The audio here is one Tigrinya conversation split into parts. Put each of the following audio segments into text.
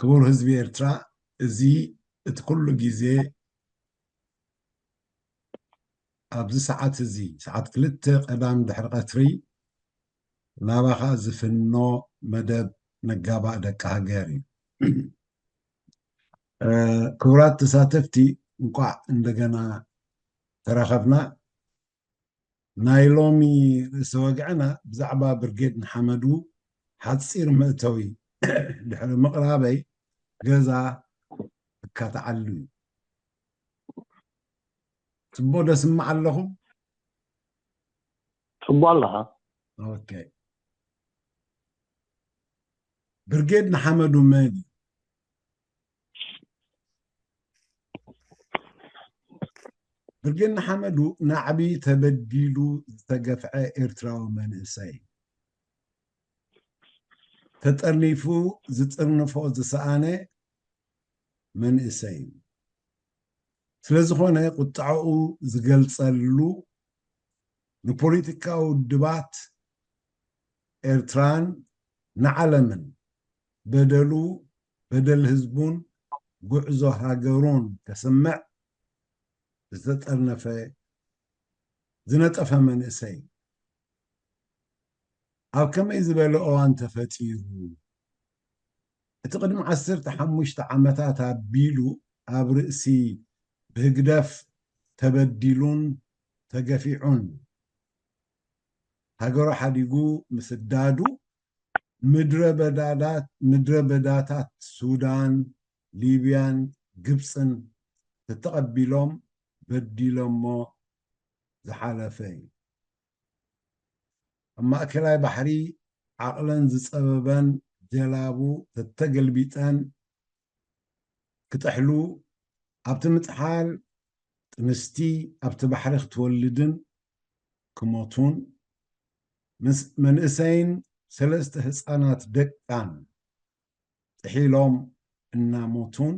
ክቡር ህዝቢ ኤርትራ፣ እዚ እቲ ኩሉ ግዜ ኣብዚ ሰዓት እዚ፣ ሰዓት ክልተ ቀዳም ድሕሪ ቀትሪ፣ ናባኻ ዝፍኖ መደብ ነጋባእ ደቂ ሃገር እዩ። እ፣ ክቡራት ተሳተፍቲ፣ እንቋዕ እንደገና ተራኸብና። ናይ ሎሚ ርእሰ ወግዕና ብዛዕባ ብርጌድ ንሓመዱ ሓጺር መእተዊ ድሕሪ ምቕራበይ፣ ገዛ እካትዓሉ እዩ። ጽቡቕ ዶ ስምዕ ኣለኹም? ጽቡቕ ኣለኻ። ኦኬ። ብርጌድ ንሓመዱ መን እዩ? ብርጌድ ንሓመዱ ናዕቢ ተበዲሉ ዝተገፍዐ ኤርትራዊ መንእሰይ፣ ተጠርኒፉ ዝጥርንፎ ዝሰኣነ መንእሰይ እዩ። ስለ ዝኾነ፣ ቁጥዐኡ ዝገልጸሉ፣ ንፖለቲካዊ ውድባት ኤርትራን ንዓለምን በደሉ፣ በደል ህዝቡን ጉዕዞ ሃገሩን ከስምዕ ዝተጠርነፈ፣ ዝነጠፈ መንእሰይ፣ ኣብ ከመይ ዝበለ እዋን ተፈጢሩ? እቲ ቅድሚ ዓሰርተ ሓሙሽተ ዓመታት ኣቢሉ ኣብ ርእሲ ብህግደፍ ተበዲሉን ተገፊዑን፣ ሃገሩ ሓዲጉ ምስዳዱ፣ ምድረ በዳዳት-፣ ምድረ በዳታት ሱዳን፣ ሊብያን ግብጽን ተተቐቢሎም በዲሎሞ ዝሓለፈ እዩ። ኣብ ማእከላይ ባሕሪ ዓቕለን ዝጸበበን ጀላቡ ተተገልቢጠን ክጥሕሉ፣ ኣብቲ ምጥሓል ጥንስቲ ኣብቲ ባሕሪ ክትወልድን ክሞቱን፣ ምስ መንእሰይን ሰለስተ ህጻናት ደቃን ጥሒሎም እናሞቱን፣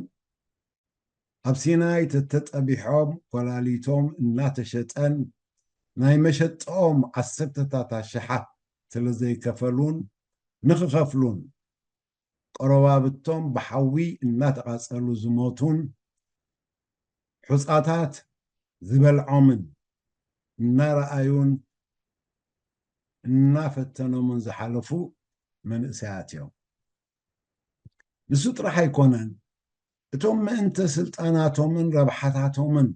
ኣብ ሲናይ ተተጠቢሖም ኮላሊቶም እናተሸጠን፣ ናይ መሸጠኦም ዓሰርተታት ኣሽሓት ስለ ዘይከፈሉን ንኽኸፍሉን፣ ቆረባብቶም ብሓዊ እናተቓጸሉ ዝሞቱን፣ ሑጻታት ዝበልዖምን እናረኣዩን እናፈተኖምን ዝሓለፉ መንእሰያት እዮም። ንሱ ጥራሕ ኣይኮነን፣ እቶም ምእንተ ስልጣናቶምን ረብሓታቶምን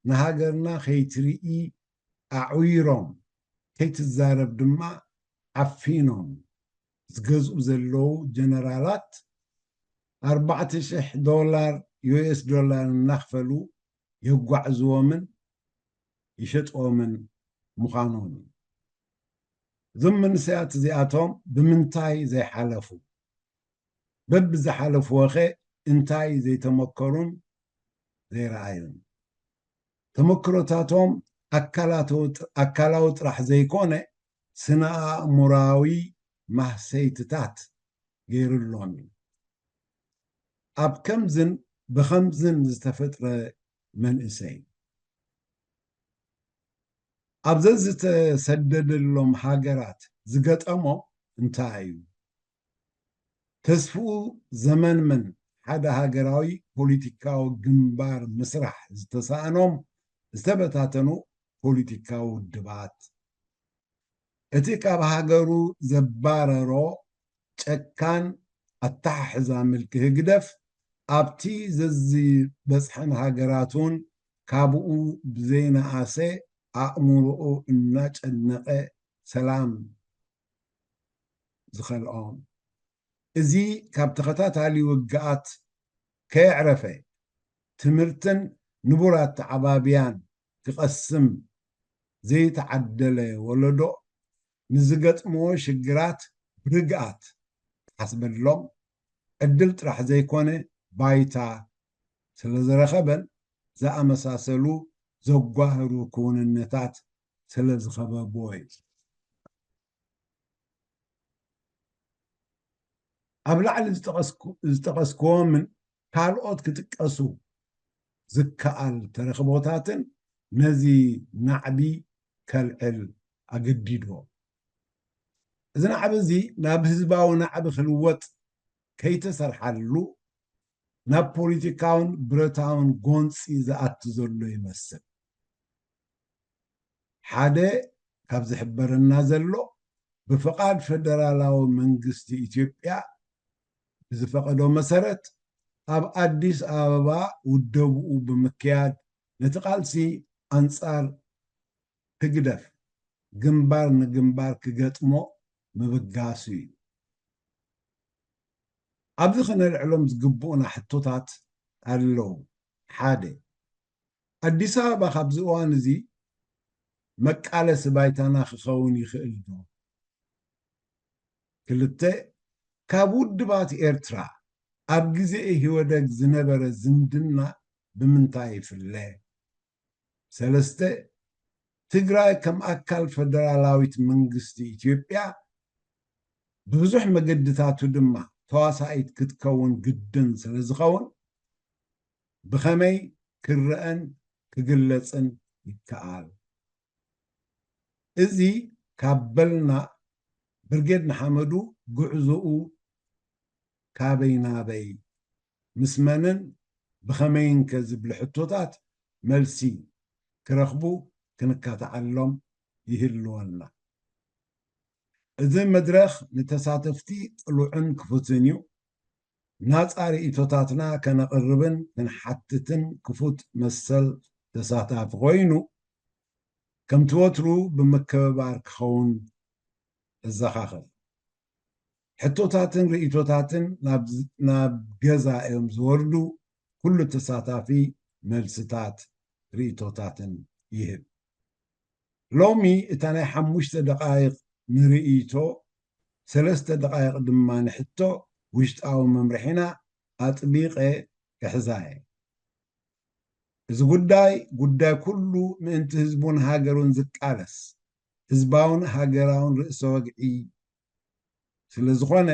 ንሃገርና ከይትርኢ ኣዕዊሮም፣ ከይትዛረብ ድማ ዓፊኖም ዝገዝኡ ዘለዉ ጀነራላት፣ ኣርባዕተ ሽሕ ዶላር፣ ዩ ኤስ ዶላር እናኽፈሉ የጓዕዝዎምን ይሸጥዎምን ምዃኖም እዩ። እዞም መንእሰያት እዚኣቶም ብምንታይ ዘይሓለፉ? በብዝሓለፍዎኸ እንታይ ዘይተመከሩን ዘይረኣዩን? ተመክሮታቶም ኣካላተዊ-፣ ኣካላዊ ጥራሕ ዘይኮነ፣ ስነ ኣእምሮኣዊ ማህሰይትታት ገይሩሎም እዩ። ኣብ ከምዝን ብኸምዝን ዝተፈጥረ መንእሰይ፣ ኣብ ዘዝተሰደደሎም ሃገራት ዝገጠሞ እንታይ እዩ? ተስፍኡ ዘመንመን ሓደ ሃገራዊ ፖለቲካዊ ግንባር ምስራሕ ዝተሳእኖም ዝተበታተኑ ፖለቲካዊ ውድባት፣ እቲ ካብ ሃገሩ ዘባረሮ ጨካን ኣተሓሕዛ ምልኪ ህግደፍ፣ ኣብቲ ዘዝበጽሐን ሃገራት እውን ካብኡ ብዘይነኣሰ ኣእምሮኡ እናጨነቐ ሰላም ዝኸልኦ። እዚ ካብ ተኸታታሊ ውግኣት ከየዕረፈ ትምህርትን ንቡር ኣተዓባብያን ክቐስም ዘይተዓደለ ወለዶ፣ ንዝገጥምዎ ሽግራት ብርግኣት ክሓስበሎም ዕድል ጥራሕ ዘይኮነ፣ ባይታ ስለ ዝረኸበን ዝኣመሳሰሉ ዘጓህሩ ክውንነታት ስለ ዝኸበብዎ እዩ። ኣብ ላዕሊ ዝጠቐስኩ-፣ ዝጠቐስክዎምን ካልኦት ክጥቀሱ ዝከኣል ተረኽቦታትን ነዚ ናዕቢ ከልዕል ኣገዲድዎ። እዚ ናዕቢ እዚ ናብ ህዝባዊ ናዕቢ ክልወጥ ከይተሰርሓሉ፣ ናብ ፖለቲካውን ብረታውን ጎንፂ ዝኣቱ ዘሎ ይመስል። ሓደ ካብ ዝሕበረና ዘሎ፣ ብፍቓድ ፈደራላዊ መንግስቲ ኢትዮጵያ ብዝፈቐዶ መሰረት፣ ኣብ ኣዲስ ኣበባ ውደብኡ ብምክያድ ነቲ ቃልሲ ኣንጻር ህግደፍ ግንባር ንግንባር ክገጥሞ ምብጋሱ እዩ። ኣብዚ ክነልዕሎም ዝግብኡና ሕቶታት ኣለዉ። ሓደ፣ ኣዲስ ኣበባ ካብዚ እዋን እዚ መቃለሲ ባይታና ክኸውን ይኽእል ዶ? ክልተ፣ ካብ ውድባት ኤርትራ ኣብ ግዜ ኢህወደግ ዝነበረ ዝምድና ብምንታይ ይፍለ? ሰለስተ፣ ትግራይ ከም ኣካል ፈደራላዊት መንግስቲ ኢትዮጵያ ብብዙሕ መገድታቱ ድማ ተዋሳኢት ክትከውን ግድን ስለ ዝኸውን ብኸመይ ክረአን ክግለጽን ይከኣል? እዚ ካብ በልና፣ ብርጌድ ንሓመዱ ጉዕዞኡ ካበይ ናበይ፣ ምስ መንን ብኸመይን ከ ዝብሉ ሕቶታት መልሲ ክረኽቡ ክንካትዓሎም ይህልወና። እዚ መድረኽ ንተሳተፍቲ ቅሉዕን ክፉትን እዩ። ናጻ ርእይቶታትና ከነቕርብን ክንሓትትን ክፉት መሰል ተሳታፊ ኮይኑ፣ ከምቲ ወትሩ ብምክብባር ክኸውን እዘኻኽር። ሕቶታትን ርእይቶታትን ናብ ዝ-፣ ናብ ገዛ እዮም ዝወርዱ። ኩሉ ተሳታፊ መልስታት ርእይቶታትን ይህብ። ሎሚ እታ ናይ ሓሙሽተ ደቓይቕ ንርእይቶ፣ ሰለስተ ደቓይቕ ድማ ንሕቶ ውሽጣዊ መምርሒና ኣጥቢቐ ክሕዛ እየ። እዚ ጉዳይ፣ ጉዳይ ኩሉ ምእንቲ ህዝቡን ሃገሩን ዝቃለስ ህዝባውን ሃገራውን ርእሰ ወግዒ ስለ ዝኾነ፣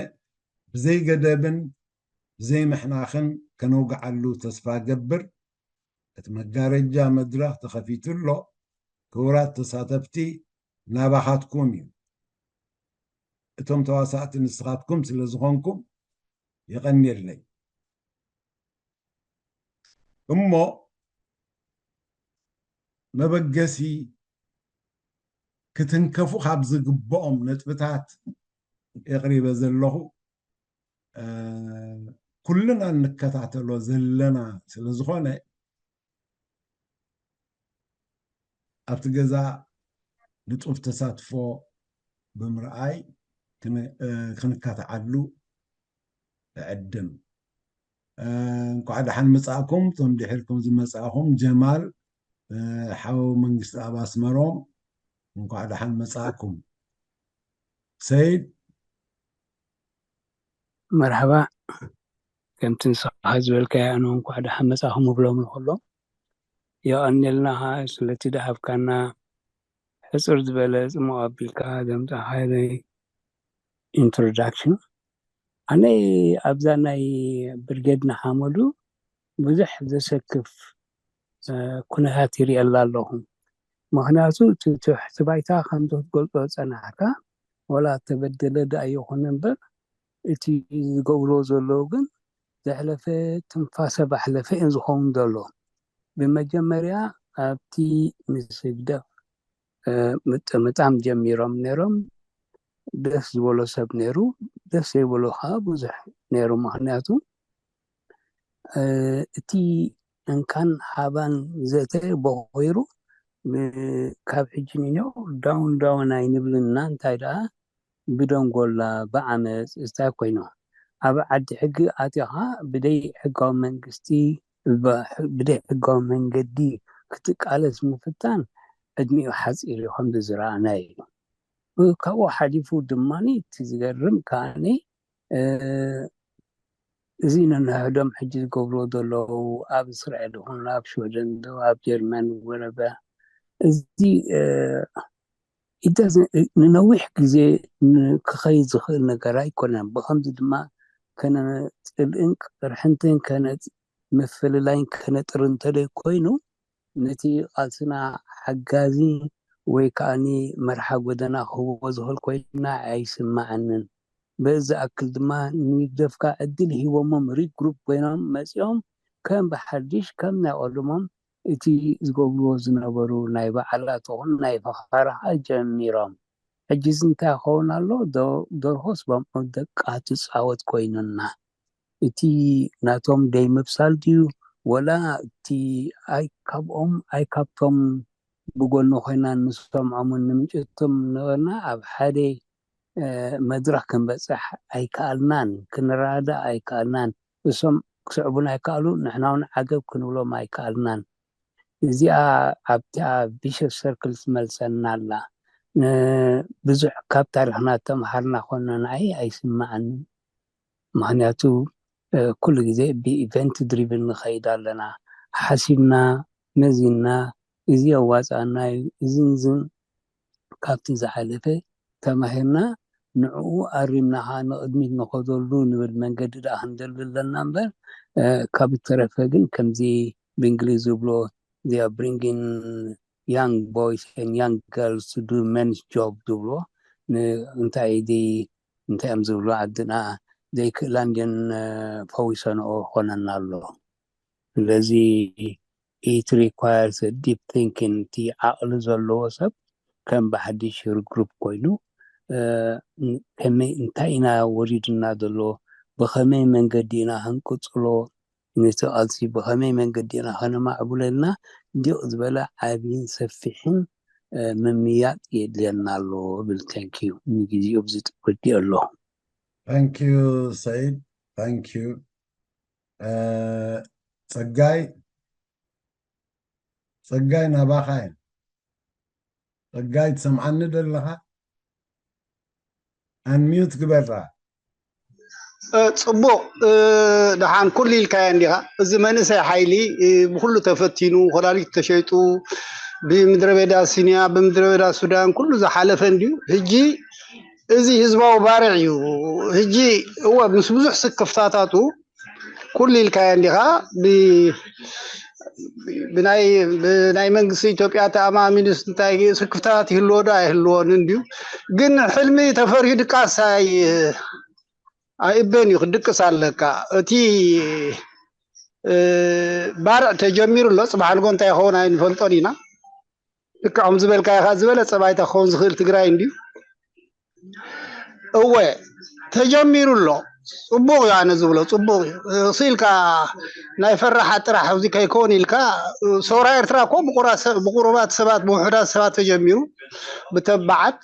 ብዘይ ገደብን ብዘይ ምሕናኽን ከነውግዓሉ ተስፋ ገብር። እቲ መጋረጃ መድረኽ ተኸፊቱ ኣሎ። ክቡራት ተሳተፍቲ፣ ናባኻትኩም እዩ። እቶም ተዋሳእቲ ንስኻትኩም ስለ ዝኾንኩም የቐንየለይ። እሞ መበገሲ ክትንከፉ ካብ ዝግብኦም ነጥብታት የቕሪበ ዘለኹ፣ እ፣ ኩልና እንከታተሎ ዘለና ስለ ዝኾነ፣ ኣብቲ ገዛ ንጡፍ ተሳትፎ ብምርኣይ ክን-፣ እ፣ ክንካትዓሉ እዕድም። እ፣ እንኳዕ ደሓን መጻእኩም። እቶም ድሒርኩም ዝመጻእኹም፣ ጀማል፣ እ፣ ሓው መንግስቲ ኣብ ኣስመሮም፣ እንኳዕ ደሓን መጻእኩም። ሰይድ። መርሓባ። ከምቲ ንስኻ ዝበልካዮ፣ ኣነ እንኳዕ ደሓን መጻእኹም እብሎም ንኹሎም። የቐንየልና ኸዓ ስለቲ ደሃብካና ሕጽር ዝበለ ጽሙቕ ኣቢልካ ዘምጻእካለይ ኢንትሮዳክሽን። ኣነ ኣብዛ ናይ ብርጌድ ንሓመዱ ብዙሕ ዘሰክፍ፣ እ፣ ኩነታት ይርእየላ ኣለኹ። ምኽንያቱ እቲ ትሕቲ ባይታ ከምቲ ክትገልጾ ዝጸናሕካ፣ ወላ እተበደለ ደኣ ይኹን እምበር፣ እቲ ዝገብርዎ ዘለዉ ግን ዘሕለፈ ትንፋሰ ባሕለፈ እዩ ዝኸውን ዘሎ። ብመጀመርያ ኣብቲ ምስ ህግደፍ፣ እ፣ ምጥምጣም ጀሚሮም ነይሮም። ደስ ዝበሎ ሰብ ነይሩ፣ ደስ ዘይበሎ ኸዓ ብዙሕ ነይሩ። ምኽንያቱ፣ እ፣ እቲ እንካን ሃባን ዘተ በኾይሩ፣ ብ-፣ ካብ ሕጂ ንኔው ዳውን ዳውን ኣይንብልን ኢና፣ እንታይ ደኣ ብደንጎላ፣ ብዓመጽ፣ እንታይ ኮይኑ፣ ኣብ ዓዲ ሕጊ ኣቲኻ ብደይ ሕጋዊ መንግስቲ፣ ብ-፣ ብደይ ሕጋዊ መንገዲ ክትቃለስ ምፍታን ዕድሚኡ ሓጺር እዩ፣ ከምዚ ዝረኣናዮ እዩ። ካብኡ ሓሊፉ ድማ እቲ ዝገርም ከኣኒ፣ እ፣ እዚ ነንሕዶም ሕጂ ዝገብርዎ ዘለዉ ኣብ እስራኤል ይኹን ኣብ ሽወደን ዶ ኣብ ጀርመን ወረበ፣ እዚ፣ እ፣ it doesn't፣ ንነዊሕ ግዜ ን-፣ ክኸይድ ዝኽእል ነገር ኣይኮነን። ብኸምዚ ድማ ከነ ጽልእን ቅርሕንትን ከነ ምፍልላይን ከነጥሪ እንተደይ ኮይኑ፣ ነቲ ቃልስና ሓጋዚ ወይ ከኣኒ መርሓ ጎደና ክህቦ ዝኽእል ኮይና ኣይስምዓንን። በዚ ኣክል ድማ ንህግደፍካ ዕድል ሂቦሞም ሪግሩፕ ኮይኖም መፂኦም ከም ብሓድሽ ከም ናይ ቀደሞም እቲ ዝገብርዎ ዝነበሩ ናይ በዓላት ይኹን ናይ ፈኸራ ጀሚሮም። ሕጂ እዚ እንታይ ክኸውን ኣሎ? ዶ-፣ ደርሆስ በምዑ ደቃ ትፃወት ኮይኑና። እቲ ናቶም ደይ ምብሳል ድዩ? ወላ እቲ ኣይ ካብኦም ኣይ ካብቶም ብጎኒ ኮይና ንሰምዖምን ንምጭቶም ነበርና ኣብ ሓደ፣ እ፣ መድረኽ ክንበጽሕ ኣይከኣልናን፣ ክንረዳዳእ ኣይከኣልናን። እሶም ክስዕቡና ይከኣሉ፣ ንሕና እውን ዓገብ ክንብሎም ኣይከኣልናን። እዚኣ ኣብታ ቪሸስ ሰርክል ትመልሰና ኣላ። ን-፣ ብዙሕ ካብ ታሪኽና ተምሃርና ኮንና ንዓይ ኣይስምዓንን። ምኽንያቱ፣ እ፣ ኩሉ ግዜ ብኢቨንት ድሪቭን ንኸይድ ኣለና። ሓሲብና፣ መዚንና፣ እዚ የዋጽኣና እዩ፣ እዝን ዝን ካብቲ ዝሓለፈ ተማሂርና፣ ንዕኡ ኣሪምና ኸዓ ንቕድሚት ንኸደሉ ንብል መንገዲ ደኣ ክንደሊ ኣለና እምበር፣ እ፣ ካብ እተረፈ ግን ከምዚ ብእንግሊዝ ዝብሎ they are bringing young boys and young girls to do men's job ዝብሎ ን-፣ እንታይ ዲ-፣ እንታይ እዮም ዝብሉ ዓድና ዘይክእላ እንድየን፣ እ፣ ፈዊሰንኦ ኾነና ኣሎ። ስለዚ it requires a deep thinking። እቲ ዓቕሊ ዘለዎ ሰብ ከም ብሓድሽ ሪግሩፕ ኮይኑ፣ እ፣ ን-፣ ከመይ እንታይ ኢና ወሪድና ዘሎ፣ ብኸመይ መንገዲ ኢና ክንቅጽሎ፣ ነቲ ቃልሲ ብኸመይ መንገዲ ኢና ከነማዕብሎ ኢልና ዲቕ ዝበለ ዓብይን ሰፊሕን፣ እ፣ ምምይያጥ የድልየና ኣሎ ብል። Thank you። ንግዜኡ ብዚ ወዲኡ ኣሎ። Thank you ሰይድ። Thank you። እ፣ ጸጋይ፣ ጸጋይ ናባኻ እየ። ጸጋይ ትሰምዓኒ ደለኻ? ኣንሚዩት ግበራ። እ፣ ጽቡቕ፣ እ፣ ደሓን ኩሉ ኢልካዮ እንዲኻ። እዚ መንእሰይ ሓይሊ፣ እ፣ ብኹሉ ተፈቲኑ፣ ኮላሊት ተሸይጡ፣ ብምድረ በዳ ሲንያ፣ ብምድረ በዳ ሱዳን ኩሉ ዝሓለፈ እንድዩ። ሕጂ እዚ ህዝባዊ ባርዕ እዩ። ሕጂ እወ ምስ ብዙሕ ስክፍታታቱ ኩሉ ኢልካዮ እንዲኻ። ብ-፣ ብናይ፣ ብናይ መንግስቲ ኢትዮጵያ ተኣማሚኑስ እንታይ ስክፍታታት ይህልዎ ዶ ኣይህልዎን እንድዩ። ግን ሕልሚ ተፈሪሁ ድቃስ ኣይ-፣ ኣይእበን እዩ፣ ክድቅስ ኣለካ። እቲ፣ እ፣ ባርዕ ተጀሚሩ ኣሎ፣ ጽባሕ ንጎ እንታይ ይኸውን ኣይንፈልጦን ኢና። ልክዕ ከም ዝበልካዮ ከኣ ዝበለጸ ባይታ ክኸውን ዝኽእል ትግራይ እንድዩ። እወ ተጀሚሩ ኣሎ። ጽቡቕ እዩ፣ ኣነ ዝብሎ ጽቡቕ እዩ። እሱ ኢልካ ናይ ፈራሓት ጥራሕ ኣብዚ ከይከውን ኢልካ፣ ሰውራ ኤርትራ እኮ ብቁራት ሰብ-፣ ብቁሩባት ሰባት፣ ብውሑዳት ሰባት ተጀሚሩ፣ ብተባዓት፣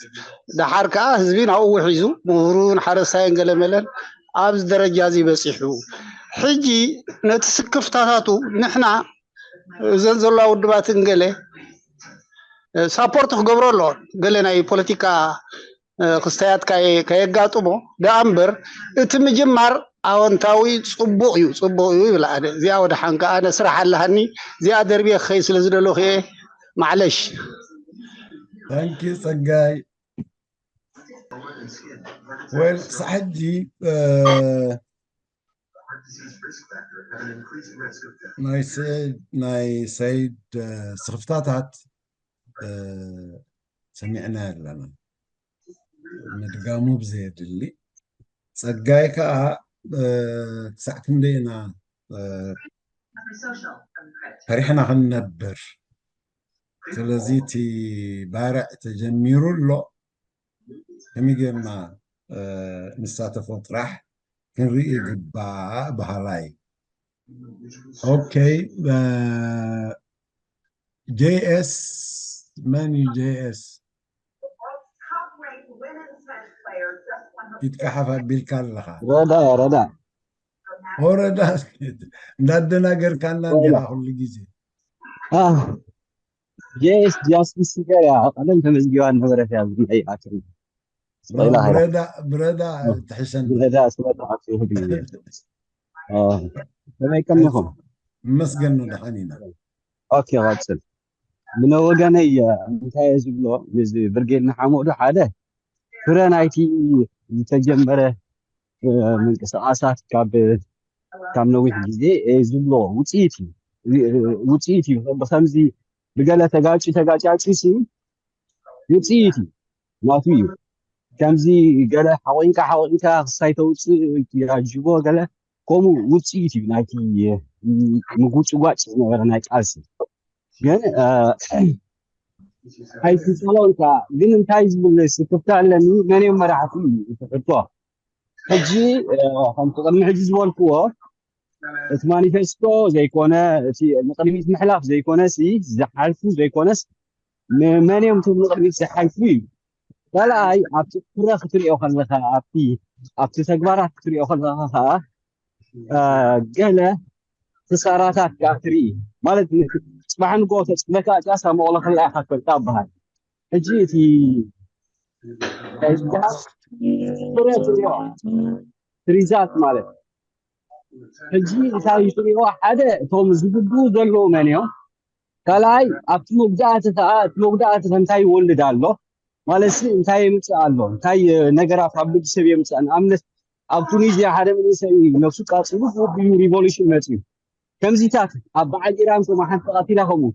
ደሓር ከኣ ህዝቢ ናብኡ ውሒዙ፣ ምሁሩን ሓረስታይን ገለመለን ኣብዚ ደረጃ እዚ በጺሑ። ሕጂ ነቲ ስክፍታታቱ ንሕና እዘን ዘለዋ ውድባትን ገለ፣ እ፣ ሳፖርት ክገብሮ ኣለዎ። ገለ ናይ ፖለቲካ፣ እ፣ ክስተያት ካየ-፣ ከየጋጥሞ ደኣ እምበር እቲ ምጅማር ኣወንታዊ ጽቡቕ እዩ፣ ጽቡቕ እዩ ይብል ኣነ። እዚኣ ወደ ሓንካ ኣነ ስራሕ ኣለሃኒ፣ እዚኣ ደርብየ ክኸይድ ስለ ዝደለኹ እየ። ማዕለሽ። Thank you ጸጋይ። Well፣ ክሳዕ ሕጂ፣ እ፣ ናይ ሰይድ፣ ናይ ሰይድ፣ እ፣ ስኽፍታታት፣ እ፣ ሰሚዕና ኣለና። ምድጋሙ ብዘየድሊ። ጸጋይ ከኣ፣ እ፣ ክሳዕ ክንደይ ኢና፣ እ፣ ፈሪሕና ክንነብር። ስለዚ እቲ ባርዕ ተጀሚሩ ኣሎ። ከመይ ጌርና፣ እ፣ ንሳተፎ ጥራሕ ክንርኢ ይግባእ በሃላይ። ኦኬ፣ እ፣ ጄ ኤስ፣ መን እዩ ጄ ኤስ? ኢድካ ሓፍ ኣቢልካ ኣለኻ። ረዳ፣ ረዳ። ኦ፣ ረዳ፣ እንዳደናገርካና እንዲኻ ኩሉ ግዜ። ጄ ኤስ ጃስቲስ ሲገር እያ፣ ቀደም ተመዝጊባ ነበረት እያ፣ ዝናይ ኣክል። ብረዳ፣ ብረዳ ትሕሸኒ። ብረዳ ስለ ተዓጽዩ ህድዩ። ኦ፣ ከመይ ቀኒኹም? መስገን ነው፣ ደሓን ኢና። ኦኬ፣ ቀጽል። ብነወገነይ እንታይ እየ ዝብሎ፣ ነዚ ብርጌድ ንሓመዱ ሓደ ፍረ ናይቲ ዝተጀመረ፣ እ፣ ምንቅስቃሳት ካብ፣ ካብ ነዊሕ ግዜ እየ ዝብሎ ውፅኢት እዩ። እ፣ ውፅኢት እዩ። ብኸምዚ ብገለ ተጋጭ-፣ ተጋጫጭ ሲ ውፅኢት እዩ። ናቱ እዩ። ከምዚ ገለ ሓቆንካ ሓቆንካ ክሳይ ተውፅእ ወይ ትያጅቦ ገለ ከምኡ ውፅኢት እዩ ናይቲ ምግውጭዋጭ ዝነበረ ናይ ቃልሲ። ግን ኣይትፀለውንካ። ግን እንታይ ዝብል ስክፍታ ኣለኒ? መን እዮም መራሕቲ እዩ እቲ ሕቶ። ሕጂ ከምቲ ቅድሚ ሕጂ ዝበልክዎ እቲ ማኒፌስቶ ዘይኮነ እቲ ንቅድሚት ምሕላፍ ዘይኮነ ሲ ዝሓልፉ ዘይኮነስ መን እዮም እቶም ንቅድሚት ዝሓልፉ እዩ። ካልኣይ ኣብቲ ፍረ ክትሪኦ ከለካ ኣብቲ ኣብቲ ተግባራት ክትሪኦ ከለካ ከዓ ገለ ክሳራታት ከዓ ትርኢ ማለት ጽባሕ ንግሆ ተፅበካ ጫሳ መቕሎ ከላ ኢካ ትፈልጣ በሃል። ሕጂ እቲ ፍረ ትሪኦ ትሪዛልት ማለት ሕጂ እንታይ ትሪኦ ሓደ እቶም ዝግብኡ ዘለዉ መን እዮም ካልኣይ ኣብቲ መጉዳእቲ ከዓ እቲ መጉዳእቲ እንታይ ይወልድ ኣሎ ማለት እንታይ የምፅእ ኣሎ እንታይ ነገራት ኣብ ልቢ ሰብ የምፅእ ንኣብነት ኣብ ቱኒዝያ ሓደ መንእሰይ ነብሱ ቃፂሉ ብኡ ሪቮሉሽን መፅዩ ከምዚታት ኣብ በዓል ኢራን ከምኡ ሓንቲ ተቐቲላ ከምኡ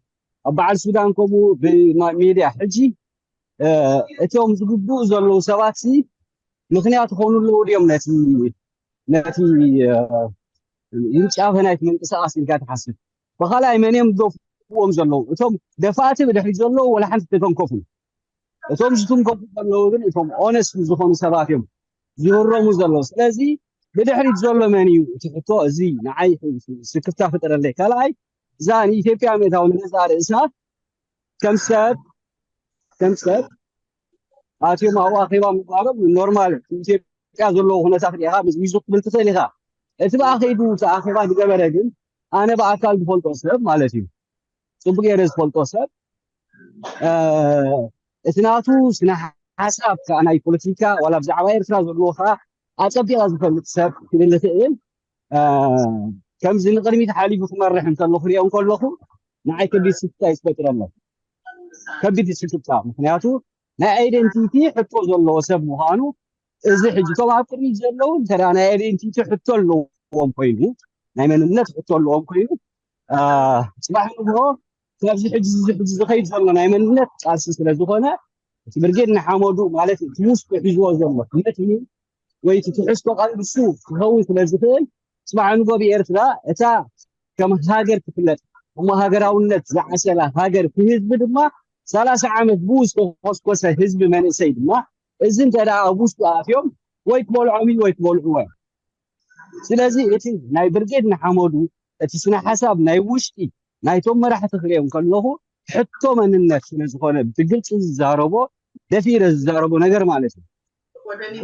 ኣብ በዓል ሱዳን ከምኡ ብሜድያ ሕጂ እቶም ዝግብኡ ዘለዉ ሰባት ምክንያት ይኾኑ ኣለዉ ድዮም ነቲ ነቲ ውንጫፈ ናይቲ ምንቅስቃስ ኢልካ ትሓስብ ብካልኣይ መን እዮም ዝደፍዎም ዘለዉ እቶም ደፋእቲ ብድሕሪት ዘለዉ ወላ ሓንቲ ተተንከፉ እቶም ዝትንከፉ ዘለዉ ግን እቶም ኦነስት ዝኾኑ ሰባት እዮም ዝህረሙ ዘለዉ ስለዚ ብድሕሪት ዘሎ መን እዩ እቲ ሕቶ እዚ ንዓይ ስክፍታ ፈጠረለይ ካልኣይ እዛ ንኢትዮጵያ ምእታው ንገዛ ርእሳ ከም ሰብ ከም ሰብ ኣትዮም ኣብኡ ኣኼባ ምግባሮም ኖርማል ኢትዮጵያ ዘለዎ ኩነታት ሪኢኻ ምስ ሚዙ ክትብል ትኽእል ኢኻ እቲ ብኣኸይዱ እቲ ኣኼባ ዝገበረ ግን ኣነ ብኣካል ዝፈልጦ ሰብ ማለት እዩ ፅቡቅ ገይረ ዝፈልጦ ሰብ እቲ ናቱ ስነ ሓሳብ ከዓ ናይ ፖለቲካ ዋላ ብዛዕባ ኤርትራ ዘለዎ ከዓ ኣፀቢቐ ዝፈልጥ ሰብ ክብል ይኽእል ከምዚ ንቅድሚት ሓሊፉ ክመርሕ እንከሎ ክሪኦ እንከለኹ ንዓይ ከቢድ ስክፍታ እዩ ዝፈጥረለይ ከቢድ ስክፍታ ምክንያቱ ናይ ኣይደንቲቲ ሕቶ ዘለዎ ሰብ ምዃኑ እዚ ሕጂ እቶም ኣብ ቅድሚት ዘለዉ እንተ ናይ ኣይደንቲቲ ሕቶ ኣለዎም ኮይኑ ናይ መንነት ሕቶ ኣለዎም ኮይኑ ፅባሕ ንግሆ ካብዚ ሕጂ ሕጂ ዝኸይድ ዘሎ ናይ መንነት ቃልሲ ስለ ዝኾነ እቲ ብርጌድ ንሓመዱ ማለት እቲ ውስጡ ሒዝዎ ዘሎ ነቲ ወይ እቲ ትሕዝቶ ቃልሱ ክኸውን ስለ ዝኽእል ፅባሕ ንጎ ብኤርትራ እታ ከም ሃገር ትፍለጥ እሞ ሃገራውነት ዝዓሰላ ሃገር ክህዝቢ ድማ ሰላሳ ዓመት ብኡ ዝተኮስኮሰ ህዝቢ መንእሰይ ድማ እዚ እንተ ደኣ ኣብ ውሽጡ ኣትዮም ወይ ክበልዖም እዩ ወይ ክበልዕዎ እዮም ስለዚ እቲ ናይ ብርጌድ ንሓመዱ እቲ ስነ ሓሳብ ናይ ውሽጢ ናይቶም መራሕቲ ክሪኦም ከለኹ ሕቶ መንነት ስለ ዝኾነ ብግልፂ ዝዛረቦ ደፊረ ዝዛረቦ ነገር ማለት እዩ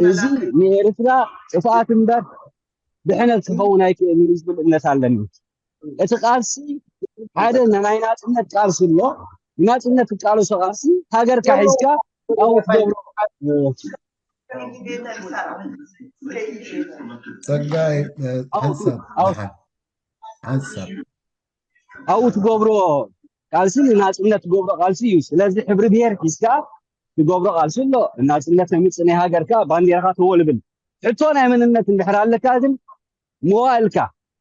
እዚ ንኤርትራ ጥፍኣት እምበር ድሕነት ክኸውን ኣይክእልን ዝብል እምነት ኣለኒ እቲ ቃልሲ ሓደ ናይ ናፅነት ቃልሲ ኣሎ ናፅነት ትቃለሶ ቃልሲ ሃገርካ ሒዝካ ኣብኡ ትገብሮ ፀጋይ ሓንሳብ ሓንሳብ ኣብኡ ትገብሮ ቃልሲ ንናፅነት ትገብሮ ቃልሲ እዩ ስለዚ ሕብሪ ብሄር ሒዝካ ትገብሮ ቃልሲ ኣሎ ናፅነት ንምፅእ ናይ ሃገርካ ባንዴራካ ተወልብል ሕቶ ናይ መንነት እንድሕር ኣለካ ግን መዋእልካ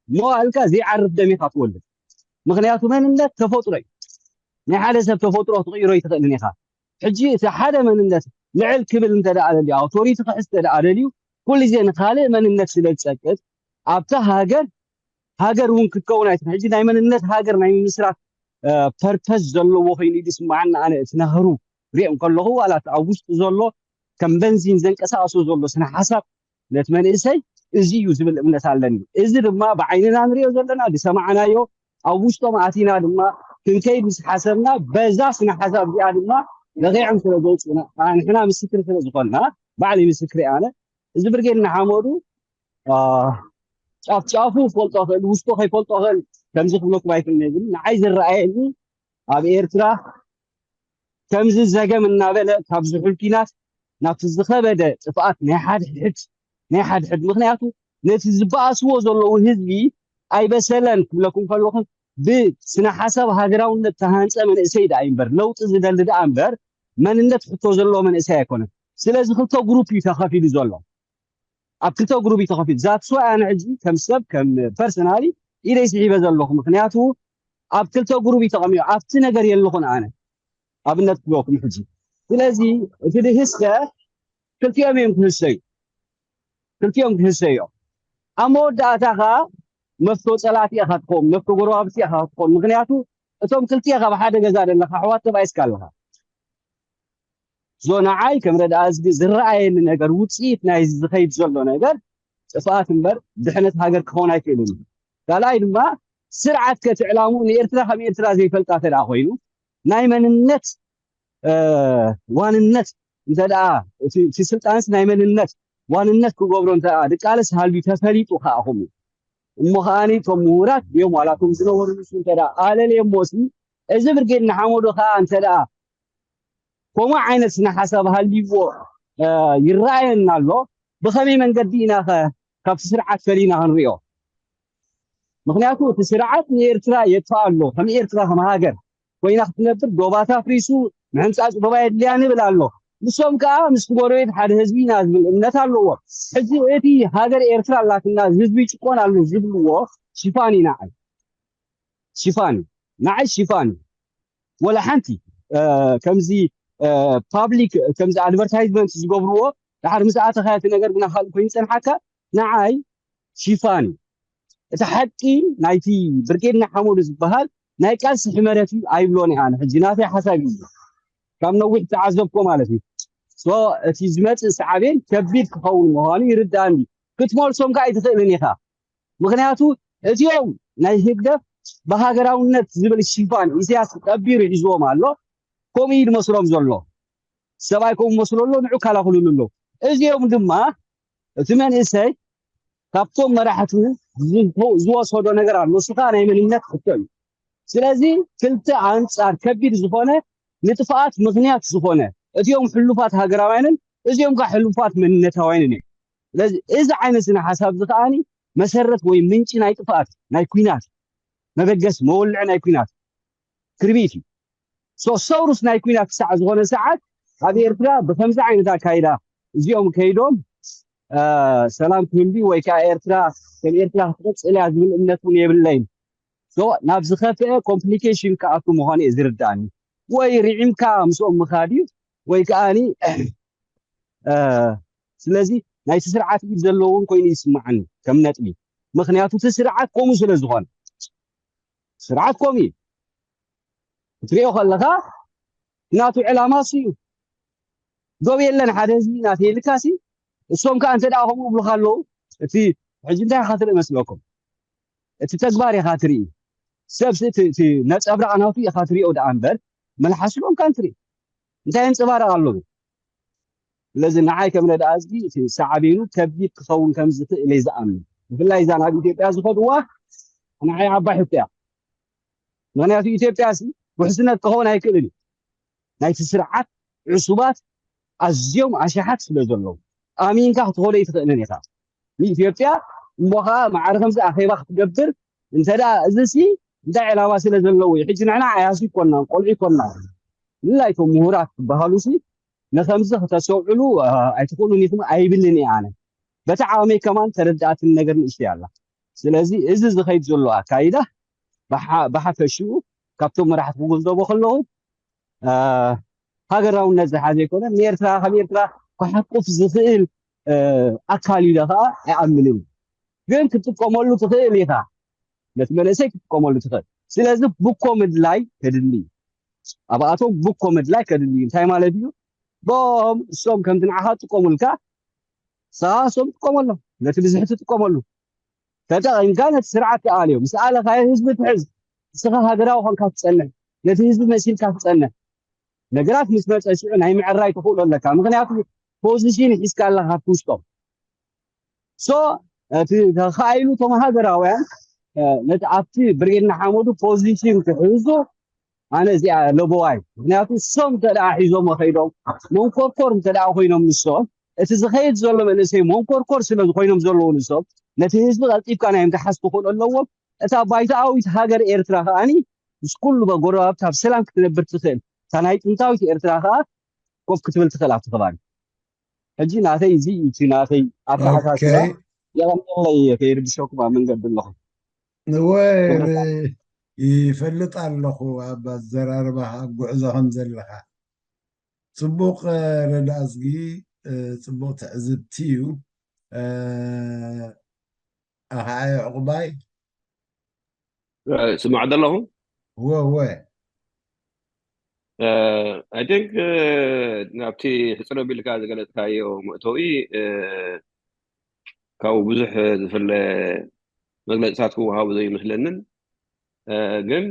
መዋእልካ ዘይዓርፍ ደም ኢካ ትወልድ ምክንያቱ መንነት ተፈጥሮ እዩ ናይ ሓደ ሰብ ተፈጥሮ ክትቅይሮ ይትኽእልን ኢካ ሕጂ እቲ ሓደ መንነት ልዕል ክብል እንተ ደኣ ደልዩ ኣውቶሪቲ ክሕዝ እንተ ደኣ ደልዩ ኩሉ ግዜ ንካልእ መንነት ስለ ዝፀቅጥ ኣብታ ሃገር ሃገር እውን ክትከውን ኣይትኽእል ሕጂ ናይ መንነት ሃገር ናይ ምምስራት ፐርፐስ ዘለዎ ኮይኑ ዝስማዓኒ ኣነ እቲ ናህሩ ሪኦ ከለኹ ዋላ ኣብ ውሽጡ ዘሎ ከም በንዚን ዘንቀሳቀሶ ዘሎ ስነ ሓሳብ ነቲ መንእሰይ እዚ እዩ ዝብል እምነት ኣለኒ እዚ ድማ ብዓይንና ንሪኦ ዘለና ዝሰማዕናዮ ኣብ ውሽጦም ኣቲና ድማ ክንከይድ ምስ ሓሰብና በዛ ስነ ሓሳብ እዚኣ ድማ ረቂዖም ስለ ዘውፅኡና ንሕና ምስክር ስለ ዝኾንና ባዕለይ ምስክር ኣነ እዚ ብርጌድ ንሓመዱ ጫፍ ጫፉ ክፈልጦ ክእል ውሽጡ ከይፈልጦ ክእል ከምዚ ክብለኩም ኣይክእልን ግን ንዓይ ዝረኣየኒ ኣብ ኤርትራ ከምዚ ዘገም እናበለ ካብ ዝሑል ኪናት ናብቲ ዝኸበደ ጥፍኣት ናይ ሓድሕድ ናይ ሓድሕድ ምክንያቱ ነቲ ዝበኣስዎ ዘለዉ ህዝቢ ኣይበሰለን ክብለኩም ከለኹ ብስነ ሓሳብ ሃገራውነት ተሃንፀ መንእሰይ ደኣ እምበር ለውጢ ዝደሊ ደኣ እምበር መንነት ሕቶ ዘለዎ መንእሰይ ኣይኮነን ስለዚ ክልተ ግሩፕ እዩ ተኸፊሉ ዘሎ ኣብ ክልተ ግሩፕ እዩ ተኸፊሉ that's why ኣነ ሕጂ ከም ሰብ ከም personally ኢደይ ስሒበ ዘለኹ ምክንያቱ ኣብ ክልተ ግሩፕ እዩ ተቐሚጡ ኣብቲ ነገር የለኹን ኣነ ኣብነት ክህበኩም ሕጂ ስለዚ እቲ ድህስከ ክልቲኦም እዮም ክህሰዩ። ክልቲኦም ክህሰዩ እዮም። ኣብ መወዳእታ ኸዓ መፍቶ ጸላእቲ ኢኻ ትኸውን፣ መፍቶ ጎረባብቲ ኢኻ ትኸውን። ምኽንያቱ እቶም ክልቲኦም ካብ ሓደ ገዛ ዘለኻ ኣሕዋት ተባኢስካ ኣለኻ። ዞ ንዓይ ከም ረድኣ ህዝቢ ዝረኣየኒ ነገር፣ ውፅኢት ናይ ዝኸይድ ዘሎ ነገር ጥፍኣት እምበር ድሕነት ሃገር ክኸውን ኣይክእልን እዩ። ካልኣይ ድማ ስርዓት ከትዕላሙ ንኤርትራ ከም ኤርትራ ዘይፈልጣ ተደኣ ኮይኑ ናይ መንነት ዋንነት እንተ ደኣ እቲ ስልጣንስ ናይ መንነት ዋንነት ክገብሮ እንተ ደኣ ድቃለስ ሃልዩ ተፈሊጡ ከኣ ከምኡ እሞ ከኣኒ እቶም ምሁራት እዮም ዋላ እቶም ዝነበሩ ንሱ እንተ ደኣ ኣለልየሞ ሲ እዚ ብርጌድ ንሓመዱ ከኣ እንተ ደኣ ከምኡ ዓይነት ስነ ሓሳብ ሃልይዎ ይረኣየና ኣሎ። ብኸመይ መንገዲ ኢና ኸ ካብቲ ስርዓት ፈሊና ክንሪኦ? ምኽንያቱ እቲ ስርዓት ንኤርትራ የጥፍኣ ኣሎ። ከም ኤርትራ ከም ሃገር ኮይና ክትነብር ዶባት ኣፍሪሱ ምሕንጻጽ ዶባ የድልያ ንብል ኣሎ። ንሶም ከኣ ምስ ጎረቤት ሓደ ህዝቢ ኢና ዝብል እምነት ኣለዎ። ሕጂ እቲ ሃገር ኤርትራ ኣላትና ህዝቢ ይጭቆን ኣሎ ዝብልዎ ሽፋን ኢና። ሽፋን ንዓይ ሽፋን ወላ ሓንቲ ከምዚ ፓብሊክ ከምዚ ኣድቨርታይዝመንት ዝገብርዎ ድሓር ምስ ኣተኻ እቲ ነገር ግና ካልእ ኮይኑ ይጸንሓካ ንዓይ ሽፋን እዩ። እቲ ሓቂ ናይቲ ብርጌድ ንሓመዱ ዝበሃል ናይ ቃልሲ ሕመረት እዩ ኣይብሎን እየ ኣነ ሕጂ ናተይ ሓሳብ እዩ ካብ ነዊሕ ተዓዘብኮ ማለት እዩ። እቲ ዝመፅእ ሰዓቤን ከቢድ ክኸውን ምዃኑ ይርዳእኒ ክትመልሶም ከዓ ኣይትኽእልን ኢኻ ምኽንያቱ እዚኦም ናይ ህግደፍ ብሃገራውነት ዝብል ሽፋን ኢሳያስ ቀቢሩ ሒዝዎም ኣሎ። ከምኡ እዩ ዝመስሎም ዘሎ። ሰብኣይ ከምኡ መስሎ ኣሎ፣ ንዑ ካላኽሉሉ ኣሎ። እዚኦም ድማ እቲ መንእሰይ ካብቶም መራሕቱ ዝወሰዶ ነገር ኣሎ። እሱ ከዓ ናይ መንነት ሕቶ እዩ። ስለዚ ክልተ ኣንጻር ከቢድ ዝኾነ ንጥፍኣት ምኽንያት ዝኾነ እዚኦም ሕሉፋት ሃገራውያንን እዚኦም ከዓ ሕሉፋት መንነታውያንን እዮም። ስለዚ እዚ ዓይነት ስነ ሓሳብ እዚ ከዓኒ መሰረት ወይ ምንጪ ናይ ጥፍኣት ናይ ኩናት መበገስ መወልዕ ናይ ኩናት ክርቢት እዩ። ሰውሩስ ናይ ኩናት ክሳዕ ዝኾነ ሰዓት ኣብ ኤርትራ ብከምዚ ዓይነት ኣካይዳ እዚኦም ከይዶም ሰላም ክህሉ ወይ ከዓ ኤርትራ ከም ኤርትራ ክትቅፅል እያ ዝብል እምነት እውን የብለይን። ናብ ዝኸፍአ ኮምፕሊኬሽን ክኣቱ ምዃኑ እየ ዝርዳእኒ። ወይ ርዒምካ ምስኦም ምኻድ እዩ ወይ ከዓኒ ስለዚ ናይቲ ስርዓት ኢድ ዘለውን ኮይኑ ይስማዓኒ ከም ነጥቢ ምክንያቱ እቲ ስርዓት ከምኡ ስለ ዝኾነ ስርዓት ከምኡ እዩ ክትሪኦ ከለኻ ናቱ ዕላማ ሱ እዩ ዶብ የለን ሓደ ህዝቢ ናተ የልካ ሲ እሶም ከዓ እንተ ደኣ ከምኡ ብሉካ ኣለዉ እቲ ሕጂ እንታይ ኢኻ ትርኢ መስለኩም እቲ ተግባር ኢኻ ትርኢ ሰብ ነፀብራቕ ናቱ ኢኻ ትሪኦ ደኣ እምበር መልሓስሎም ካን ትርኢ እንታይ የንፀባረቕ ኣሎ ስለዚ ንዓይ ከም ረድኣ ህዝቢ እቲ ሳዕቤኑ ከቢድ ክኸውን ከም ዝኽእል እየ ዝኣምን ብፍላይ እዛ ናብ ኢትዮጵያ ዝኸድዋ ንዓይ ዓባይ ሕቶ እያ ምክንያቱ ኢትዮጵያ ሲ ውሕስነት ክኸውን ኣይክእልን እዩ ናይቲ ስርዓት ዕሱባት ኣዝዮም ኣሽሓት ስለ ዘለዉ ኣሚንካ ክትኸዶ ይትኽእልን ኢኻ ንኢትዮጵያ እሞ ከዓ ማዕረ ከምዚ ኣኼባ ክትገብር እንተ ደኣ እዚ ሲ እንታይ ዕላማ ስለ ዘለዎ እዩ ሕጂ ንሕና ዓያሱ ይኮንና ቆልዑ ይኮንና ምልላይ እቶም ምሁራት ዝበሃሉ ሲ ንከምዚ ክተሰውዕሉ ኣይትኽእሉን ኢኹም ኣይብልን እየ ኣነ በቲ ዓቕመይ ከማን ተረዳእትን ነገር ንእሽተይ ኣላ ስለዚ እዚ ዝኸይድ ዘሎ ኣካይዳ ብሓፈሽኡ ካብቶም መራሕቲ ክግንዘቦ ከለዉ ሃገራውነት ዝሓዘ ኣይኮነን ንኤርትራ ካብ ኤርትራ ክሓቁፍ ዝኽእል ኣካል ኢለ ከዓ ኣይኣምንን ግን ክትጥቀመሉ ትኽእል ኢኻ ነቲ መንእሰይ ክትጥቀመሉ ትኽእል ስለዚ ብኮ ምድላይ ከድሊ ኣብኣቶም ብኮ ምድላይ ከድሊ እንታይ ማለት እዩ ብኦም እሶም ከምቲ ንዓኻ ትጥቀሙልካ ንስኻ እሶም ትጥቀመሎም ነቲ ብዝሒ ትጥቀመሉ ተጠቒምካ ነቲ ስርዓት ትኣልዮ ምስ ኣለኻዮ ህዝቢ ትሕዝ ንስኻ ሃገራዊ ኮንካ ትጸንሕ ነቲ ህዝቢ መሲልካ ትጸንሕ ነገራት ምስ መጸ ሽዑ ናይ ምዕራይ ትኽእሎ ኣለካ ምክንያቱ ፖዚሽን ሒዝካ ኣለካ ኣብቲ ውሽጦም so እቲ ተኻኢሉ እቶም ሃገራውያን ነቲ ኣብቲ ብርጌድ ንሓመዱ ፖዚሽን ክሕዙ ኣነ እዚኣ ለበዋይ ምክንያቱ እሶም እንተ ደኣ ሒዞሞ ከይዶም መንኮርኮር እንተ ደኣ ኮይኖም ንሶም እቲ ዝኸይድ ዘሎ መንእሰይ መንኮርኮር ስለ ዝኾይኖም ዘለዉ ንሶም ነቲ ህዝቢ ቀልጢፍካ ናይ ምትሓዝ ክኽእሉ ኣለዎም እታ ባይታኣዊት ሃገር ኤርትራ ከኣኒ ምስ ኩሉ ጎረባብታ ብሰላም ክትነብር ትኽእል እታ ናይ ጥንታዊት ኤርትራ ከኣ ኮፍ ክትብል ትኽእል ኣብቲ ከባቢ ሕጂ ናተይ እዚ እቲ ናተይ ኣተሓሳስባ የቐምጠለይ እየ ከይርብሸኩም ኣብ መንገዲ ኣለኹ እወ ይፈልጥ ኣለኹ ኣብ ኣዘራርባኻ ኣብ ጉዕዞ ከም ዘለኻ ጽቡቕ ረዳእዝጊ ጽቡቕ ትዕዝብቲ እዩ። ኣኸዓዮ ዕቑባይ ስማዕ ዘለኹ ወወ I think ናብቲ ሕፅር ኣቢልካ ዝገለፅካዮ መእተዊ ካብኡ ብዙሕ ዝፍለ መግለፅታት ክወሃቡ ዘይመስለንን። ግን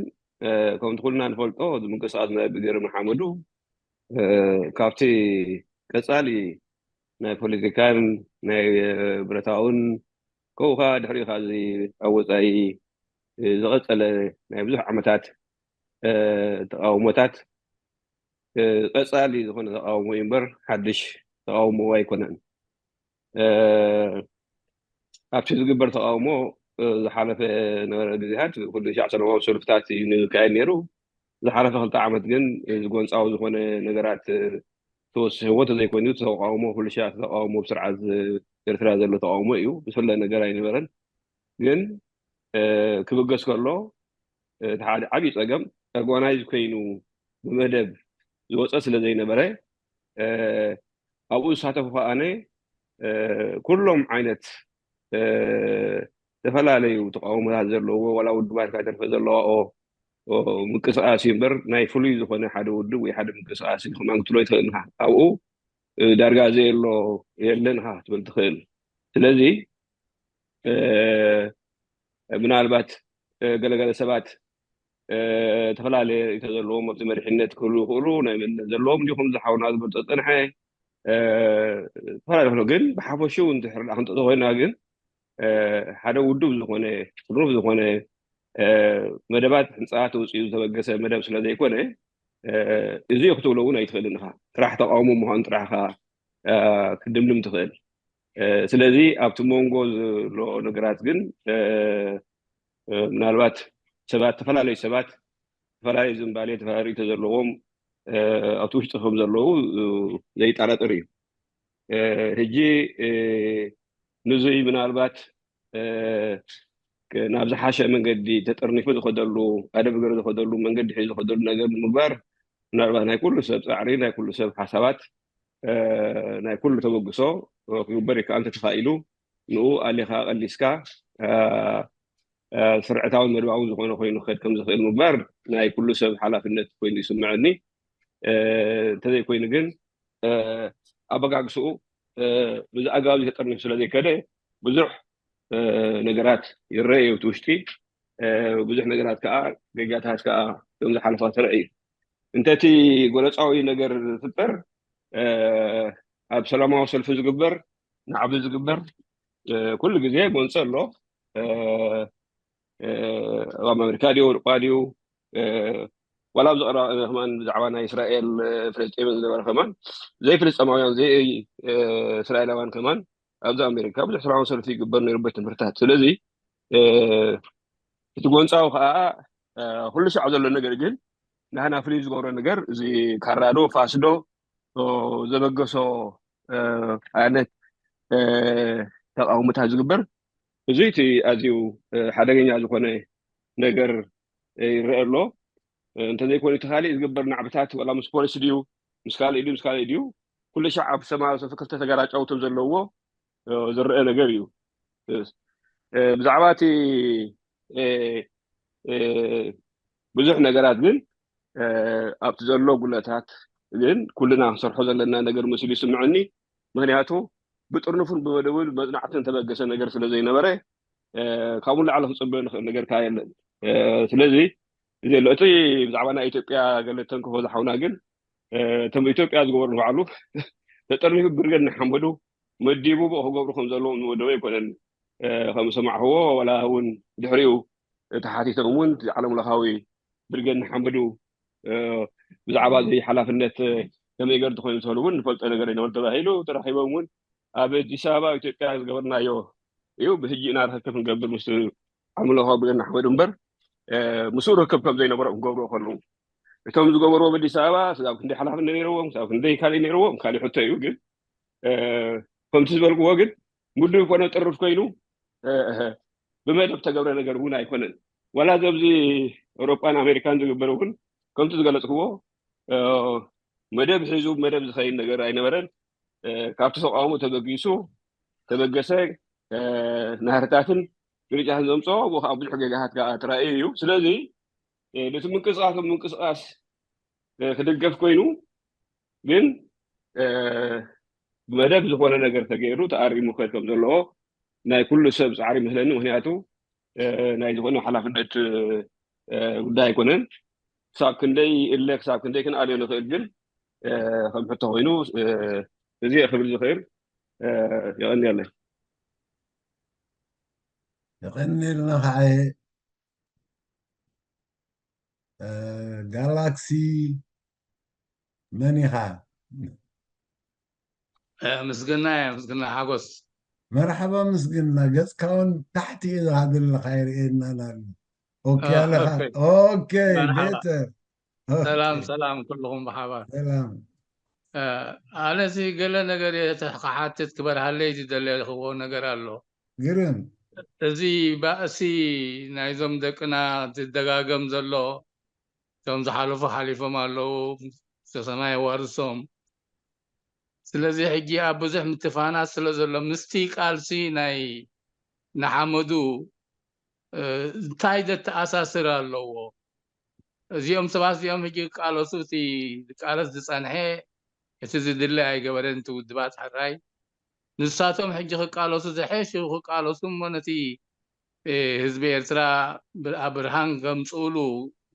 ከምቲ ኩልና ንፈልጦ ምንቅስቃስ ናይ ብገር መሓመዱ ካብቲ ቀፃሊ ናይ ፖለቲካን ናይ ብረታውን ከምኡ ከዓ ድሕሪኡ ከዓ እዚ ኣብ ወፃኢ ዝቐፀለ ናይ ብዙሕ ዓመታት ተቃውሞታት ቀፃሊ ዝኾነ ተቃውሞ እዩ እምበር ሓድሽ ተቃውሞ ኣይኮነን። ኣብቲ ዝግበር ተቃውሞ ዝሓለፈ ነበረ ግዜታት ኩሉ ሻዕ ሰላማዊ ሰልፍታት እዩ ዝካየድ ነይሩ። ዝሓለፈ ክልተ ዓመት ግን ዝጎንፃዊ ዝኾነ ነገራት ተወሲኽዎ ተዘይኮይኑ ተቃውሞ ኩሉ ሻዕ ተቃውሞ ብስርዓት ኤርትራ ዘሎ ተቃውሞ እዩ። ዝፍለ ነገር ኣይነበረን። ግን ክብገስ ከሎ እቲ ሓደ ዓብዪ ፀገም ኦርጋናይዝ ኮይኑ ብመደብ ዝወፀ ስለ ዘይነበረ ኣብኡ ዝሳተፉ ከኣነ ኩሎም ዓይነት ዝተፈላለዩ ተቃውሞታት ዘለዎ ዋላ ውድባት ካተርፈ ዘለዋኦ ምንቅስቃስ እዩ እምበር ናይ ፍሉይ ዝኾነ ሓደ ውድብ ወይ ሓደ ምንቅስቃስ እዩ ከማን ክትሎ ይትኽእል ኢኻ። ኣብኡ ዳርጋ ዘየሎ የለን ኢኻ ክትብል ትኽእል። ስለዚ ምናልባት ገለገለ ሰባት ዝተፈላለየ ርእይቶ ዘለዎም ኣብቲ መሪሕነት ክህሉ ይኽእሉ ናይ መንነት ዘለዎም እንዲኹም ዝሓውና ዝበልጦ ፀንሐ ተፈላለዩ ግን ብሓፈሽኡ እንድሕር ክንጠጦ ኮይና ግን ሓደ ውዱብ ዝኾነ ጥሩፍ ዝኾነ መደባት ህንፃ ተውፅኡ ዝተበገሰ መደብ ስለ ዘይኮነ እዚ ክትብሎ እውን ኣይትኽእልን ኢኻ። ጥራሕ ተቃውሞ ምዃኑ ጥራሕኻ ክድምድም ትኽእል። ስለዚ ኣብቲ መንጎ ዘሎ ነገራት ግን ምናልባት ሰባት ተፈላለዩ ሰባት ተፈላለዩ ዝንባሌ ተፈላለዩ ርእይቶ ዘለዎም ኣብቲ ውሽጢ ከም ዘለዉ ዘይጠራጠር እዩ። ሕጂ ንዙይ ምናልባት ናብ ዝሓሸ መንገዲ ተጠርኒፉ ዝኸደሉ ኣደብ ገር ዝኸደሉ መንገዲ ሒዙ ዝኸደሉ ነገር ንምግባር ምናልባት ናይ ኩሉ ሰብ ፃዕሪ ናይ ኩሉ ሰብ ሓሳባት ናይ ኩሉ ተበግሶ ክግበር ይከኣል እንተተኻኢሉ ንኡ ኣሊኻ ቀሊስካ ስርዕታውን መድባውን ዝኾነ ኮይኑ ክኸድ ከም ዝኽእል ምግባር ናይ ኩሉ ሰብ ሓላፍነት ኮይኑ ይስምዐኒ። እንተዘይኮይኑ ግን ኣበጋግስኡ ብዚ ኣገባብ ተጠርኒፉ ስለ ዘይከደ ብዙሕ ነገራት ይረአ እዩ እቲ ውሽጢ ብዙሕ ነገራት ከዓ ገጋታት ከዓ ከም ዝሓለፋ ተረአ እዩ። እንተቲ ጎለፃዊ ነገር ዝፍጠር ኣብ ሰላማዊ ሰልፊ ዝግበር ናዕቢ ዝግበር ኩሉ ግዜ ጎንፂ ኣሎ። ኣብ ኣሜሪካ ድዩ ኣውሮጳ ድዩ ዋላ ኣብዚ ቀረባ ከማን ብዛዕባ ናይ እስራኤል ፍልስጤምን ዝነበረ ከማን ዘይፍልስጤማውያን ዘይ እስራኤላውያን ከማን ኣብዚ ኣሜሪካ ብዙሕ ሰላማዊ ሰልፊ ይግበር ነይሩ ቤት ትምህርትታት። ስለዚ እቲ ጎንፃዊ ከዓ ኩሉ ሻዕ ዘሎ ነገር ግን ንሕና ፍልይ ዝገብሮ ነገር እዚ ካራዶ ፋስዶ ዘበገሶ ዓይነት ተቃውሞታት ዝግበር እዚ እቲ ኣዝዩ ሓደገኛ ዝኾነ ነገር ይረአ ኣሎ። እንተዘይኮይኑ እቲ ካሊእ ዝግበር ናዕብታት ዋላ ምስ ፖሊስ ድዩ ምስ ካልእ ድዩ ምስ ካልእ ድዩ ኩሉ ሻዕ ኣብ ሰማያዊ ሰልፊ ክልተ ተጋራጫውቶም ዘለዎ ዝረአ ነገር እዩ። ብዛዕባ እቲ ብዙሕ ነገራት ግን ኣብቲ ዘሎ ጉለታት ግን ኩልና ክንሰርሖ ዘለና ነገር መሲሉ ይስምዐኒ። ምክንያቱ ብጥርንፉን ብመደብን መፅናዕትን ተበገሰ ነገር ስለ ዘይነበረ ካብኡ ላዕሊ ክፅበ ንኽእል ነገር ከዓ የለን። ስለዚ እዚ ኣሎ እቲ ብዛዕባ ናይ ኢትዮጵያ ገለ ተንክፎ ዝሓውና ግን እቶም ኢትዮጵያ ዝገበሩ ንባዕሉ ተጠርኒፉ ብርገድ ንሓመዱ መዲቡ ብኡ ክገብሩ ከም ዘለዎም ዝመደበ ኣይኮነን። ከም ዝሰማዕክዎ ዋላ እውን ድሕሪኡ ተሓቲቶም እውን ዓለም ለኻዊ ብርገድ ንሓመዱ ብዛዕባ እዚ ሓላፍነት ከመይ ገር ትኮይኑ ትህሉ እውን ንፈልጦ ነገር ይነበሩ ተባሂሉ ተራኪቦም እውን ኣብ ኣዲስ ኣበባ ኣብ ኢትዮጵያ ዝገበርናዮ እዩ። ብሕጂ ኢና ርክክብ ክንገብር ምስ ዓለም ለኻዊ ብርገድ ንሓመዱ እምበር ምስኡ ርክብ ከም ዘይነበሮም ክገብርዎ ከለዉ እቶም ዝገበርዎ ኣብ ኣዲስ ኣበባ ክሳብ ክንደይ ሓላፍነት ነይርዎም ክሳብ ክንደይ ካልእ ነይርዎም ካልእ ሕቶ እዩ። ግን ከምቲ ዝበልክዎ ግን ምድብ ኮነ ጥርፍ ኮይኑ ብመደብ ተገብረ ነገር እውን ኣይኮነን። ዋላ ኣብዚ ኣውሮጳን ኣሜሪካን ዝግበር እውን ከምቲ ዝገለፅክዎ መደብ ሒዙ መደብ ዝኸይድ ነገር ኣይነበረን። ካብቲ ተቃውሞ ተበጊሱ ተበገሰ ናህርታትን ግርጫትን ዘምፅኦ ብኡ ከዓ ብዙሕ ጌጋታት ከዓ ተራእዩ እዩ። ስለዚ ነቲ ምንቅስቃስ ምንቅስቃስ ክድገፍ ኮይኑ ግን ብመደብ ዝኾነ ነገር ተገይሩ ተኣሪሙ ክኸድ ከም ዘለዎ ናይ ኩሉ ሰብ ፃዕሪ ይመስለኒ። ምክንያቱ ናይ ዝኾነ ሓላፍነት ጉዳይ ኣይኮነን። ክሳብ ክንደይ እለ ክሳብ ክንደይ ክንኣልዮ ንኽእል ግን ከም ሕቶ ኮይኑ እዚ ክብል ዝኽእል። የቐንየለይ። የቐንየልና ከዓ ጋላክሲ መን ኢኻ? ምስግና እየ ምስግና ሓጎስ። መርሓባ ምስግና፣ ገጽካ እውን ታሕቲ ኢኻ ዘለኻ ይርእየናን ኣሎ። ኦኬ ኣለኻ። ኦኬ ቤተር። ሰላም ሰላም ኩልኹም ብሓባር። ሰላም። ኣነሲ ገለ ነገር እየ ክሓትት ክበርሃለይ ዝደለኹዎ ነገር ኣሎ። ግርም። እዚ ባእሲ ናይዞም ደቅና ዝደጋገም ዘሎ እቶም ዝሓለፉ ሓሊፎም ኣለዉ፣ ሰማይ የዋርሶም። ስለዚ ሕጂ ኣብ ብዙሕ ምትፋናት ስለ ዘሎ ምስቲ ቃልሲ ናይ ንሓመዱ እንታይ ዘተኣሳስር ኣለዎ? እዚኦም ሰባት እዚኦም ሕጂ ክቃለሱ እቲ ዝቃለስ ዝጸንሐ እቲ ዝድለ ኣይገበረን እቲ ውድባት ሕራይ ንሳቶም ሕጂ ክቃለሱ ዝሐሽ ክቃለሱ እሞ ነቲ ህዝቢ ኤርትራ ኣብ ብርሃን ከምፅኡሉ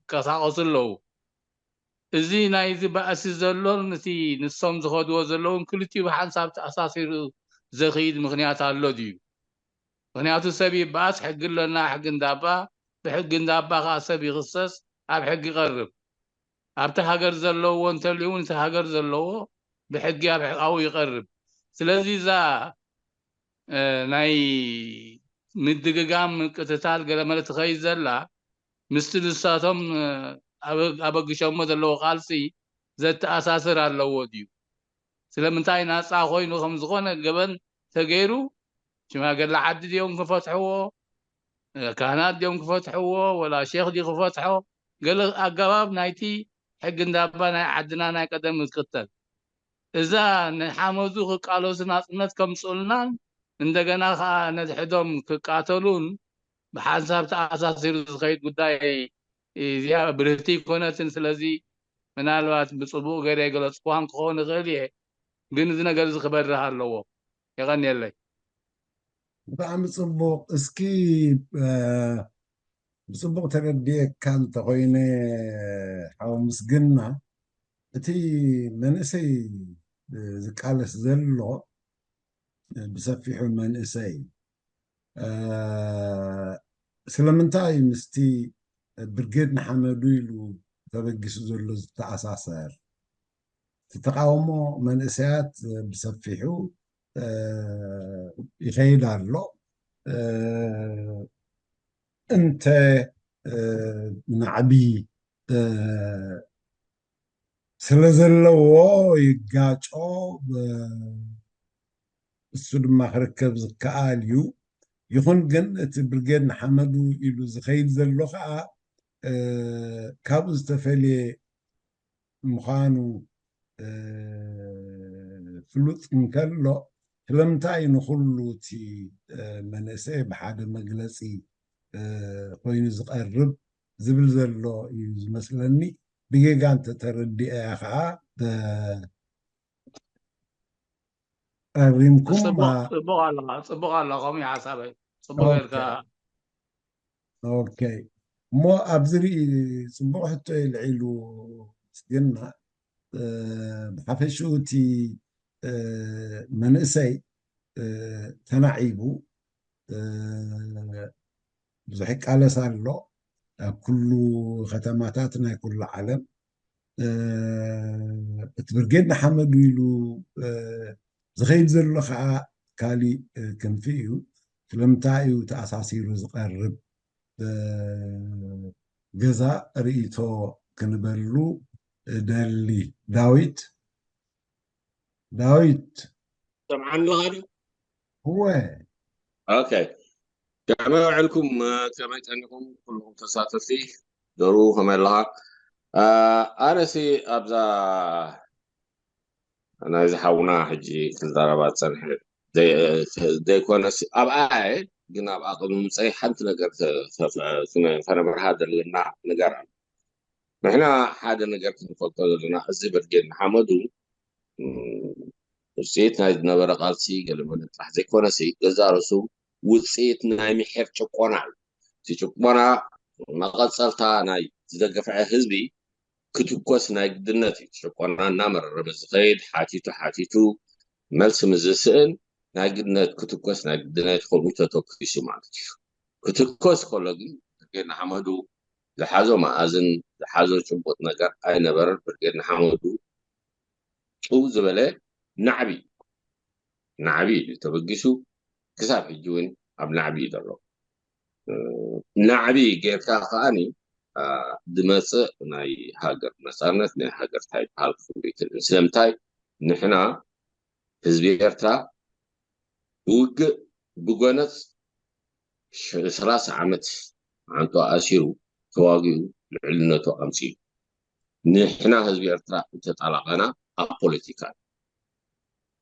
ይቀሳቀሱ ኣለዉ። እዚ ናይዚ ባእሲ ዘሎን እቲ ንሶም ዝኸድዎ ዘለውን ክልቲኡ ብሓንሳብ ተኣሳሲሩ ዘኽይድ ምኽንያት ኣሎ ድዩ? ምኽንያቱ ሰብ ይበኣስ፣ ሕጊ ኣለና፣ ሕጊ እንዳባ፣ ብሕጊ እንዳባ ከዓ ሰብ ይኽሰስ፣ ኣብ ሕጊ ይቐርብ። ኣብቲ ሃገር ዘለዎ እንተልዩ እውን እቲ ሃገር ዘለዎ ብሕጊ ኣብ ሕቃዊ ይቐርብ። ስለዚ እዛ ናይ ምድግጋም ምቅትታል ገለመለ ትኸይድ ዘላ ምስቲ ንሳቶም ኣበግሸሞ ዘለዎ ቃልሲ ዘተኣሳስር ኣለዎ ድዩ? ስለምንታይ ናፃ ኮይኑ ከም ዝኾነ ገበን ተገይሩ ሽማግለ ዓዲ ድዮም ክፈትሕዎ? ካህናት ድዮም ክፈትሕዎ? ወላ ሼክ ድዩ ክፈትሖ? ገለ ኣገባብ ናይቲ ሕጊ እንዳባ ናይ ዓድና ናይ ቀደም ዝክተል እዛ ንሓመዱ ክቃለሱ ናፅነት ከምፅኡልናን እንደገና ከዓ ነድሕዶም ክቃተሉን ብሓንሳብ ተኣሳሲሩ ዝኸይድ ጉዳይ እዚኣ ብርህቲ ይኮነትን። ስለዚ ምናልባት ብፅቡቅ ገይረ የገለፅኩዋን ክኸውን ይኽእል እየ፣ ግን እዚ ነገር እዚ ክበርህ ኣለዎ። የቐንየለይ። ብጣዕሚ ፅቡቅ። እስኪ ብፅቡቅ ተረዲኤካ እንተኮይነ ሓው ምስግና፣ እቲ መንእሰይ ዝቃለስ ዘሎ ብሰፊሑ መንእሰይ ስለምንታይ ምስቲ ብርጌድ ንሓመዱ ኢሉ ተበጊሱ ዘሎ ዝተኣሳሰር? እቲ ተቃውሞ መንእሰያት ብሰፊሑ ይኸይድ ኣሎ። እንተ ናዕቢ ስለ ዘለዎ ይጋጮ፣ እሱ ድማ ክርከብ ዝከኣል እዩ። ይኹን ግን እቲ ብርጌድ ንሓመዱ ኢሉ ዝኸይድ ዘሎ ከዓ ካብኡ ዝተፈልየ ምዃኑ ፍሉጥ እንከሎ፣ ስለምንታይ ንኹሉ እቲ መንእሰይ ብሓደ መግለፂ ኮይኑ ዝቐርብ ዝብል ዘሎ እዩ ዝመስለኒ። ብጌጋ እንተተረዲኤያ ከዓ ኣሪምኩም ጽቡቕ ኣለኻ፣ ጽቡቕ ኣለኻ። ከምኡ ሓሳበይ ጽቡቕ ጌርካ። ኦኬ። እሞ ኣብዚ ርኢ ጽቡቕ ሕቶ የልዒሉ ምስግና። ብሓፈሽኡ እቲ መንእሰይ ተናዒቡ ብዙሕ ይቃለስ ኣሎ ኣብ ኩሉ ከተማታት ናይ ኩሉ ዓለም። እቲ ብርጌድ ንሓመዱ ኢሉ ዝኸይድ ዘሎ ከዓ ካሊእ ክንፊ እዩ። ስለምንታይ እዩ ተኣሳሲሩ ዝቐርብ? ገዛ ርእይቶ ክንበሉ እደሊ። ዳዊት፣ ዳዊት። ሰምዓኒ ኣለኻ ድዩ? እወ። ኦኬ። ከመይ ውዕልኩም? ከመይ ጸኒኹም? ኩልኹም ተሳተፍቲ ዶሩ ከመይ ኣለኻ? ኣነሲ ኣብዛ ናይዚ ሓውና ሕጂ ክዛረባ ዝጸንሐ ዘይኮነስ ኣብኣ እየ፣ ግን ኣብኣ ቅድሚ ምምፀይ ሓንቲ ነገር ተነብርሃ ዘለና ነገር ኣሎ። ንሕና ሓደ ነገር ክንፈልጦ ዘለና፣ እዚ ብርጌድ ንሓመዱ ውፅኢት ናይ ዝነበረ ቃልሲ ገለመለ ጥራሕ ዘይኮነሲ፣ ገዛ ርእሱ ውፅኢት ናይ ምሒር ጭቆና እዩ። እቲ ጭቆና መቐፀልታ ናይ ዝደገፍዐ ህዝቢ ክትኮስ ናይ ግድነት እዩ። ጭቆና እናመረረ ምስዝኸይድ ሓቲቱ ሓቲቱ መልሲ ምስዝስእን ናይ ግድነት ክትኮስ ናይ ግድነት ከምኡ ተተኪሱ ማለት እዩ። ክትኮስ ከሎ ግን ብርጌድ ንሓመዱ ዝሓዞ መኣዝን ዝሓዞ ጭቡጥ ነገር ኣይነበረን። ብርጌድ ንሓመዱ ጭው ዝበለ ናዕቢ ናዕቢ እዩ ተበጊሱ፣ ክሳብ ሕጂ እውን ኣብ ናዕቢ እዩ ዘሎ። ናዕቢ ጌርካ ከዓኒ ዝመፅእ ናይ ሃገር ነፃነት ናይ ሃገር እንታይ ይበሃል ክፍሉ ይትልን። ስለምንታይ ንሕና ህዝቢ ኤርትራ ብውግእ ብጎነፅ ሰላሳ ዓመት ዓንቶ ኣሲሩ ተዋጊኡ ልዕልነቱ ኣምፅኡ። ንሕና ህዝቢ ኤርትራ እንተጣላቐና ኣብ ፖለቲካ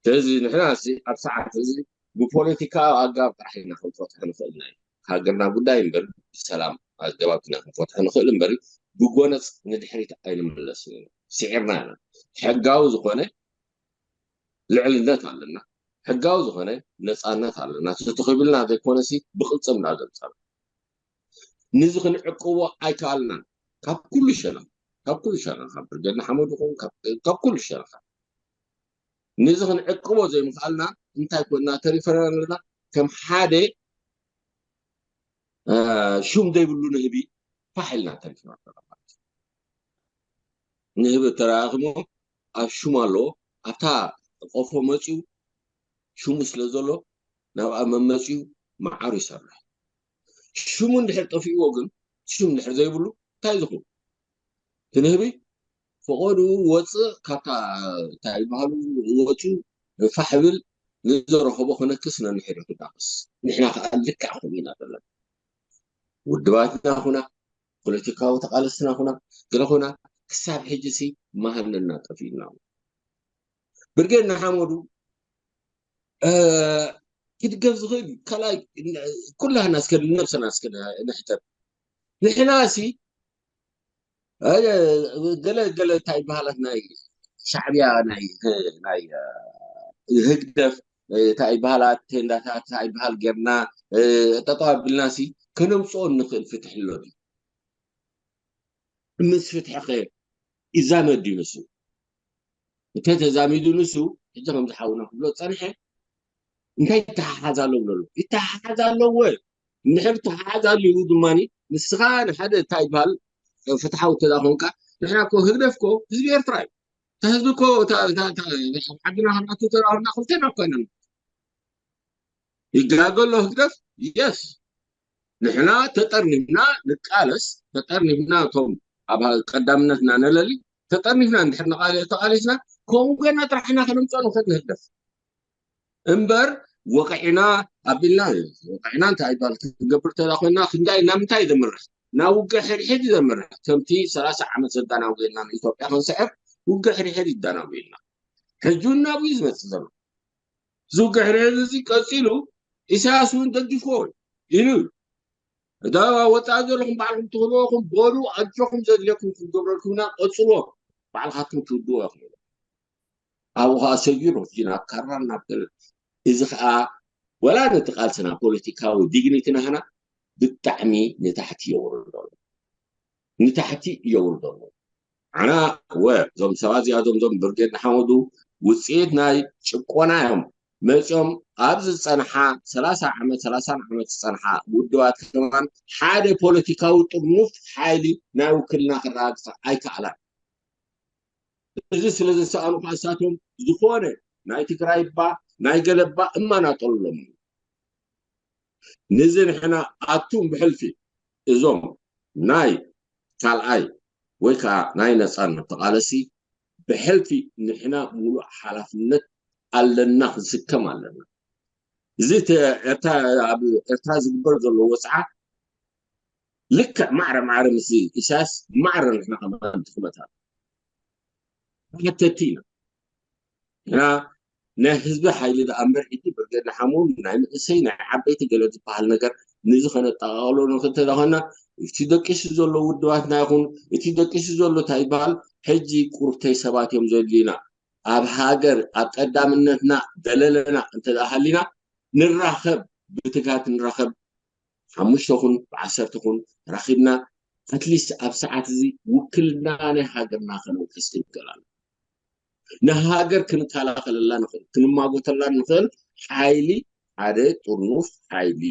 እዚ ንሕና እዚ ኣብ ሰዓት እዚ ብፖለቲካ ኣጋብ ጥራሕ ኢና ክንፈትሖ ንኽእል ናይ ሃገርና ጉዳይ እምበር ብሰላም ኣገባብ ኢና ክንፈትሖ ንኽእል እምበር ብጎነፅ ንድሕሪት ኣይንምለስን ኢና። ስዒርና ኢና። ሕጋዊ ዝኾነ ልዕልነት ኣለና። ሕጋዊ ዝኾነ ነፃነት ኣለና። ተተኺብልና ዘይኮነሲ ብቕልፅምና ዘምፀና ንዚ ክንዕቅቦ ኣይከኣልናን። ካብ ኩሉ ሸነኽ ካብ ኩሉ ሸነኻ ብርጌድ ንሓመዱ ይኹን ካብ ኩሉ ሸነኻ ንዚ ክንዕቅቦ ዘይምኽኣልና እንታይ ኮይና ተሪፈና ኣለና? ከም ሓደ ሽም ዘይብሉ ንህቢ ፋሕ ኢልና ተሪፍና ኣለና ማለት እዩ። ንህቢ ተረኣኽሞ ኣብ ሽሙ ኣለዎ። ኣብታ ቆፎ መፂኡ ሽሙ ስለ ዘሎ ናብኣ መመፂኡ መዓሩ ይሰርሕ። ሽሙ እንድሕር ጠፊእዎ ግን ሽም እንድሕር ዘይብሉ እንታይ ዝኹን እቲ ንህቢ ፈቐዱ ወፅእ ካብታ እንታይ ይበሃሉ ወፁ ፋሕ ብል ንዘረኸቦ ክነክስ ነንሕድ ክዳቅስ ንሕና ከዓ ልክዕ ከምኡ ኢና ዘለና። ውድባትና ኩና ፖለቲካዊ ተቃለስትና ኩና ገለ ኩና ክሳብ ሕጂ ሲ መሃነና ጠፊእና። ብርጌድ ንሓመዱ ክድገፍ ዝኽእል እዩ። ካልኣይ ኩላህና እስከ ነብሰና እስከ ንሕተት። ንሕና ሲ ገለ ገለ እንታይ ይበሃላት ናይ ሻዕብያ ናይ ናይ ህግደፍ እንታይ ይበሃላት ቴንዳታት እንታይ ይበሃል ጌርና ጠጠው ኣቢልና ሲ ከነምፅኦ እንኽእል ፍትሒ ኣሎ ድዩ? ምስ ፍትሒ ከ ይዛመድ ድዩ ንሱ? እንተ ተዛሚዱ ንሱ ሕጂ ከምዚ ሓውና ክብሎ ዝጸንሐ እንታይ ይተሓሓዝ ኣሎ ብለሉ። ይተሓሓዝ ኣለዎ። እንድሕር ይተሓሓዝ ኣልዩ ድማ ንስኻ ንሓደ እንታይ ይበሃል ፍትሓዊ እንተ ኮንካ ንሕና እኮ ህግደፍ እኮ ህዝቢ ኤርትራ እዩ። እታ ህዝቢ እኮ ዓድና ከምኣቱ ተራሁና ክልተና እኮ ኢና ይጋገ ኣሎ ህግደፍ የስ ንሕና ተጠርኒፍና ንቃለስ ተጠርኒፍና እቶም ኣብ ቀዳምነትና ነለሊ ተጠርኒፍና እንድሕር ተቃሊስና ከምኡ ገና ጥራሕና ከነምፀኦ ንኽእል ንህግደፍ እምበር ወቂዕና ኣቢልና ወቂዕና እንታይ ይባል ክንገብር ተዳ ኮይና ክንዳይ ናብ ምንታይ ዘምርሕ ናብ ውግእ ሕድሕድ ዘምርሕ ከምቲ ሰላሳ ዓመት ዘዳናጉየና ንኢትዮጵያ ክንስዕር ውግእ ሕድሕድ ይዳናጉየና ሕጂ እውን ናብኡ ዝመፅእ ዘሎ ዝውግእ ሕድሕድ እዚ ቀፂሉ ኢሳያስ እውን ደጊፍዎ ኢሉ እዩ እዛ ወፃኢ ዘለኹም ባዕልኩም ትኽእልዎ ኹም በሉ ኣጆኹም ዘድልየኩም ክንገብረልኩምና ቀፅልዎ ባዕልካትኩም ትውድዎ ኢኹም ኣብኡ ከዓ ሰጊሩ ሕጂ ናብ ካራን ናብ ገለ እዚ ከዓ ወላ ነቲ ቃልስና ፖለቲካዊ ዲግኒቲ ናህና ብጣዕሚ ንታሕቲ የውርዶ ኣሎ ንታሕቲ የውርዶ ኣሎ ኣና ወ እዞም ሰባት እዚኣቶም እዞም ብርጌድ ንሓመዱ ውፅኢት ናይ ጭቆና እዮም መፂኦም ኣብ ዝፀንሓ ሰላሳ ዓመት ሰላሳን ዓመት ዝፀንሓ ውድባት ከማን ሓደ ፖለቲካዊ ጥርኑፍ ሓይሊ ናይ ውክልና ክረጋግፃ ኣይከኣላን እዚ ስለ ዘሰኣኑ ከዓ እሳቶም ዝኾነ ናይ ትግራይ እባ ናይ ገለ እባ እማናጠሉሎም እዩ ንዚ ንሕና ኣቱም ብሕልፊ እዞም ናይ ካልኣይ ወይ ከዓ ናይ ነፃነት ተቃለሲ ብሕልፊ ንሕና ሙሉእ ሓላፍነት ኣለና ክንስከም ኣለና እዚ ኣብ ኤርትራ ዝግበር ዘሎ ወፅዓ ልክዕ ማዕረ ማዕረ ምስ ኢሳያስ ማዕረ ንሕና ከማን ድኽመት ኣሎ ተሓተቲ ኢና እና ናይ ህዝቢ ሓይሊ ደኣ እምበር ሕጂ ብርጌድ ንሓመዱ ናይ መንእሰይ ናይ ዓበይቲ ገለ ዝበሃል ነገር፣ ንዚ ከነጠቓቕሎ ንኽእል እንተደኾና፣ እቲ ደቂሱ ዘሎ ውድባትና ይኹን እቲ ደቂሱ ዘሎ እንታይ ይበሃል፣ ሕጂ ቁርብተይ ሰባት እዮም ዘድልዩና። ኣብ ሃገር ኣብ ቀዳምነትና ደለለና እንተደኣ ሃሊና፣ ንራኸብ፣ ብትጋት ንራኸብ። ሓሙሽተ ኹን ብዓሰርተ ኹን ራኺብና፣ ኣትሊስት ኣብ ሰዓት እዚ ውክልና ናይ ሃገርና ከነውሕስ ክንክእል ኣሎ። ንሃገር ክንከላኸለላ ንኽእል፣ ክንማጎተላ ንኽእል ሓይሊ፣ ሓደ ጥርኑፍ ሓይሊ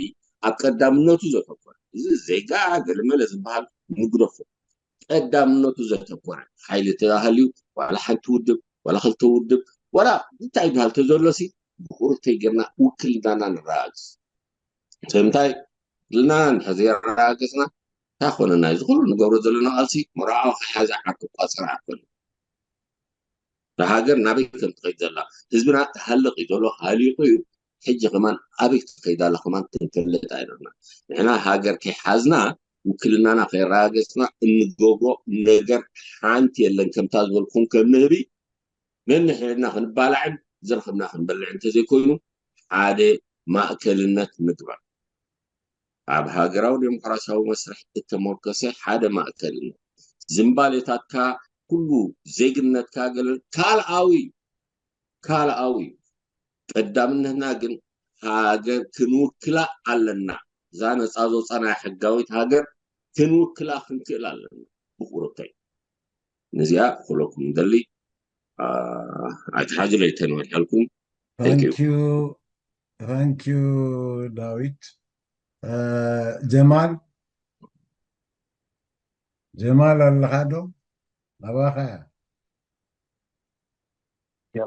ኣብ ቀዳምነቱ ዘተኮረ፣ እዚ ዜጋ ገለመለ ዝበሃል ንግደፎ። ቀዳምነቱ ዘተኮረ ሓይሊ ተባሃልዩ፣ ዋላ ሓንቲ ውድብ፣ ዋላ ክልተ ውድብ፣ ዋላ እንታይ ይበሃል ተዘሎሲ፣ ብቁርብተይ ጌርና ውክልናና ንረጋግጽ። ስለምንታይ ኢልና እንድሕር ዘየረጋገጽና፣ እንታይ ኮነና? እዚ ኩሉ ንገብሮ ዘለና ቃልሲ መርዓዊ ከሓዘ ዓርኩ ቋጸር ኣይኮነን። ንሃገር ናበይ ከም ትኸይድ ዘላ፣ ህዝብና ተሃልቕ እዩ ዘሎ፣ ሃሊቑ እዩ። ሕጂ ከማን ኣበይ ትኸይድ ኣላ ከማን ክንፈልጥ ኣይነበርና። ንሕና ሃገር ከይሓዝና፣ ውክልናና ከየረጋገጽና፣ እንገብሮ ነገር ሓንቲ የለን። ከምታ ዝበልኩም ከም ንህቢ ነንሕድሕድና ክንባላዕን ዝረኸብና ክንበልዕ እንተዘይኮይኑ፣ ሓደ ማእከልነት ምግባር። ኣብ ሃገራዊ ዴሞክራሲያዊ መስርሕ እተመርኮሰ ሓደ ማእከልነት። ዝንባሌታትካ ኩሉ፣ ዜግነትካ ገለ ካልኣዊ እዩ። ካልኣዊ እዩ። ቀዳምነትና ግን ሃገር ክንውክላ ኣለና። እዛ ነጻ ዘውጻናያ ሕጋዊት ሃገር ክንውክላ ክንክእል ኣለና። ብቁርብተይ። ነዚኣ ክብለኩም ደሊ፣ ኣ፣ ኣይትሓዙለይ ተንወድሐልኩም። Thank you። Thank you፣ thank you ዳዊት። እ፣ ጀማል፣ ጀማል ኣለኻ ዶ? ናባኻ እያ።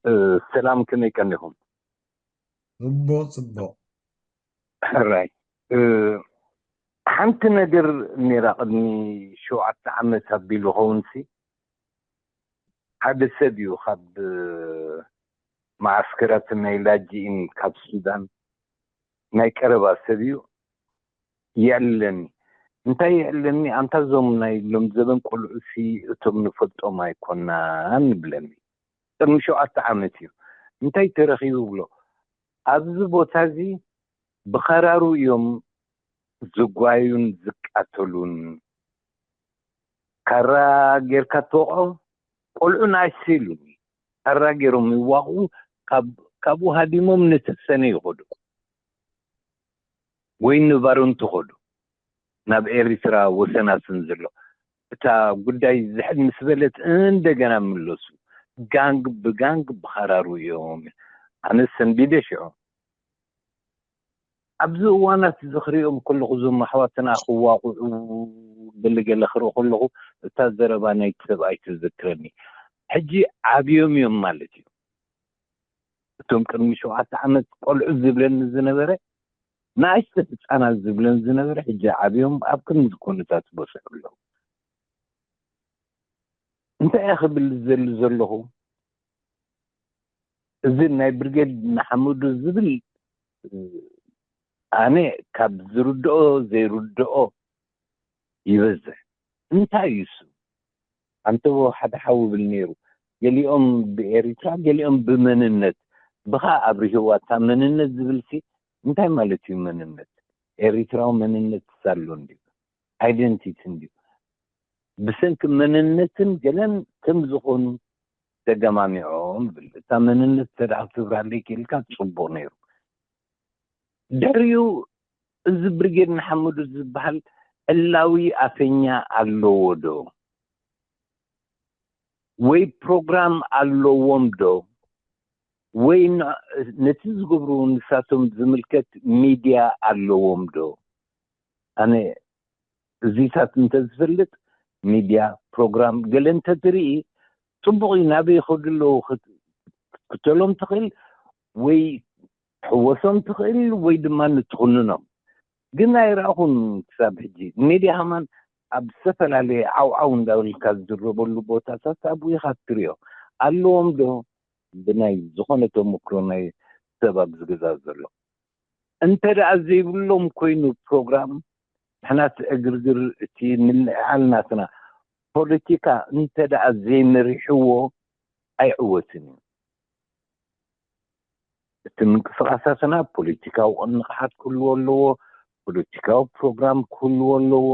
እ፣ ሰላም፣ ከመይ ቀኒኹም? ጽቡቕ፣ ጽቡቕ። ሕራይ። እ፣ ሓንቲ ነገር ነይራ ቅድሚ ሸውዓተ ዓመት ኣቢሉ ኸውንሲ፣ ሓደ ሰብ እዩ ካብ፣ እ፣ መዓስከራት ናይ ላጅኢን ካብ ሱዳን ናይ ቀረባ ሰብ እዩ። የዕልለኒ። እንታይ የዕልለኒ? ኣንታ እዞም ናይ ሎም ዘበን ቆልዑሲ እቶም ንፈልጦም ኣይኮናን ይብለኒ። ቅድሚ ሸውዓተ ዓመት እዩ። እንታይ ተረኺቡ ብሎ፣ ኣብዚ ቦታ እዚ ብኸራሩ እዮም ዝጓዩን ዝቃተሉን። ካራ ጌርካ ትወቕዖ፣ ቆልዑ ንኣሽቱ ኢሉኒ። ካራ ጌሮም ይዋቕኡ፣ ካብ-፣ ካብኡ ሃዲሞም ንተሰነ ይኸዱ ወይ ንባረንቱ ይኸዱ፣ ናብ ኤሪትራ ወሰናስን ዘሎ። እታ ጉዳይ ዝሕል ምስ በለት እንደገና ምለሱ። ጋንግ ብጋንግ ብኸራሩ እዮም። ኣነ ሰንቢደ ሽዑ። ኣብዚ እዋናት እዚ ክሪኦም ከለኹ፣ እዞም ኣሕዋትና ክዋቕዑ ገለገለ ክርኢ ከለኹ፣ እታ ዘረባ ናይቲ ሰብኣይ ትዝክረኒ። ሕጂ ዓብዮም እዮም ማለት እዩ። እቶም ቅድሚ ሸውዓተ ዓመት ቆልዑ ዝብለኒ ዝነበረ፣ ንኣሽቱ ህጻናት ዝብለን ዝነበረ፣ ሕጂ ዓብዮም ኣብ ከምዚ ኩነታት በጽሑ ኣለዉ። እንታይ እየ ክብል ዝደሊ ዘለኹ? እዚ ናይ ብርጌድ ንሓመዱ ዝብል፣ ኣነ ካብ ዝርድኦ ዘይርድኦ ይበዝሕ። እንታይ እዩ እሱ? ኣንተቦ ሓደ ሓው ይብል ነይሩ፣ ገሊኦም ብኤሪትራ፣ ገሊኦም ብመንነት። ብኻ ኣብሪህዋ እታ መንነት ዝብልሲ እንታይ ማለት እዩ መንነት? ኤሪትራዊ መንነት ኣሎ እንድዩ? ኣይደንቲቲ እንድዩ? ብሰንኪ መንነትን ገለን ከም ዝኾኑ ተገማሚዖም ይብል። እታ መንነት እንተ ደኣ ክትብራለይ ክኢልካ ጽቡቕ ነይሩ። ድሕሪኡ እዚ ብርጌድ ንሓመዱ ዝበሃል ዕላዊ ኣፈኛ ኣለዎ ዶ? ወይ ፕሮግራም ኣለዎም ዶ? ወይ ን-፣ ነቲ ዝገብርዎ ንሳቶም ዝምልከት ሚድያ ኣለዎም ዶ? ኣነ እዚታት እንተዝፈልጥ፣ ሚድያ፣ ፕሮግራም ገለ እንተትርኢ፣ ጽቡቕ እዩ። ናበይ ይኸዱ ኣለዉ ክት-፣ ክትክተሎም ትኽእል፣ ወይ ትሕወሶም ትኽእል፣ ወይ ድማ ንትኹንኖም። ግን ኣይረኣኹን ክሳብ ሕጂ። ሚድያ ከማን ኣብ ዝተፈላለየ ዓውዓው እንዳበልካ ዝዝረበሉ ቦታታት ኣብኡ ኢኻ ትሪኦ። ኣለዎም ዶ? ብናይ ዝኾነ ተመክሮ ናይ ሰብ ኣብዚ ገዛ ዘሎ። እንተ ደኣ ዘይብሎም ኮይኑ ፕሮግራም፣ ንሕና እቲ ዕግርግር፣ እቲ ምልዕዓል ናትና፣ ፖለቲካ እንተ ደኣ ዘይመሪሕዎ፣ ኣይዕወትን እዩ። እቲ ምንቅስቃሳትና ፖለቲካዊ ቅንቕሓት ክህልዎ ኣለዎ። ፖለቲካዊ ፕሮግራም ክህልዎ ኣለዎ።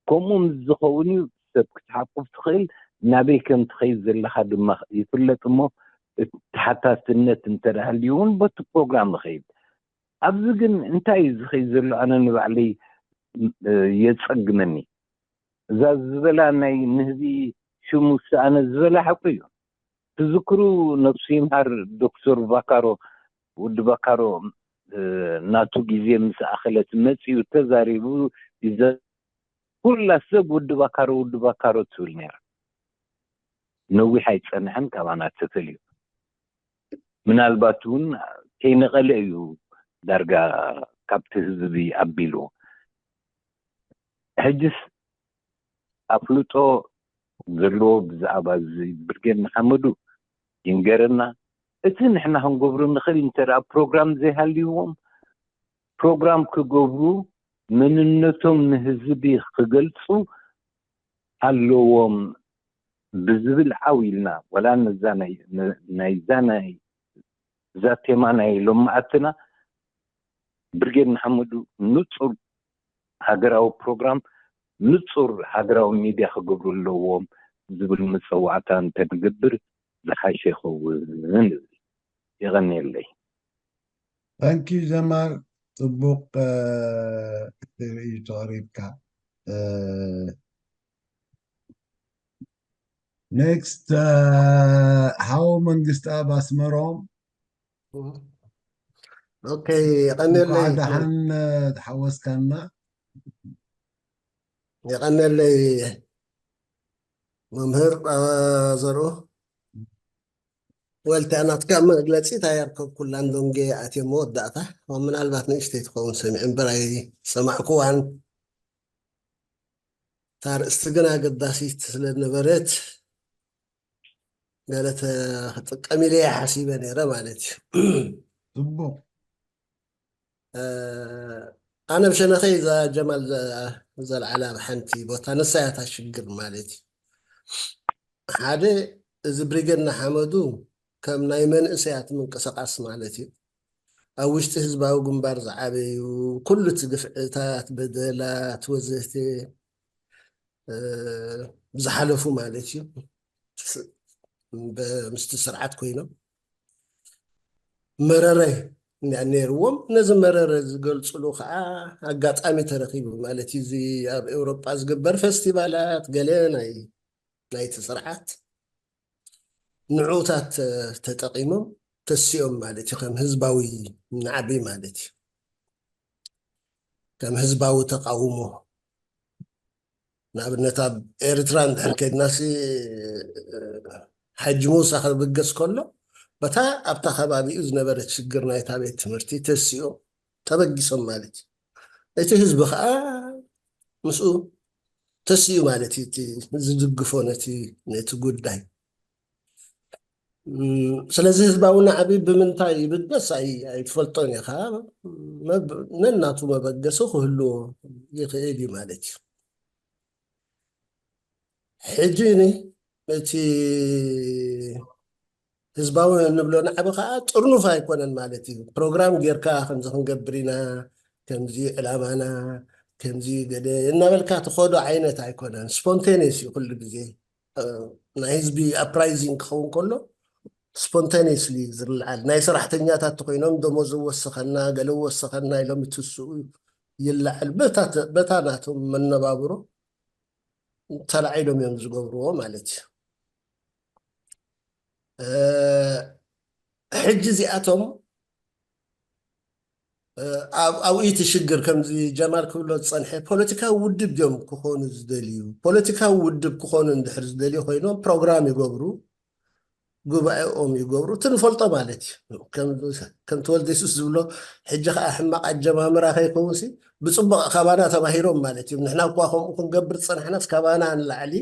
ከምኡ ምስ ዝኸውን እዩ ሰብ ክትሓቁፍ ትኽእል። ናበይ ከም ትኸይድ ዘለኻ ድማ ይፍለጥ እሞ፣ እቲ ተሓታትነት እንተ ደኣ ሃልዩ እውን በቲ ፕሮግራም ይኸይድ። ኣብዚ ግን እንታይ እዩ ዝኸይድ ዘሎ? ኣነ ንባዕለይ የጸግመኒ። እዛ ዝበላ ናይ ንህቢ ሽሙ ሰኣነ ዝበላ ሓቁ እዩ። ትዝክሩ፣ ነብሱ ይምሃር፣ ዶክተር ቫካሮ፣ ወዲ ቫካሮ፣ ናቱ ግዜ ምስ ኣኸለት መጺኡ ተዛሪቡ ይዘ ኩላ ሰብ ወዲ ቫካሮ፣ ወዲ ቫካሮ ትብል ነይራ። ነዊሕ ኣይጸንሐን፣ ካባና ተፈልዩ። ምናልባት እውን ከይነቐለ እዩ ዳርጋ ካብቲ ህዝቢ ኣቢሉ። ሕጅስ ኣፍልጦ ዘለዎ ብዛዕባ እዚ ብርጌድ ንሓመዱ ይንገረና። እቲ ንሕና ክንገብሮ ንኽእል እንተ ደኣ ፕሮግራም ዘይሃልይዎም፣ ፕሮግራም ክገብሩ፣ መንነቶም ንህዝቢ ክገልጹ ኣለዎም ብዝብል ዓው ኢልና፣ ወላ ነዛ ናይ፣ ነ-፣ ናይዛ ናይ፣ እዛ ቴማ ናይ ሎማዓትና ብርጌድ ንሓመዱ ንጹር ሃገራዊ ፕሮግራም፣ ንጹር ሃገራዊ ሚድያ ክገብሩ ኣለዎም ዝብል መጸዋዕታ እንተንገብር ዝሓሸ ይኸውን እብል። የቐንየለይ። Thank you ጀማል፣ ጽቡቕ ርእይቶ ኣቕሪብካ። Next ሓው መንግስቲ ኣብ ኣስመሮም። ኦኬ፣ የቐንየለይ። ደሓን ተሓወስካና። የቐንየለይ መምህር ዘርኡ። ወልተ ናትካ መግለጺ እንታይ ኣርከብኩላን ዶንጌ ኣትየ መወዳእታ ምናልባት ንእሽተይ ትኸውን ሰሚዐ እምበር ኣይሰማዕኩዋን። እታ ኣርእስቲ ግን ኣገዳሲት ስለ ዝነበረት ገለ ክጥቀም ኢለ እየ ሓሲበ ነይረ ማለት እዩ። ጽቡቕ። ኣነ ብሸነኸይ እዛ ጀማል ዘልዓላ ኣብ ሓንቲ ቦታ ንሳ እያ እታ ሽግር ማለት እዩ። ሓደ እዚ ብሪገድ ንሓመዱ ከም ናይ መንእሰያት ምንቅስቃስ ማለት እዩ። ኣብ ውሽጢ ህዝባዊ ግንባር ዝዓበዩ ኩሉ እቲ ግፍዕታት፣ በደላት ወዘተ ዝሓለፉ ማለት እዩ። ምስቲ ስርዓት ኮይኖም መረረ ነይርዎም። ነዚ መረረ ዝገልፅሉ ከዓ ኣጋጣሚ ተረኪቡ ማለት እዩ። እዚ ኣብ ኤውሮጳ ዝግበር ፈስቲቫላት ገለ ናይ ናይቲ ስርዓት ንዑታት ተጠቂሞም ተሲኦም ማለት እዩ። ከም ህዝባዊ ናዕቢ ማለት እዩ። ከም ህዝባዊ ተቃውሞ ንኣብነት ኣብ ኤርትራ እንድሕር ከድናሲ ሓጂ ሙሳ ክብገስ ከሎ በታ ኣብታ ከባቢኡ ዝነበረት ሽግር ናይታ ቤት ትምህርቲ ተሲኦም ተበጊሶም ማለት እዩ። እቲ ህዝቢ ከዓ ምስኡ ተሲኡ ማለት እዩ። እቲ ዝድግፎ ነቲ ነቲ ጉዳይ ስለዚ ህዝባዊ ናዕቢ ብምንታይ ይብገስ ኣይትፈልጦን ኢኻ። ነናቱ መበገሲ ክህልዎ ይኽእል እዩ ማለት እዩ። ሕጂ እቲ ህዝባዊ እንብሎ ናዕቢ ከዓ ጥርኑፍ ኣይኮነን ማለት እዩ። ፕሮግራም ጌርካ ከምዚ ክንገብር ኢና፣ ከምዚ ዕላማና፣ ከምዚ ገለ እናበልካ ትኸዶ ዓይነት ኣይኮነን። ስፖንቴኒየስ እዩ ኩሉ ግዜ። ናይ ህዝቢ ኣፕራይዚንግ ክኸውን ከሎ ስፖንታኒየስሊ ዝለዓል፣ ናይ ሰራሕተኛታት ተኮይኖም ደሞዝ ወሰኸና ገለ ወሰኸና ኢሎም ይትስኡ ይለዓል። በታ ናቶም መነባብሮ ተላዒሎም እዮም ዝገብርዎ ማለት እዩ። ሕጂ እዚኣቶም ኣብኡ እቲ ሽግር ከምዚ ጀማል ክብሎ ዝፀንሐ ፖለቲካዊ ውድብ ድዮም ክኾኑ ዝደልዩ? ፖለቲካዊ ውድብ ክኾኑ እንድሕር ዝደልዩ ኮይኖም ፕሮግራም ይገብሩ፣ ጉባኤኦም ይገብሩ፣ እቲ ንፈልጦ ማለት እዩ። ከም ተወልደ የሱስ ዝብሎ ሕጂ ከዓ ሕማቕ ኣጀማምራ ከይከውንሲ ብፅቡቕ ካባና ተማሂሮም ማለት እዩ። ንሕና እኳ ከምኡ ክንገብር ዝፀናሕናስ ካባና ንላዕሊ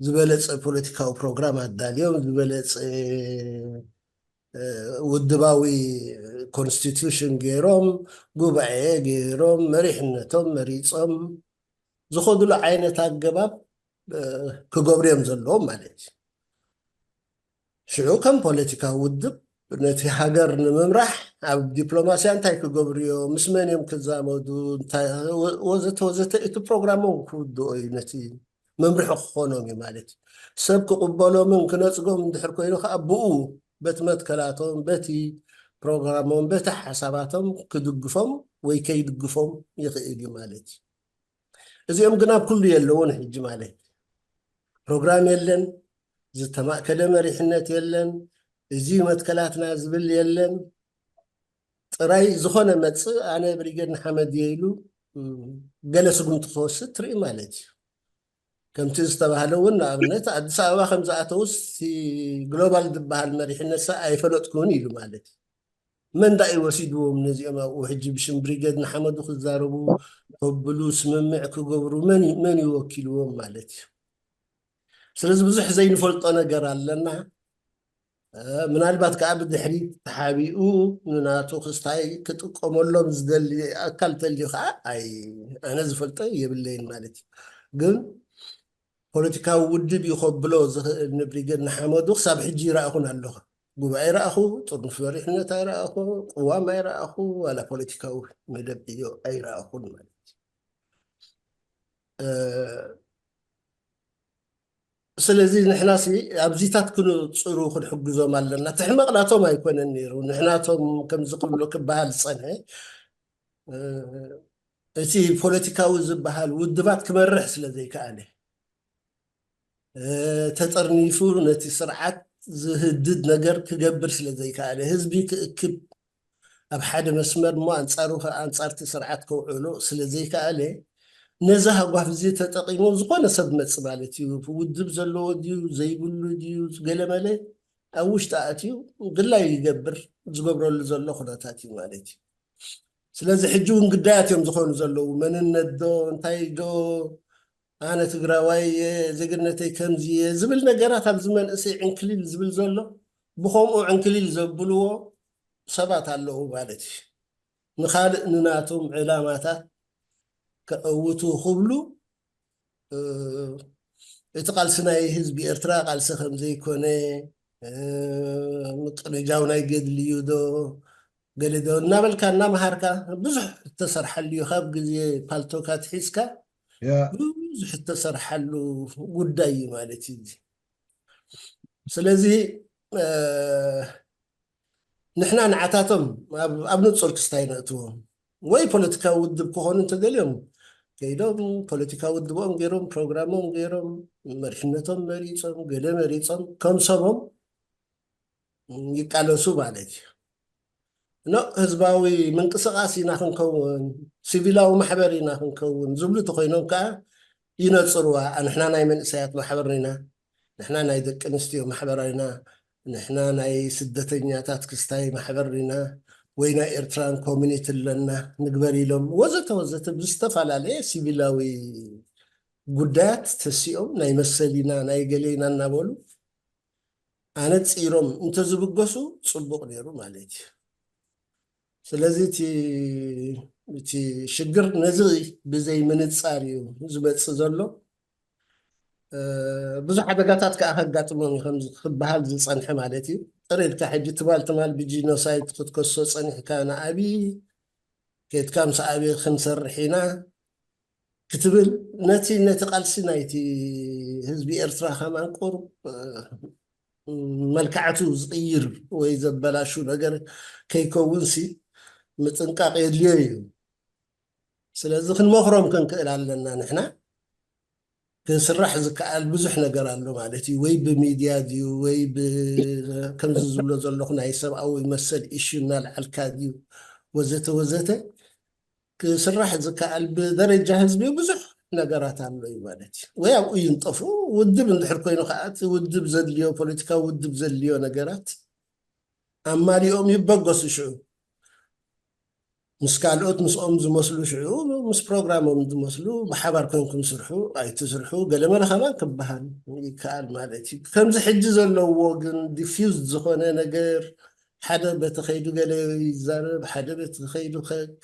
ዝበለፀ ፖለቲካዊ ፕሮግራም ኣዳልዮም ዝበለፀ ውድባዊ ኮንስቲቱሽን ገይሮም ጉባኤ ገይሮም መሪሕነቶም መሪፆም ዝኸዱሉ ዓይነት ኣገባብ ክገብሩ እዮም ዘለዎም ማለት እዩ። ሽዑ ከም ፖለቲካዊ ውድብ ነቲ ሃገር ንምምራሕ ኣብ ዲፕሎማስያ እንታይ ክገብሩ እዮም፣ ምስ መን እዮም ክዛመዱ፣ እንታይ ወ- ወዘተ ወዘተ፣ እቲ ፕሮግራሞም ክውድኦ እዩ። ነቲ መምርሒ ክኾኖም እዩ ማለት እዩ። ሰብ ክቕበሎምን ክነጽጎም እንድሕር ኮይኑ ከዓ ብኡ በቲ መትከላቶም፣ በቲ ፕሮግራሞም፣ በቲ ሓሳባቶም ክድግፎም ወይ ከይድግፎም ይኽእል እዩ ማለት እዩ። እዚኦም ግን ኣብ ኩሉ የለውን ሕጂ ማለት እዩ። ፕሮግራም የለን፣ ዝተማእከለ መሪሕነት የለን፣ እዚ መትከላትና ዝብል የለን። ጥራይ ዝኾነ መጽእ ኣነ ብሪጌድ ንሓመድ እየ ኢሉ ገለ ስጉምቲ ክወስድ ትርኢ ማለት እዩ። ከምቲ ዝተባህለ እውን ንኣብነት ኣዲስ ኣበባ ከም ዝኣተውስ እቲ ግሎባል ዝበሃል መሪሕነት ሰ ኣይፈለጥኩን ኢሉ ማለት እዩ። መን ዳኣ እዩ ወሲድዎም ነዚኦም ኣብኡ ሕጂ ብሽም ብሪጌድ ንሓመዱ ክዛረቡ ከብሉ ስምምዕ ክገብሩ መን እዩ- መን እዩ ወኪልዎም ማለት እዩ። ስለዚ ብዙሕ ዘይንፈልጦ ነገር ኣለና። ምናልባት ከዓ ብድሕሪት ተሓቢኡ ንናቱ ክስታይ ክጥቀመሎም ዝደሊ ኣካል ተልዩ ከዓ ኣይ ኣነ ዝፈልጦ የብለይን ማለት እዩ። ግን ፖለቲካዊ ውድብ እዩ ከብሎ ዝኽእል ንብሪገድ ንሓመዱ ክሳብ ሕጂ ይረኣኹን ኣለኹ። ጉባኤ ይረኣኹ፣ ጥርኑፍ መሪሕነት ኣይረኣኹ፣ ቅዋም ኣይረኣኹ፣ ዋላ ፖለቲካዊ መደብ ዕዮ ኣይረኣኹን ማለት እዩ። ስለዚ ንሕናሲ ኣብዚታት ክንፅሩ ክንሕግዞም ኣለና። እቲ ሕመቕ ናቶም ኣይኮነን ነይሩ። ንሕናቶም ከምዚ ክብሎ ክበሃል ዝፀንሐ እቲ ፖለቲካዊ ዝበሃል ውድባት ክመርሕ ስለ ዘይከኣለ፣ ተጠርኒፉ ነቲ ስርዓት ዝህድድ ነገር ክገብር ስለ ዘይከኣለ፣ ህዝቢ ክእክብ ኣብ ሓደ መስመር እሞ ኣንፃሩ ከ- ኣንፃርቲ ስርዓት ከውዕሎ ስለ ዘይከኣለ፣ ነዚ ሃጓፍ እዚ ተጠቂሙ ዝኾነ ሰብ መፅ ማለት እዩ። ውድብ ዘለዎ ድዩ ዘይብሉ ድዩ ገለመለ ኣብ ውሽጢ ኣትዩ ግላይ ይገብር ዝገብረሉ ዘሎ ኩነታት እዩ ማለት እዩ። ስለዚ ሕጂ እውን ግዳያት እዮም ዝኾኑ ዘለዉ። መንነት ዶ እንታይ ዶ ኣነ ትግራዋይ እየ፣ ዜግነተይ ከምዚ እየ ዝብል ነገራት ኣብዚ መንእሰይ ዕንክሊል ዝብል ዘሎ ብኸምኡ ዕንክሊል ዘብልዎ ሰባት ኣለዉ ማለት እዩ። ንኻልእ ንናቶም ዕላማታት ከእውቱ ክብሉ እቲ ቃልሲ ናይ ህዝቢ ኤርትራ ቃልሲ ከም ዘይኮነ ምቅንጃው ናይ ገድሊ እዩ ዶ ገለ ዶ እናበልካ እናመሃርካ ብዙሕ እተሰርሓሉ እዩ። ካብ ግዜ ፓልቶካ ትሒዝካ ብዙሕ እተሰርሓሉ ጉዳይ እዩ ማለት እዩ። ስለዚ ንሕና ንዓታቶም ኣብ ንጹር ክስታይ ነእትዎም ወይ ፖለቲካዊ ውድብ ክኾኑ እንተደልዮም ከይዶም ፖለቲካዊ ውድቦም ገይሮም ፕሮግራሞም ገይሮም መሪሕነቶም መሪጾም ገለ መሪጾም ከም ሰቦም ይቃለሱ ማለት እዩ። ኖ ህዝባዊ ምንቅስቃስ ኢና ክንከውን፣ ሲቪላዊ ማሕበር ኢና ክንከውን ዝብሉ ተኮይኖም ከዓ ይነፅርዋ። ንሕና ናይ መንእሰያት ማሕበር ኢና፣ ንሕና ናይ ደቂ ኣንስትዮ ማሕበር ኢና፣ ንሕና ናይ ስደተኛታት ክስታይ ማሕበር ኢና፣ ወይ ናይ ኤርትራን ኮሚኒቲ ኣለና ንግበር ኢሎም ወዘተ ወዘተ ብዝተፈላለየ ሲቪላዊ ጉዳያት ተሲኦም ናይ መሰል ኢና ናይ ገሌ ኢና እናበሉ ኣነፂሮም እንተዝብገሱ ፅቡቕ ነይሩ ማለት እዩ። ስለዚ እቲ እቲ ሽግር ነዚ ብዘይ ምንፃር እዩ ዝመፅእ ዘሎ። ብዙሕ ሓደጋታት ከዓ ከጋጥሞም እዩ ከምዚ ክበሃል ዝፀንሐ ማለት እዩ። ጥር ኢልካ ሕጂ ትማል ትማል ብጂኖሳይድ ክትከሶ ፀኒሕካ ንኣብይ ከድካ ምስ ኣብይ ክንሰርሕ ኢና ክትብል ነቲ ነቲ ቃልሲ ናይቲ ህዝቢ ኤርትራ ከማን ቁሩብ መልክዓቱ ዝቕይር ወይ ዘበላሹ ነገር ከይከውንሲ ምጥንቃቕ የድልዮ እዩ። ስለዚ ክንመኽሮም ክንክእል ኣለና ንሕና። ክስራሕ ዝከኣል ብዙሕ ነገር ኣሎ ማለት እዩ። ወይ ብሚድያ ድዩ ወይ ከምዚ ዝብሎ ዘለኹ ናይ ሰብኣዊ መሰል ኢሹ እናልዓልካ ድዩ ወዘተ ወዘተ ክስራሕ ዝከኣል ብደረጃ ህዝቢ ብዙሕ ነገራት ኣሎ እዩ ማለት እዩ። ወይ ኣብኡ ይንጠፉ ውድብ እንድሕር ኮይኑ ከዓ እቲ ውድብ ዘድልዮ ፖለቲካዊ ውድብ ዘድልዮ ነገራት ኣማሊኦም ይበገሱ ሽዑ ምስ ካልኦት ምስኦም ዝመስሉ ሽዑ ምስ ፕሮግራሞም ዝመስሉ ብሓባር ኮንኩም ስርሑ ኣይትስርሑ ገለመለ ከማን ክበሃል ይከኣል ማለት እዩ። ከምዚ ሕጂ ዘለዎ ግን ዲፊውዝድ ዝኾነ ነገር ሓደ በቲ ከይዱ ገለ ይዛረብ ሓደ በቲ ከይዱ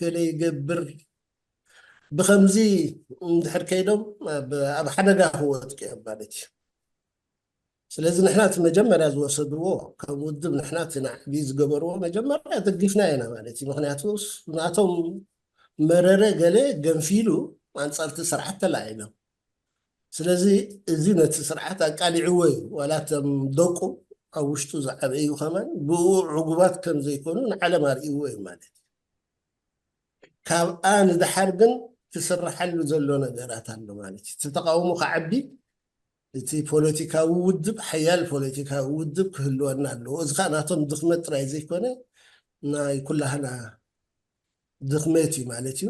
ገለ ይገብር ብኸምዚ እንድሕር ከይዶም ኣብ ሓደጋ ክወድቁ እዮም ማለት እዩ። ስለዚ ንሕና እቲ መጀመርያ ዝወሰድዎ ከም ውድብ ንሕና እቲ ንዓቢ ዝገበርዎ መጀመርያ ደጊፍና ኢና ማለት እዩ። ምክንያቱ ናቶም መረረ ገለ ገንፊሉ ኣንጻርቲ ስርዓት ተላዒሎም። ስለዚ እዚ ነቲ ስርዓት ኣቃሊዕዎ እዩ። ዋላ እቶም ደቁ ኣብ ውሽጡ ዝዓበዩ ከማን ብኡ ዕጉባት ከም ዘይኮኑ ንዓለም ኣርእይዎ እዩ ማለት እዩ። ካብኣ ንድሓር ግን ክስርሓሉ ዘሎ ነገራት ኣሎ ማለት እዩ። እቲ ተቃውሞ ክዓቢ፣ እቲ ፖለቲካዊ ውድብ፣ ሓያል ፖለቲካዊ ውድብ ክህልወና ኣለዎ። እዚ ከዓ ናቶም ድኽመት ጥራይ ዘይኮነ ናይ ኩላህና ድኽመት እዩ ማለት እዩ።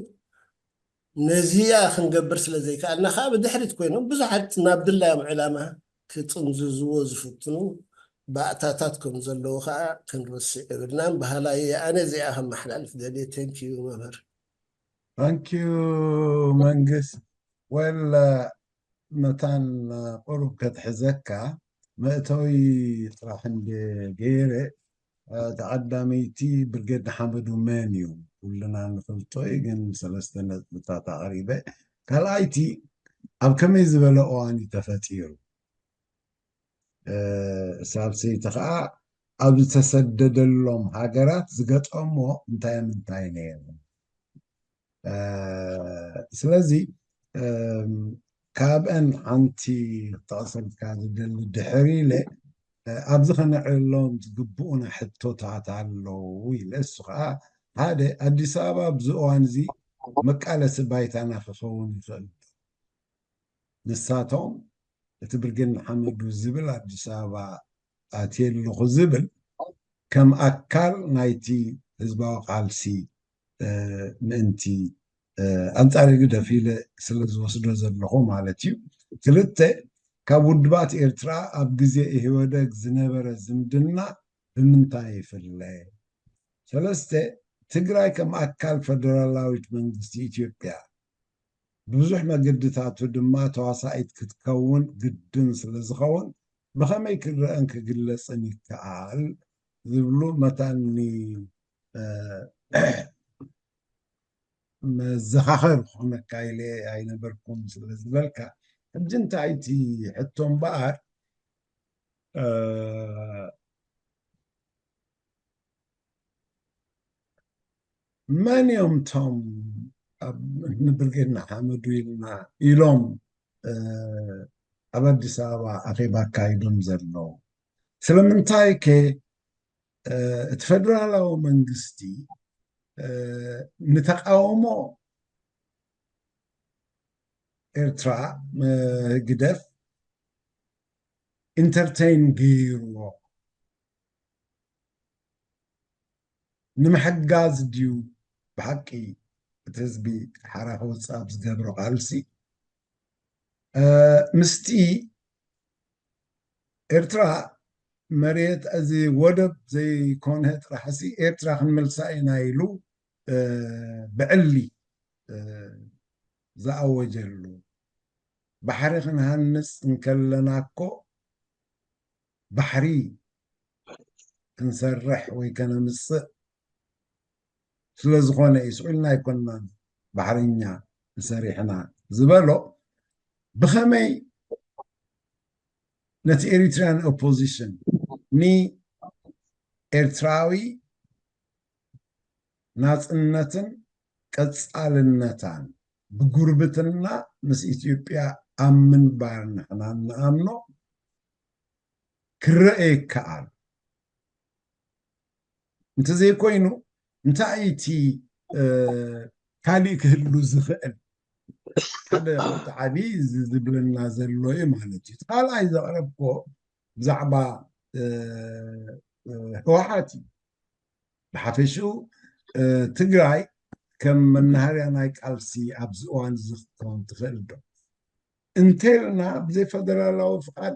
ነዚኣ ክንገብር ስለ ዘይከኣልና ከዓ ብድሕሪት ኮይኖም ብዙሓት ናብ ድላዮም ዕላማ ክጥምዝዝዎ ዝፍትኑ ባእታታት ከም ዘለዉ ከዓ ክንርስዕ የብልናን በሃላይ እየ። ኣነ እዚኣ ከመሓላልፍ ደልየ። Thank you መምህር። Thank you መንግስ። ወል መታን ቁሩብ ከትሕዘካ መእተዊ ጥራሕ እንደ ገይረ ተቐዳመይቲ ብርጌድ ንሓመዱ መን እዩ? ኩልና ንፈልጦ እዩ፣ ግን ሰለስተ ነጥብታት ኣቕሪበ። ካልኣይቲ ኣብ ከመይ ዝበለ እዋን እዩ ተፈጢሩ? ሳልሰይቲ ከዓ ኣብ ዝተሰደደሎም ሃገራት ዝገጠሞ እንታይ ምንታይ ነይሩ? ስለዚ ካብአን ሓንቲ ክጠቕሰልካ ዝደሊ ድሕር ኢለ ኣብዚ ከነዕሎም ዝግብኡና ሕቶታት ኣለዉ ኢለ። እሱ ከዓ ሓደ ኣዲስ ኣበባ ኣብዚ እዋን እዚ መቃለሲ ባይታና ክኸውን ይኽእል። ንሳቶም እቲ ብርጌድ ንሓመዱ ዝብል ኣዲስ ኣበባ ኣትየ ኣለኹ ዝብል ከም ኣካል ናይቲ ህዝባዊ ቃልሲ ምእንቲ ኣንጻር ህግደፍ ኢለ ስለ ዝወስዶ ዘለኹ ማለት እዩ። ክልተ ካብ ውድባት ኤርትራ ኣብ ግዜ ኢህወደግ ዝነበረ ዝምድና ብምንታይ ይፍለ? ሰለስተ ትግራይ ከም ኣካል ፈደራላዊት መንግስቲ ኢትዮጵያ ብብዙሕ መገድታቱ ድማ ተዋሳኢት ክትከውን ግድን ስለ ዝኸውን ብኸመይ ክረአን ክግለጽን ይከኣል ዝብሉ መታኒ መዘኻኸር ክኾነካ ኢለ ኣይነበርኩን ስለ ዝበልካ ሕጂ እንታይ እቲ ሕቶ እምበኣር መን እዮም እቶም ንብርጌድ ንሓመዱ ኢልና ኢሎም ኣብ ኣዲስ ኣበባ ኣኼባ ኣካይዶም ዘለዉ? ስለምንታይ ከ እቲ ፈደራላዊ መንግስቲ ንተቃውሞ ኤርትራ ህግደፍ ኢንተርቴን ገይርዎ ንምሕጋዝ ድዩ ብሓቂ እቲ ህዝቢ ሓራ ክወፅእ ኣብ ዝገብሮ ቃልሲ ምስቲ ኤርትራ መሬት እዚ ወደብ ዘይኮነ ጥራሕሲ ኤርትራ ክንመልሳ ኢና ኢሉ ብዕሊ ዝኣወጀሉ ባሕሪ ክንሃንፅ እንከለና እኮ ባሕሪ ክንሰርሕ ወይ ከነምፅእ ስለ ዝኾነ እዩ። ስቕ ኢልና ኣይኮንናን ባሕርኛ ሰሪሕና ዝበሎ ብኸመይ ነቲ ኤሪትሪያን ኦፖዚሽን ንኤርትራዊ ናፅነትን ቀፃልነታን ብጉርብትና ምስ ኢትዮጵያ ኣብ ምንባር ንሕና እንኣምኖ ክረአ ይከኣል። እንተዘይኮይኑ እንታይ እቲ ካሊእ ክህሉ ዝኽእል ሓደ ክልተ ዓብዪ እዚ ዝብለና ዘሎ እዩ ማለት እዩ። ካልኣይ ዘቕረብኮ ብዛዕባ ህወሓት እዩ። ብሓፈሽኡ ትግራይ ከም መናሃርያ ናይ ቃልሲ ኣብዚ እዋን እዚ ክትከውን ትኽእል ዶ እንተልና ብዘይ ፈደራላዊ ፍቓድ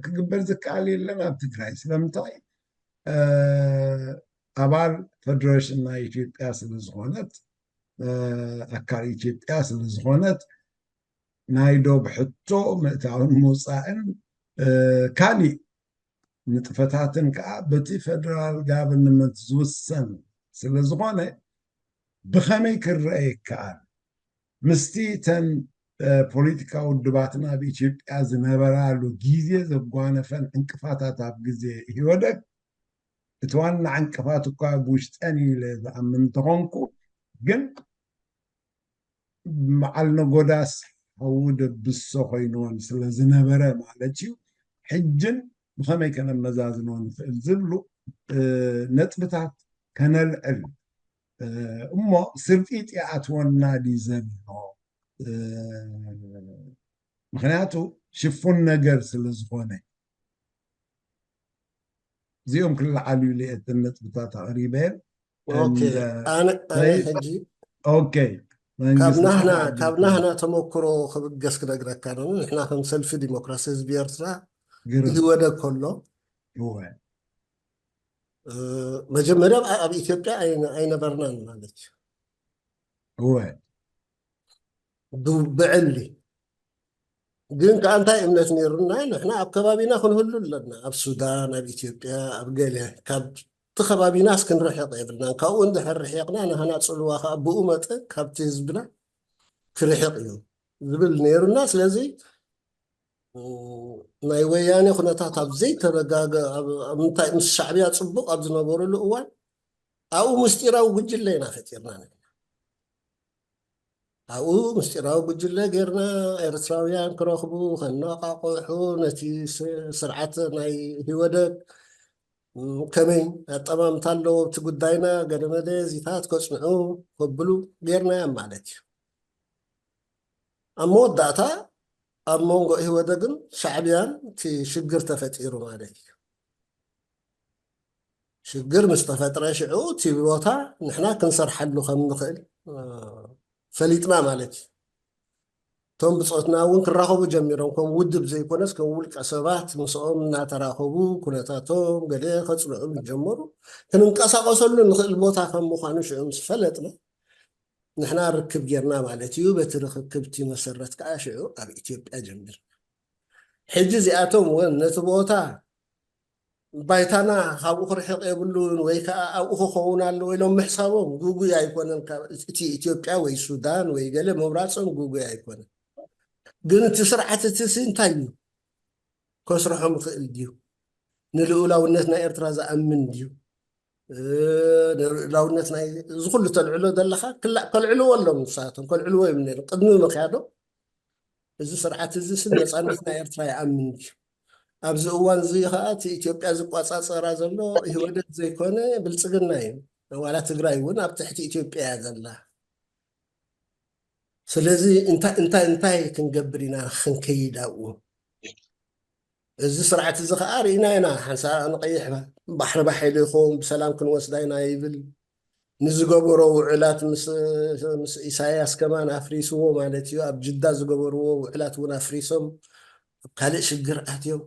ክግበር ዝከኣል የለን ኣብ ትግራይ። ስለምንታይ ኣባል ፈደሬሽን ናይ ኢትዮጵያ ስለዝኾነት ኣካል ኢትዮጵያ ስለዝኾነት ናይ ዶብ ሕቶ ምእታውን ምውፃእን ካሊእ ንጥፈታትን ከዓ በቲ ፈደራል ጋቨርንመንት ዝውሰን ስለዝኾነ ብኸመይ ክረአ ይከኣል? ምስቲ ተን ፖለቲካዊ ውድባትና ኣብ ኢትዮጵያ ዝነበራሉ ግዜ ዘጓነፈን ዕንቅፋታት ኣብ ግዜ ኢህወደግ፣ እቲ ዋና ዕንቅፋት እኳ ብውሽጠን ኢለ ዝኣምን እንተኾንኩ፣ ግን በዓል ነጎዳስ ሓዉ ደብሶ ኮይንዎን ስለ ዝነበረ ማለት እዩ። ሕጅን ብኸመይ ከነመዛዝኖ ንኽእል ዝብሉ ነጥብታት ከነልዕል እሞ፣ ስርጢጥ ይኣትወና ድዩ ዘሎ? ምኽንያቱ ሽፉን ነገር ስለ ዝኾነ። እዚኦም ክለዓሉ ኢለ እየ እተን ነጥብታት ኣቕሪበ። ኦኬ፣ ኣነ ኣነ ሕጂ ኦኬ፣ ካብ ናህና ካብ ናህና ተመክሮ ክብገስ ክነግረካ ነው። ንሕና ከም ሰልፊ ዲሞክራሲ ህዝቢ ኤርትራ ኢህወደግ ከሎ መጀመርያ ኣብ ኢትዮጵያ ኣይነበርናን ማለት እዩ። ብዕሊ ግን ከዓ እንታይ እምነት ነይሩና? ንሕና ኣብ ከባቢና ክንህሉ ኣለና። ኣብ ሱዳን፣ ኣብ ኢትዮጵያ፣ ኣብ ገለ ካብቲ ከባቢናስ ክንርሕቕ የብልናን። ካብኡ እንድሕር ርሒቕና ንህና ፅልዋ ከዓ ብኡ መጠን ካብቲ ህዝብና ክርሕቕ እዩ ዝብል ነይሩና። ስለዚ ናይ ወያኔ ኩነታት ኣብ ዘይተረጋገ ኣብ- ኣብ ምንታይ ምስ ሻዕብያ ፅቡቕ ኣብ ዝነበሩሉ እዋን ኣብኡ ምስጢራዊ ጉጅለ ኢና ፈጢርና ነርና። ኣብኡ ምስጢራዊ ጉጅለ ጌርና ኤርትራውያን ክረኽቡ ከነቃቕሑ ነቲ ስ- ስርዓት ናይ ህወደግ ከመይ ኣጠማምታ ኣለዎ ኣብቲ ጉዳይና ገለመለ ዚታት ከፅንዑ ከብሉ ጌርናዮም ማለት እዩ። ኣብ መወዳእታ ኣብ መንጎ ኢህወደግን ሻዕብያን እቲ ሽግር ተፈጢሩ ማለት እዩ። ሽግር ምስ ተፈጥረ ሽዑ እቲ ቦታ ንሕና ክንሰርሓሉ ከም ንኽእል ፈሊጥና ማለት እዩ። እቶም ብፆትና እውን ክራኸቡ ጀሚሮም፣ ከም ውድብ ዘይኮነስ ከም ውልቀ ሰባት ምስኦም እናተራኸቡ ኩነታቶም ገለ ከፅንዑ ጀመሩ። ክንንቀሳቀሰሉ ንኽእል ቦታ ከም ምዃኑ ሽዑ ምስ ፈለጥና ንሕና ርክብ ጌርና ማለት እዩ። በቲ ርክክብ እቲ መሰረት ከዓ ሽዑ ኣብ ኢትዮጵያ ጀሚርና። ሕጂ እዚኣቶም እውን ነቲ ቦታ ባይታና ካብኡ ክርሕቕ የብሉን ወይ ከዓ ኣብኡ ክኸውን ኣለዎ ኢሎም ምሕሳቦም ግጉይ ኣይኮነን። ካብ እቲ ኢትዮጵያ ወይ ሱዳን ወይ ገለ ምምራፆም ግጉይ ኣይኮነን። ግን እቲ ስርዓት እቲ ሲ እንታይ እዩ ከስርሖም ይኽእል ድዩ? ንልኡላውነት ናይ ኤርትራ ዝኣምን ድዩ? ንልኡላውነት ናይ እዚ ኩሉ ተልዕሎ ዘለካ ክላ- ከልዕልዎ ኣለዎም። ንሳቶም ከልዕልዎ እዮም ነይሮም ቅድሚ ምክያዶም። እዚ ስርዓት እዚ ስም ነፃነት ናይ ኤርትራ ይኣምን ድዩ? ኣብዚ እዋን እዚ ከዓ እቲ ኢትዮጵያ ዝቋፃፀራ ዘሎ ኢህወደግ ዘይኮነ ብልፅግና እዩ። ዋላ ትግራይ እውን ኣብ ትሕቲ ኢትዮጵያ እያ ዘላ። ስለዚ እንታይ እንታይ እንታይ ክንገብር ኢና ክንከይድ ኣብኡ? እዚ ስርዓት እዚ ከዓ ርኢና ኢና። ሓንሳ ንቀይሕ ባሕሪ ባሕ ኢሉ ይኸውን ብሰላም ክንወስዳ ኢና ይብል። ንዝገበሮ ውዕላት ምስ ምስ ኢሳያስ ከማን ኣፍሪስዎ ማለት እዩ። ኣብ ጅዳ ዝገበርዎ ውዕላት እውን ኣፍሪሶም ኣብ ካልእ ሽግር ኣትዮም።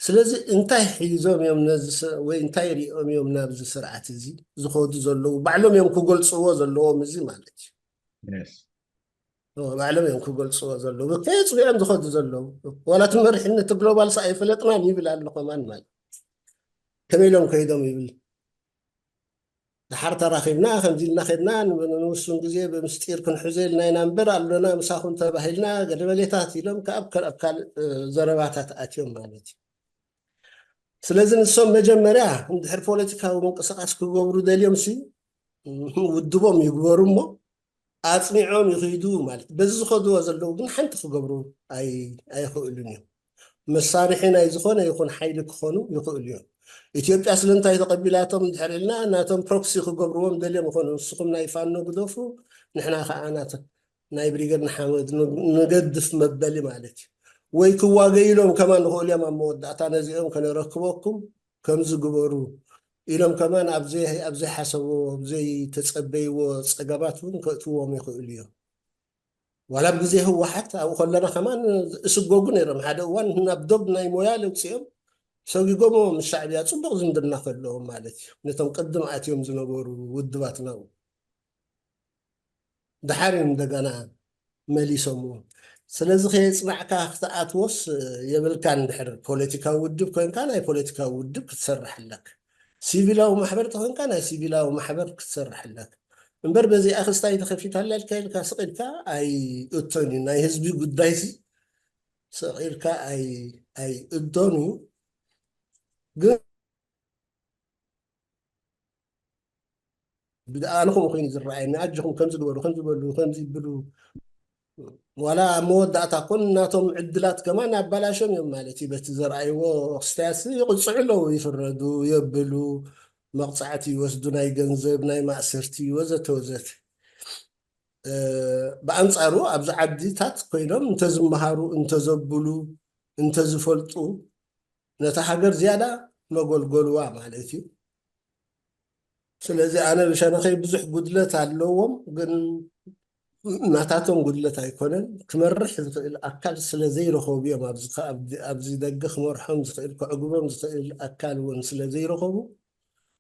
ስለዚ እንታይ ሒዞም እዮም ነዚ ስ- ወይ እንታይ ሪኦም እዮም ናብዚ ስርዓት እዚ ዝኸዱ ዘለዉ? ባዕሎም እዮም ክገልፅዎ ዘለዎም እዚ ማለት እዩ። ባዕሎም እዮም ክገልፅዎ ዘለዉ። ከየፅንዑ እዮም ዝኸዱ ዘለዉ። ዋላ እቲ መሪሕነት ግሎባል ሳ ኣይፈለጥናን ይብል ኣሎ ከማን ማለት ከመይ ኢሎም ከይዶም ይብል። ድሓር ተራኺብና ከምዚ ኢልና ኸድና ንውሱን ግዜ ብምስጢር ክንሕዞ ኢልና ኢና እምበር ኣሎና ምሳኹም ተባሂልና ገለመሌታት ኢሎም ካብ ካልእ ዘረባታት ኣትዮም ማለት እዩ። ስለዚ ንሶም መጀመርያ እንድሕር ፖለቲካዊ ምንቅስቃስ ክገብሩ ደልዮም ሲ ውድቦም ይግበሩ እሞ ኣፅኒዖም ይኽይዱ ማለት በዚ ዝኸድዎ ዘለዉ ግን ሓንቲ ክገብሩ ኣይኽእሉን እዮም። መሳርሒ ናይ ዝኾነ ይኹን ሓይሊ ክኾኑ ይኽእሉ እዮም። ኢትዮጵያ ስለምንታይ ተቐቢላቶም እንድሕር ኢልና ናቶም ፕሮክሲ ክገብርዎም ደልዮም ይኾኑ። ንስኹም ናይ ፋኖ ግደፉ ንሕና ከዓ ናተ ናይ ብሪገድ ንሓመድ ንገድፍ መበሊ ማለት እዩ። ወይ ክዋገይሎም ከማን ንኽእሉ እዮም ኣብ መወዳእታ ነዚኦም ከነረክበኩም ከምዚ ግበሩ ኢሎም ከማን ኣብ ዘይሓሰብዎ ኣብ ዘይተፀበይዎ ፀገማት እውን ከእትዎም ይኽእሉ እዮም። ዋላ ኣብ ግዜ ህወሓት ኣብኡ ከለና ከማን እስጎጉ ነይሮም ሓደ እዋን ናብ ዶብ ናይ ሞያለ ውፅኦም ሰጊጎሞ ምስ ሻዕብያ ፅቡቕ ዝምድና ከለዎም ማለት እዩ ነቶም ቅድም ኣትዮም ዝነበሩ ውድባትና። ድሓር እዮም እንደገና መሊሶምዎ። ስለዚ ከየፅናዕካ ክትኣትዎስ የብልካ እንድሕር ፖለቲካዊ ውድብ ኮይንካ ናይ ፖለቲካዊ ውድብ ክትሰርሕ ኣለክ። ሲቪላዊ ማሕበር ተኮንካ ናይ ሲቪላዊ ማሕበር ክትሰርሕ ኣለክ። እምበር በዚኣ ክስታይ ተኸፊታላ ኢልካ ኢልካ ስቕ ኢልካ ኣይእቶን እዩ። ናይ ህዝቢ ጉዳይሲ ስቕ ኢልካ ኣይ ኣይእቶን እዩ። ግን ብኣነ ከምኡ ኮይኑ ዝረኣየኒ፣ ኣጆኹም ከምዚ ግበሩ፣ ከምዚ በሉ፣ ከምዚ ይብሉ፣ ዋላ ኣብ መወዳእታ ኮን ናቶም ዕድላት ከማን ኣባላሾም እዮም ማለት እዩ። በቲ ዘርኣይዎ ክስታያትሲ ይቕፅዑ ኣለዉ፣ ይፍረዱ፣ የብሉ፣ መቕፃዕቲ ይወስዱ፣ ናይ ገንዘብ፣ ናይ ማእሰርቲ ወዘተ ወዘተ። ብኣንፃሩ ኣብዚ ዓድታት ኮይኖም እንተዝመሃሩ፣ እንተዘብሉ፣ እንተዝፈልጡ ነታ ሃገር ዝያዳ መጎልጎልዋ ማለት እዩ። ስለዚ ኣነ ብሸነኸይ ብዙሕ ጉድለት ኣለዎም፣ ግን ናታቶም ጉድለት ኣይኮነን። ክመርሕ ዝኽእል ኣካል ስለ ዘይረኸቡ እዮም። ኣብዚ ከ-፣ ኣብዚ፣ ኣብዚ ደገ ክመርሖም ዝኽእል፣ ክዕግቦም ዝኽእል ኣካል እውን ስለ ዘይረኸቡ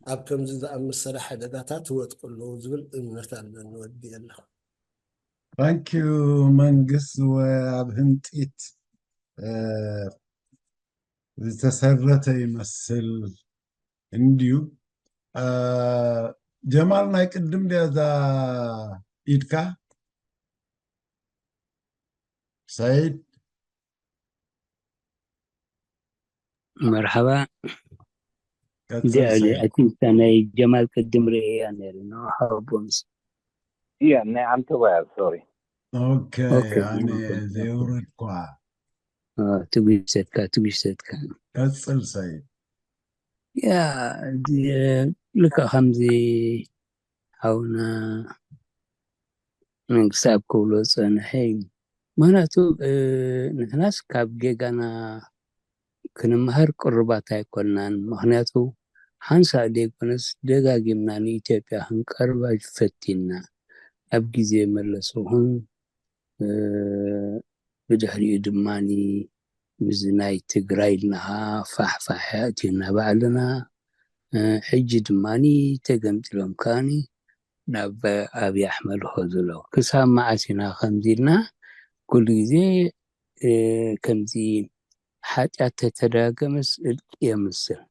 ኣብ ከምዚ ዝኣመሰለ ሓደጋታት ይወድቁ ኣለዉ ዝብል እምነት ኣለኒ። ወዲ ኣለኹ። ታንኪዩ መንግስት። ወ-፣ ኣብ ህንጢት እ፣ ዝተሰረተ ይመስል እንድዩ። እ፣ ጀማል ናይ ቅድም ድያ እዛ ኢድካ? ሰይድ? መርሓባ። ቀጽል እንዲያ ሰይድ። I think እታ ናይ ጀማል ቅድም ርእያ ነይረ፣ ንዓ ሓቦምስ። እያ ናይ ዓንተባያ፣ ሶሪ። ኦኬ፣ ኦኬ፣ ኣነ ኦኬ፣ ኦኬ። ዘየውረድኳ። አ፣ ትጉሰትካ፣ ትጉሰትካ። ቀጽል ሰይድ። ያ፣ ድ-፣ ልክዕ ከምዚ ሓውና መንግስቲ ኣብ ክብሎ ዝጸንሐ እዩ። ምኽንያቱ፣ እ፣ ንሕናስ ካብ ጌጋና ክንመሃር ቅሩባት ኣይኮናን። ምኽንያቱ ሓንሳእ ደይኮነስ ደጋጊምና ንኢትዮጵያ ክንቀርባ ፈቲንና። ኣብ ግዜ መለስ እውን፣ እ፣ ብድሕሪኡ ድማኒ ምስዚ ናይ ትግራይ ኢልና ፋሕ ፋሕ ኣእቲና ባዕልና። እ፣ ሕጂ ድማኒ ተገምጢሎም ከኣኒ ናብ ኣብይ ኣሕመድ ይኸዱ ኣለዉ። ክሳብ መዓስ ኢና ከምዚ ኢልና ኩሉ ግዜ፣ እ፣ ከምዚ ሓጢኣት ተተደጋገመስ እልቂ የምስል።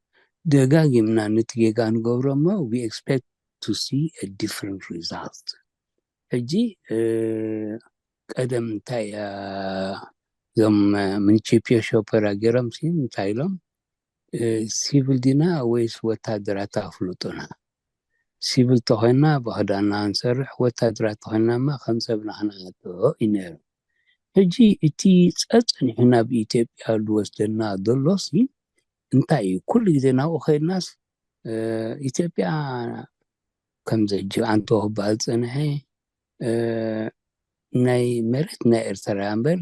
ደጋጊምና ነቲ ጌጋ ንገብሮ እሞ we expect to see a different result። ሕጂ፣ እ፣ ቀደም እንታይ፣ እ፣ እዞም፣ እ፣ ምንቺፒዮ ሾፐራ ገይሮም ሲ እንታይ ኢሎም? እ፣ ሲቪል ዲና ወይስ ወታደራት ኣፍልጡና? ሲቪል ተኾይንና ብኽዳንና ክንሰርሕ፣ ወታደራት ተኾይንናማ ከም ሰብና ክንኣቶ እዩ ነይሩ። ሕጂ እቲ ጸጸኒሑ ናብ ኢትዮጵያ ዝወስደና ዘሎ ሲ እንታይ እዩ? ኩሉ ግዜ ናብኡ ከይድናስ፣ እ፣ ኢትዮጵያ ከም ዘጅብ ኣንቶ ክበሃል ዝጸንሐ፣ እ፣ ናይ መሬት ናይ ኤርትራ እምበር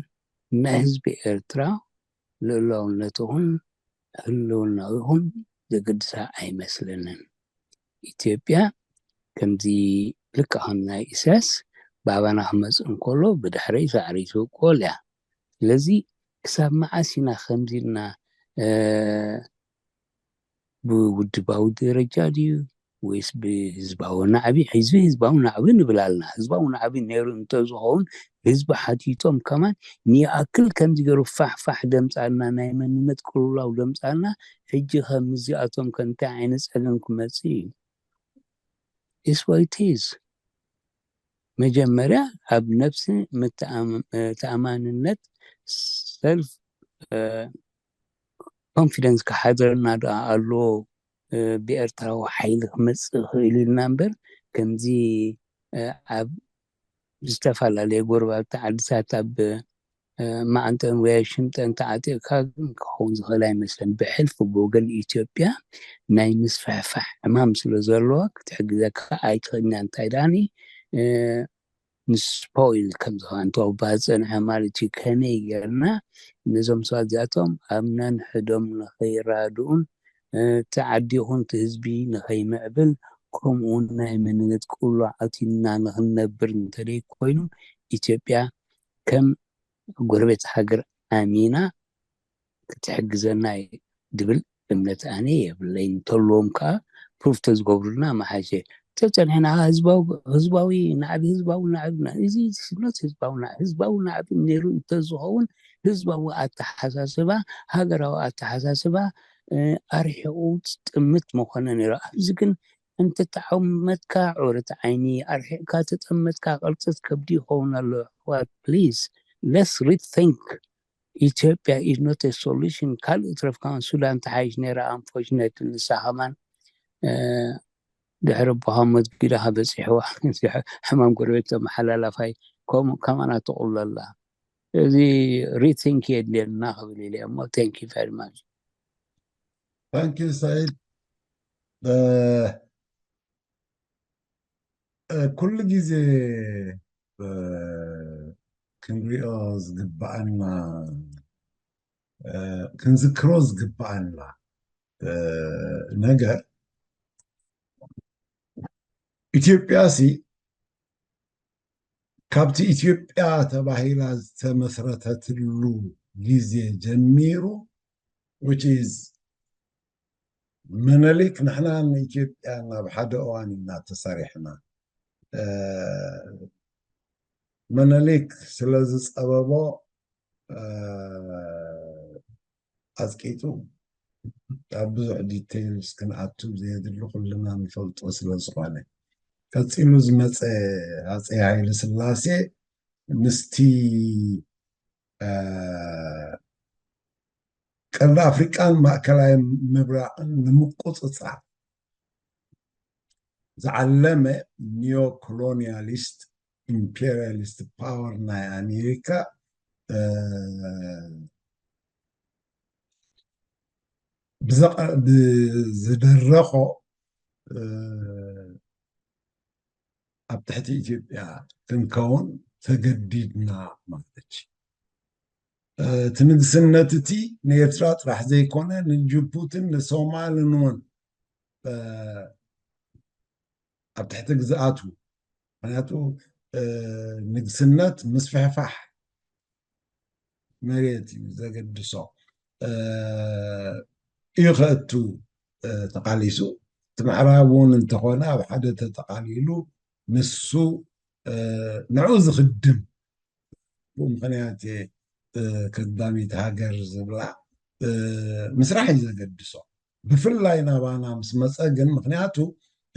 ናይ ህዝቢ ኤርትራ ልኡላውነት ይኹን ህልውና ይኹን ዘገድሳ ኣይመስለንን። ኢትዮጵያ ከምዚ ልክዕ ከም ናይ ኢሳያስ ባባና ክመጽእ እንከሎ ብድሕረይ ሳዕሪ ትውቅል እያ። ስለዚ ክሳብ መዓስ ኢና ከምዚ ኢልና፣ እ፣ ብውድባዊ ደረጃ ድዩ ወይስ ብህዝባዊ ናዕቢ? ህዝቢ ህዝባዊ ናዕቢ ንብል ኣለና። ህዝባዊ ናዕቢ ነይሩ እንተዝኸውን ህዝቢ ሓቲቶም ከማን ንይኣክል ከምዚ ገይሩ ፋሕ ፋሕ ደምጻልና፣ ናይ መንነት ቅልውላው ደምጻልና፣ ሕጂ ከምዚኣቶም ከ እንታይ ዓይነት ጸገም ክመጽእ እዩ? Is what it is። መጀመርያ ኣብ ነብሲ ምትኣም-፣ እ፣ ተኣማንነት፣ ሰልፍ፣ እ፣ ኮንፊደንስ ክሓድረና ደኣ ኣለዎ። እ፣ ብኤርትራዊ ሓይሊ ክመጽእ ይኽእል ኢልና እምበር ከምዚ፣ እ፣ ኣብ ዝተፈላለየ ጎረባብቲ ዓድታት ኣብ፣ እ፣ ማዕንጠን ወይ ሽምጠን ተዓጢቕካ ግን ክኸውን ዝኽእል ኣይመስለን። ብሕልፊ ብወገን ኢትዮጵያ ናይ ምስፍሕፋሕ ዕማም ስለ ዘለዋ ክትሕግዘካ ኣይትኽእልን እያ። እንታይ ደኣኒ፣ እ፣ ንስፖይል ከም ዝኾነ እንተወባ ዝጸንሐ ማለት እዩ። ከመይ ጌርና ነዞም ሰባት እዚኣቶም ኣብ ነንሕዶም ንኸይራድኡን፣ እ፣ እቲ ዓዲ ይኹን እቲ ህዝቢ ንኸይምዕብል፣ ከምኡ እውን ናይ መንነት ቅሉዕ ኣቲና ንኽንነብር እንተደይ ኮይኑ፣ ኢትዮጵያ ከም ጎረቤት ሃገር ኣሚና ክትሕግዘና እዩ ድብል እምነት ኣነ የብለይን። እንተለዎም ከዓ ፕሩፍ ተዝገብሩልና መሓሸ። ተጸኒሕና ህዝባዊ፣ ህዝባዊ ናዕቢ፣ ህዝባዊ ናዕቢ ና-፣ እዚ ስኖት ህዝባዊ ናዕቢ፣ ህዝባዊ ናዕቢ ነይሩ እንተዝኸውን ህዝባዊ ኣተሓሳስባ፣ ሃገራዊ ኣተሓሳስባ፣ እ፣ ኣርሒቑ ጥምት መኾነ ነይሩ። ኣብዚ ግን እንተተዓመትካ ዑረት ዓይኒ ኣርሒቕካ ተጠመትካ ቅርፅት ከብዲ ይኸውን ኣሎ። ኣሕዋት please let's rethink. Ethiopia is not a solution. ካልእ ትረፍካ ሱዳን ተሓይሽ ነይራ። Unfortunately ንሳ ከማን ድሕሪ ኣቦኻ ሞት ጊዳኻ በፂሕዋ። ሕማም ጎረቤት ተመሓላላፋይ ከምኡ ከማና ትቕሎ ኣላ። እዚ rethink የድልየና ክብል ኢለ እሞ thank you very much. Thank you ሰዒድ። ኩሉ ግዜ ክንሪኦ ዝግባኣና ክንዝክሮ ዝግባኣና ነገር ኢትዮጵያ ሲ ካብቲ ኢትዮጵያ ተባሂላ ዝተመስረተትሉ ግዜ ጀሚሩ which is መነሊክ ንሕና ንኢትዮጵያ ናብ ሓደ እዋን ኢና ተሰሪሕና። መነሊክ ስለ ዝፀበቦ ኣፅቂጡ ኣብ ብዙሕ details ክንኣቱ ዘየድሊ ኩልና ንፈልጦ ስለ ዝኾነ ቀፂሉ ዝመፀ ኣፀይ ሃይለ ስላሴ ምስቲ ቀርኒ ኣፍሪቃን ማእከላይ ምብራቕን ንምቁፅፃር ዝዓለመ neo-colonialist imperialist power ናይ ኣሜሪካ ብዝደረኾ ኣብ ትሕቲ ኢትዮጵያ ክንከውን ተገዲድና ማለት እዩ። እቲ ንግስነት እቲ ንኤርትራ ጥራሕ ዘይኮነ ንጅቡትን ንሶማልን እውን ኣብ ትሕቲ ግዝኣቱ ምክንያቱ ንግስነት ምስፍሕፋሕ መሬት እዩ ዘገድሶ እዩ ከእቱ ተቃሊሱ እቲ ምዕራብ እውን እንተኾነ ኣብ ሓደ ተጠቃሊሉ ንሱ ንዑ ዝኽድም ብኡ ምክንያት ከዳሚት ሃገር ዝብላ ምስራሕ እዩ ዘገድሶ ብፍላይ ናባና ምስ መፀ ግን ምክንያቱ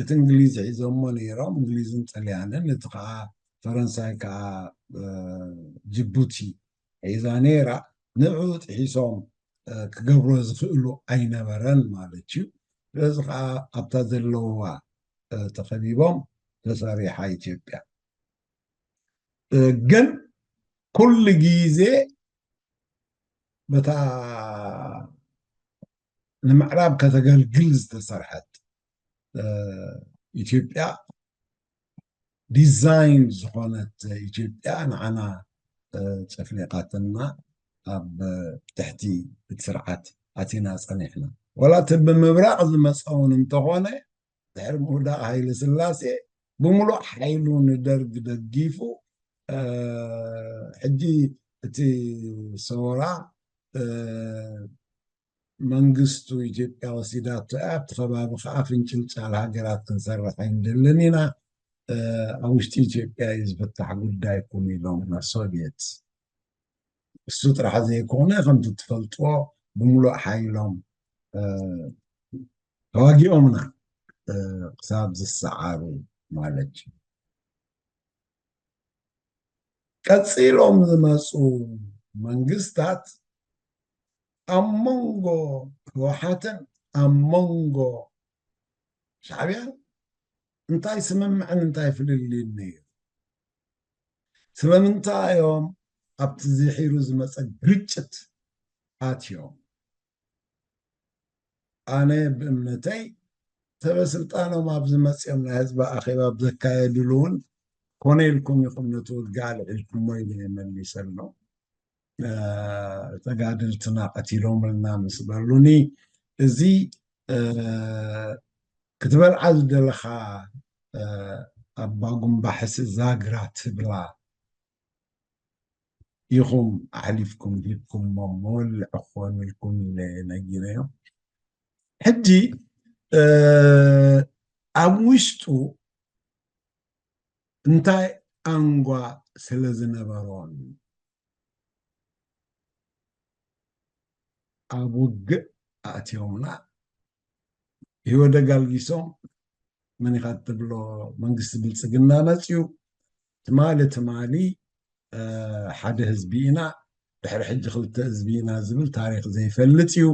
እቲ እንግሊዝ ሒዞሞ ነይሮም እንግሊዝን ጥልያንን እቲ ከዓ ፈረንሳይ ከዓ ጅቡቲ ሒዛ ነይራ ንዑ ጥሒሶም ክገብሮ ዝኽእሉ ኣይነበረን ማለት እዩ ስለዚ ከዓ ኣብታ ዘለውዋ ተኸቢቦም ተሰሪሓ ኢትዮጵያ ግን ኩሉ ግዜ በታ ንምዕራብ ከተገልግል ዝተሰርሐት ኢትዮጵያ ዲዛይን ዝኾነት ኢትዮጵያ ንዓና ጨፍሊቃትና ኣብ ትሕቲ እቲ ስርዓት ኣቲና ፀኒሕና ዋላ እቲ ብምብራቕ ዝመፀውን እንተኾነ ድሕሪ ምውዳቕ ሃይለ ስላሴ ብምሉእ ሓይሉ ንደርግ ደጊፉ ሕጂ እቲ ሰወራ መንግስቱ ኢትዮጵያ ወሲዳቶ እያ ኣብቲ ከባቢ ከዓ ፍንጭልጫል ሃገራት ክንሰርሕ ኣይንደልን ኢና ኣብ ውሽጢ ኢትዮጵያ እዩ ዝፍታሕ ጉዳይኩም ኢሎም ናብ ሶቪየት እሱ ጥራሕ ዘይኮነ ከምቲ ትፈልጥዎ ብምሉእ ሓይሎም ተዋጊኦምና ክሳብ ዝሰዓሩ ማለት እዩ ቀፂሎም ዝመፁ መንግስታት ኣብ መንጎ ህወሓትን ኣብ መንጎ ሻዕብያን እንታይ ስምምዕን እንታይ ፍልልይን ነይሩ ስለምንታይ እዮም ኣብቲ ዝሒሩ ዝመፀ ግርጭት ኣትዮም ኣነ ብእምነተይ ሰበ ስልጣኖም ኣብዚ መፅኦም ናይ ህዝቢ ኣኼባ ኣብ ዘካየድሉ እውን ኮነ ኢልኩም ኢኹም ነቲ ውግእ ኣልዒልኩሞ ኢለ እየ መሊሰሎም ተጋደልትና ቀቲሎምልና ምስ በሉኒ እዚ ክትበልዓ ዝደለኻ ኣባ ጉምባሕሲ ዛግራ ትብላ ኢኹም ኣሕሊፍኩም ሂብኩሞ መወልዕ ክኾኑ ኢልኩም ኢለ ነጊረዮም ሕጂ ኣብ ውሽጡ እንታይ ኣንጓ ስለ ዝነበሮን ኣብ ውግእ ኣእትዮምና ህይወት ደጋልጊሶም መን ኢኻ ትብሎ መንግስቲ ብልጽግና መጽዩ ትማሊ ትማሊ ሓደ ህዝቢ ኢና ድሕሪ ሕጂ ክልተ ህዝቢ ኢና ዝብል ታሪክ ዘይፈልጥ እዩ።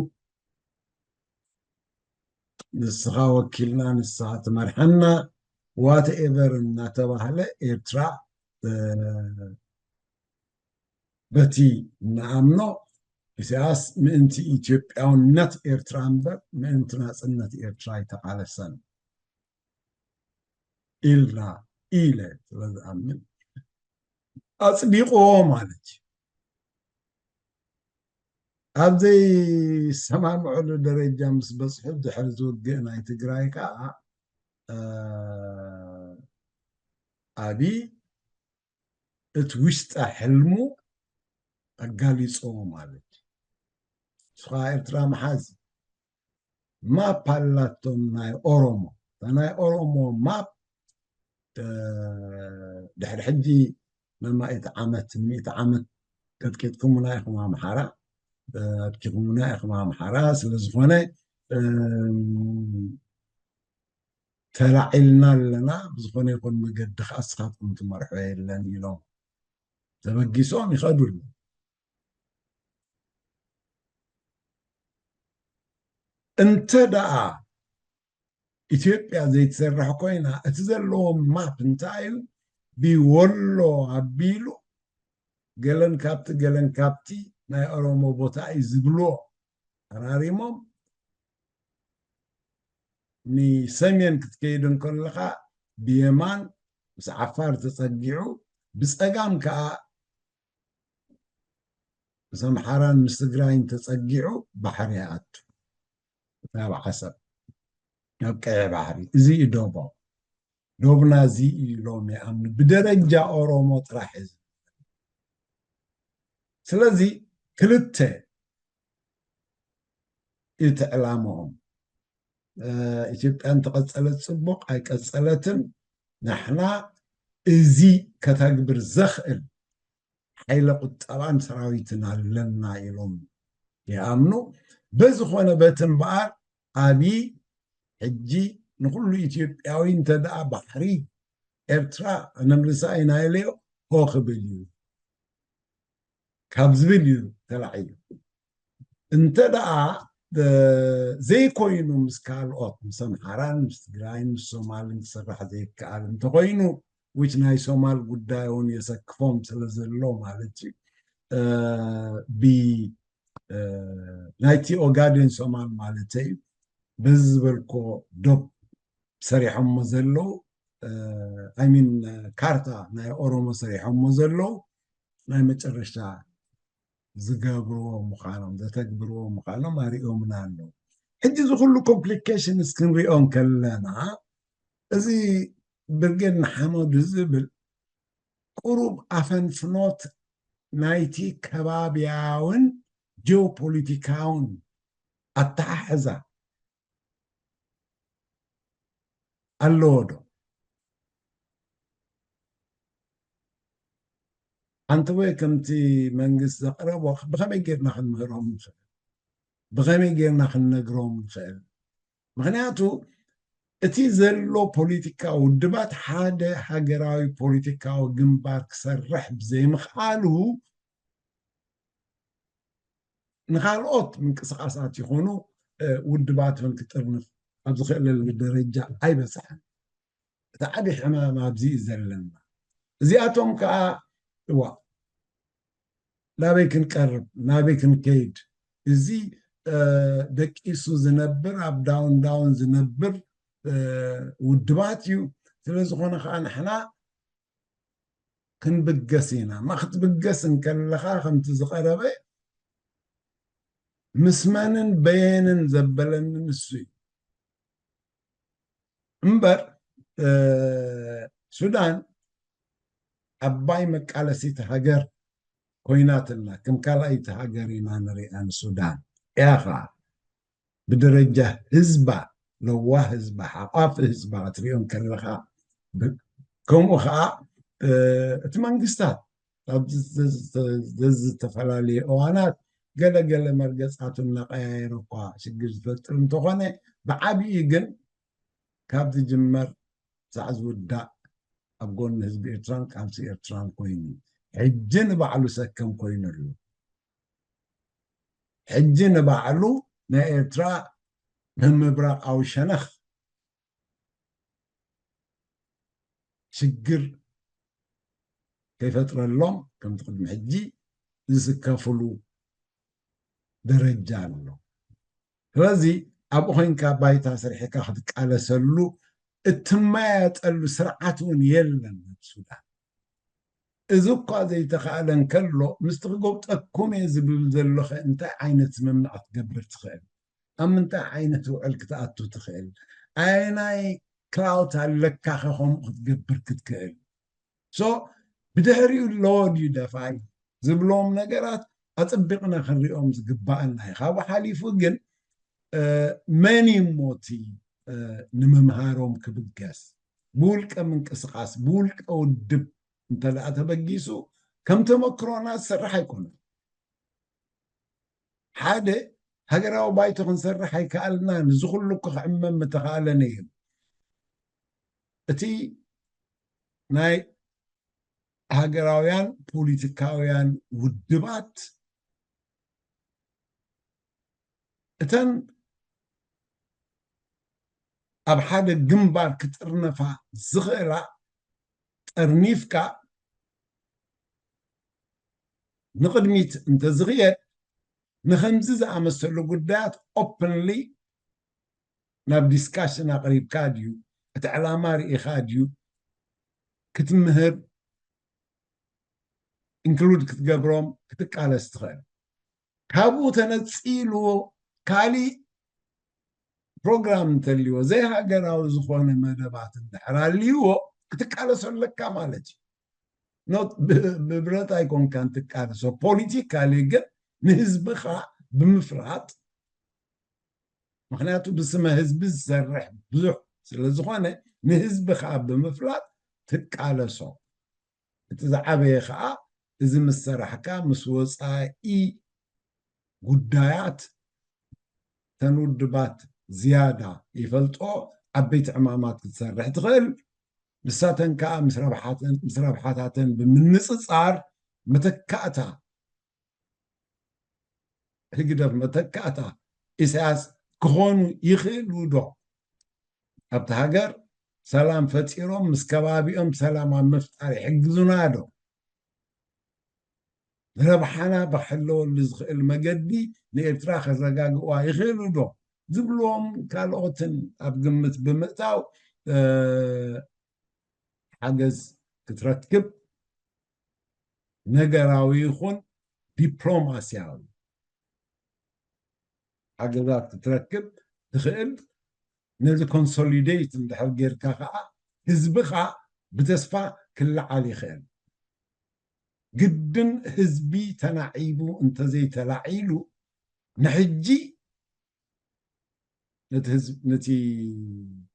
ንስኻ ወኪልና ንስኻ ትመርሐና ዋትኤቨር እናተባህለ ኤርትራ በቲ ንኣምኖ ኢሳያስ ምእንቲ ኢትዮጵያውነት ኤርትራ እምበር ምእንቲ ናጽነት ኤርትራ ኣይተቓለሰን ኢልና ኢለ ስለ ዝኣምን ኣጽዲቕዎ ማለት እዩ። ኣብ ዘይሰማምዕሉ ደረጃ ምስ በጽሑ ድሕሪ ዝውግእ ናይ ትግራይ ከዓ ኣቢ እቲ ውሽጠ ሕልሙ ኣጋሊጾ ማለት እዩ። ንስኻ ኤርትራ መሓዝ ማፕ ኣላቶም ናይ ኦሮሞ። እታ ናይ ኦሮሞ ማፕ ድሕሪ ሕጂ መማኢት ዓመት ሚእቲ ዓመት ቀጥቂጥኩምና ኢኹም ኣምሓራ ኣድኪኹምና ኢኹም ኣምሓራ ስለዝኾነ ተላዒልና ኣለና ብዝኾነ ይኹን መገዲ ከዓ ስኻትኩም ትመርሖ የለን ኢሎም ተበጊሶም ይኸዱ ኣለዉ። እንተ ደኣ ኢትዮጵያ ዘይትሰርሕ ኮይና እቲ ዘለዎም ማፕ እንታይ እዩ ብወሎ ኣቢሉ ገለን ካብቲ ገለን ካብቲ ናይ ኦሮሞ ቦታ እዩ ዝብሎ ኣራሪሞም ንሰሜን ክትከይድ እንከለኻ ብየማን ምስ ዓፋር ተፀጊዑ ብፀጋም ከዓ ምስ ኣምሓራን ምስ ትግራይን ተፀጊዑ ባሕሪ ይኣቱ ናብ ዓሰብ ናብ ቀይሕ ባሕሪ እዚ እዩ ዶቦ ዶብና እዚ እዩ ኢሎም ይኣምኑ ብደረጃ ኦሮሞ ጥራሕ እዚ ስለዚ ክልተ እቲ ዕላምኦም ኢትዮጵያ እንተቐፀለት ፅቡቕ ኣይቀፀለትን ንሕና እዚ ከተግብር ዘኽእል ሓይለ ቁጠባን ሰራዊትን ኣለና ኢሎም ይኣምኑ በዝኾነ በቲ እምበኣር ኣብይ ሕጂ ንኩሉ ኢትዮጵያዊ እንተደኣ ባሕሪ ኤርትራ ነምልሳ ኢና ኢለዮ ሆ ክብል እዩ ካብ ዝብል እዩ ተላዒሉ እንተ ደኣ ዘይኮይኑ ምስ ካልኦት ምስ ኣምሓራን ምስ ትግራይን ምስ ሶማልን ክስራሕ ዘይከኣል እንተኮይኑ which ናይ ሶማል ጉዳይ እውን የሰክፎም ስለ ዘሎ ማለት እዩ ብ ናይቲ ኦጋዴን ሶማል ማለት እዩ በዚ ዝበልኮ ዶብ ሰሪሖሞ ዘለዉ ኣይሚን ካርታ ናይ ኦሮሞ ሰሪሖሞ ዘለዉ ናይ መጨረሽታ ዝገብርዎ ምዃኖም ዘተግብርዎ ምዃኖም ኣሪኦምና ኣለዉ ሕጂ እዚ ኩሉ ኮምፕሊኬሽንስ ክንሪኦ እንከለና እዚ ብርጌድ ንሓመዱ ዝብል ቁሩብ ኣፈንፍኖት ናይቲ ከባብያውን ጂኦፖለቲካውን ኣተሓሕዛ ኣለዎ ዶ? ሓንቲ ወይ ከምቲ መንግስቲ ዘቕረቦ ብኸመይ ጌርና ክንምህሮም ንኽእል? ብኸመይ ጌርና ክንነግሮም ንኽእል? ምኽንያቱ እቲ ዘሎ ፖለቲካዊ ውድባት ሓደ ሃገራዊ ፖለቲካዊ ግንባር ክሰርሕ ብዘይምኽኣሉ ንኻልኦት ምንቅስቃሳት ይኹኑ ውድባት እውን ክጥርንፍ ኣብ ዝኽእለሉ ደረጃ ኣይበፅሐን። እቲ ዓብዪ ሕማም ኣብዚ እዩ ዘለና። እዚኣቶም ከዓ እዋ ናበይ ክንቀርብ ናበይ ክንከይድ እዚ ደቂሱ ዝነብር ኣብ ዳውን ዳውን ዝነብር ውድባት እዩ ስለ ዝኾነ ከዓ ንሕና ክንብገስ ኢና ማ ክትብገስ እንከለኻ ከምቲ ዝቐረበ ምስ መንን በየንን ዘበለኒ ንሱ እዩ እምበር ሱዳን ዓባይ መቃለሲት ሃገር ኮይናትና ከም ካልኣይቲ ሃገር ኢና ንሪኣ ንሱዳን እያ ከዓ ብደረጃ ህዝባ ለዋህ ህዝባ ሓቋፍ ህዝባ ክትሪኦ ከለኻ ከምኡ ከዓ እቲ መንግስታት ኣብ ዝተፈላለዩ እዋናት ገለገለ መርገፃቱ እናቀያየረ እኳ ሽግር ዝፈጥር እንተኾነ ብዓብዩ ግን ካብ ዝጅመር ክሳዕ ዝውዳእ ኣብ ጎኒ ህዝቢ ኤርትራን ቃልሲ ኤርትራን ኮይኑ፣ ሕጂ ንባዕሉ ሰከም ኮይኑ ኣሎ። ሕጂ ንባዕሉ ናይ ኤርትራ ምምብራቓዊ ሸነኽ ሽግር ከይፈጥረሎም ከምቲ ቅድሚ ሕጂ ዝስከፍሉ ደረጃ ኣሎ። ስለዚ ኣብኡ ኮይንካ ባይታ ስርሒካ ክትቃለሰሉ እትመያየጠሉ ስርዓት እውን የለን ኣብ ሱዳን። እዚ እኳ ዘይተኻእለ እንከሎ ምስቲ ክጎብጠኩም እየ ዝብል ዘለኸ እንታይ ዓይነት ስምምዕ ክትገብር ትኽእል? ኣብ ምንታይ ዓይነት ውዕል ክትኣቱ ትኽእል? ኣየናይ ክላውት ኣለካ ከምኡ ክትገብር ክትክእል? ሶ ብድሕሪኡ ሎድ እዩ ደፋይ ዝብሎም ነገራት ኣፅቢቕና ክንሪኦም ዝግባኣና እዩ። ካብኡ ሓሊፉ ግን መን እዩ ሞቲ ንምምሃሮም ክብገስ ብውልቀ ምንቅስቃስ ብውልቀ ውድብ እንተደኣ ተበጊሱ ከም ተመክሮና ዝሰርሕ ኣይኮነን። ሓደ ሃገራዊ ባይቶ ክንሰርሕ ኣይከኣልናን። እዚ ኩሉ እኮ ክዕመም ምተኻእለ ነይሩ። እቲ ናይ ሃገራውያን ፖለቲካውያን ውድባት እተን ኣብ ሓደ ግንባር ክጥርነፋ ዝኽእላ ጠርኒፍካ ንቕድሚት እንተዝኽየድ ንኸምዚ ዝኣመሰሉ ጉዳያት ኦፕንሊ ናብ ዲስካሽን ኣቕሪብካ ድዩ እቲ ዕላማ ርኢኻ ድዩ ክትምህር ኢንክሉድ ክትገብሮም ክትቃለስ ትኽእል። ካብኡ ተነፂሉ ካሊእ ፕሮግራም እንተልዎ ዘይሃገራዊ ዝኾነ መደባት እንድሕር ኣልዎ ክትቃለሶ ኣለካ ማለት እዩ። ኖት ብብረት ኣይኮንካን ትቃለሶ ፖለቲካሊ ግን ንህዝብኻ ብምፍላጥ ምክንያቱ ብስመ ህዝቢ ዝሰርሕ ብዙሕ ስለዝኾነ ንህዝብኻ ብምፍላጥ ትቃለሶ። እቲ ዝዓበየ ከዓ እዚ ምስ ሰራሕካ ምስ ወፃኢ ጉዳያት ተን ውድባት ዝያዳ ይፈልጦ ዓበይቲ ዕማማት ክትሰርሕ ትኽእል። ንሳተን ከዓ ምስ ረብሓታተን ብምንፅፃር መተካእታ ህግደፍ መተካእታ ኢሳያስ ክኾኑ ይኽእሉ ዶ? ኣብቲ ሃገር ሰላም ፈጢሮም ምስ ከባቢኦም ሰላም ኣብ ምፍጣር ይሕግዙና ዶ? ረብሓና ብክሕለወሉ ዝኽእል መገዲ ንኤርትራ ከረጋግእዋ ይኽእሉ ዶ? ዝብልዎም ካልኦትን ኣብ ግምት ብምእታው ሓገዝ ክትረክብ ነገራዊ ይኹን ዲፕሎማስያዊ ሓገዛት ክትረክብ ትኽእል። ነዚ ኮንሶሊደይት እንድሕር ጌርካ ከዓ ህዝብኻ ብተስፋ ክለዓል ይኽእል። ግድን ህዝቢ ተናዒቡ እንተዘይተላዒሉ ንሕጂ ነቲ ህዝብ ነቲ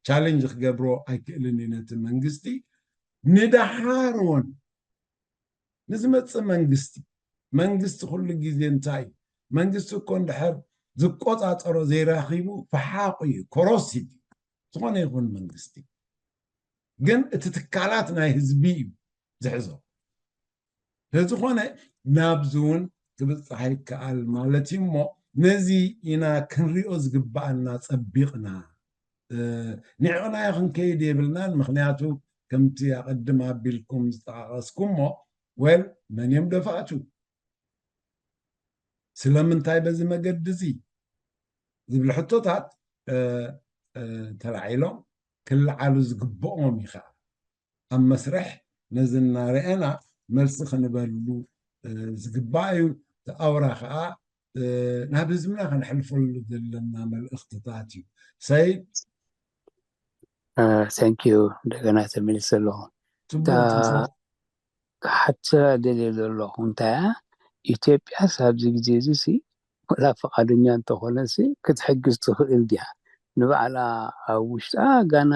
ቻሌንጅ ክገብሮ ኣይክእልን እዩ ነቲ መንግስቲ ንደሓር እውን ንዝመፅእ መንግስቲ መንግስቲ ኩሉ ግዜ እንታይ እዩ መንግስቲ እኮ እንድሕር ዝቆፃፀሮ ዘይረኪቡ ፈሓቑ እዩ ኮሮሲቭ እዩ ዝኾነ ይኹን መንግስቲ ግን እቲ ትካላት ናይ ህዝቢ እዩ ዝሕዞ ስለዝኾነ ናብዚ እውን ክብፅሕ ይከኣል ማለት እዩ እሞ ነዚ ኢና ክንሪኦ ዝግባኣና ፀቢቕና ንዕቕናዮ ክንከይድ የብልናን ምክንያቱ ከምቲ ኣቐድም ኣቢልኩም ዝጠቃቐስኩሞ ወል መን እዮም ደፋእቱ ስለምንታይ በዚ መገዲ እዚ ዝብል ሕቶታት ተላዒሎም ክለዓሉ ዝግብኦም እዩ ከዓ ኣብ መስርሕ ነዚ እናረኣና መልሲ ክንበሉ ዝግባእ እዩ። እቲ ኣውራ ከዓ ናብ ህዝብና ከነሕልፈሉ ዘለና መልእኽትታት እዩ። ሰይድ thank you እንደገና ተመሊሰ ኣለኹ። ክሓትት ደልየ ዘለኹ እንታይ እያ ኢትዮጵያስ ኣብዚ ግዜ እዚ ሲ ወላ ፈቓደኛ እንተኾነሲ ክትሕግዝ ትኽእል ድያ? ንባዕላ ኣብ ውሽጣ ጋና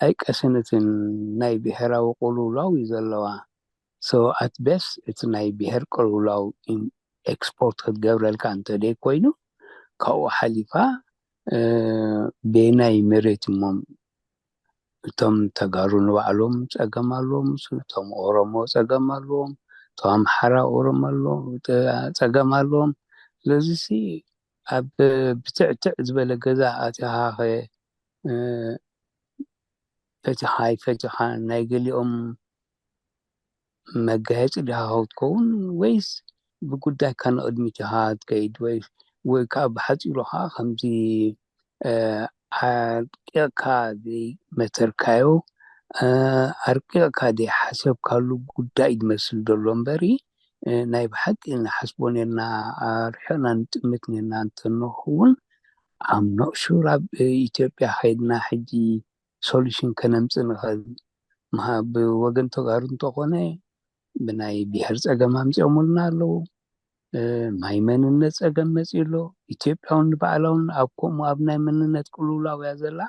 ኣይቀሰነትን ናይ ብሄራዊ ቅልውላው እዩ ዘለዋ። So at best እቲ ናይ ብሄር ቅልውላው ኤክስፖርት ክትገብረልካ እንተደይ ኮይኑ ካብኡ ሓሊፋ ቤናይ መሬት እሞም እቶም ተጋሩ ንባዕሎም ጸገም ኣለዎም፣ እቶም ኦሮሞ ጸገም ኣለዎም፣ እቶም ኣምሓራ ኦሮሞ ኣለዎም፣ ጸ-፣ ጸገም ኣለዎም። ስለዚ ሲ ኣብ ብትዕትዕ ዝበለ ገዛ ኣቲኻ ኸ፣ እ፣ ፈቲኻ ኣይፈቲኻ ናይ ገሊኦም መጋየፂ ዲኻ ክትከውን ወይስ ብጉዳይካ ንቕድሚት ኢኻ ትከይድ? ወይ፣ ወይ ከዓ ብሓፂሩ ከዓ ከምዚ፣ እ፣ ኣርቂቕካ ዘይመተርካዮ፣ እ፣ ኣርቂቕካ ዘይሓሰብካሉ ጉዳይ እዩ ዝመስል ዘሎ እምበሪ፣ እ፣ ናይ ብሓቂ ንሓስቦ ኔርና፣ ኣርሒቕና ንጥምት ኔርና እንተንኸውን፣ I'm not sure ኣብ ኢትዮጵያ ከይድና ሕጂ ሶሉሽን ከነምጽእ ንኽእል። ምሃ-፣ ብወገን ተጋሩ እንተኾነ ብናይ ብሄር ጸገም ኣምጺኦምልና ኣለዉ። እ፣ ናይ መንነት ጸገም መጺኡ ኣሎ። ኢትዮጵያ እውን ንባዕላ እውን ኣብ ከምኡ ኣብ ናይ መንነት ቅልውላው እያ ዘላ።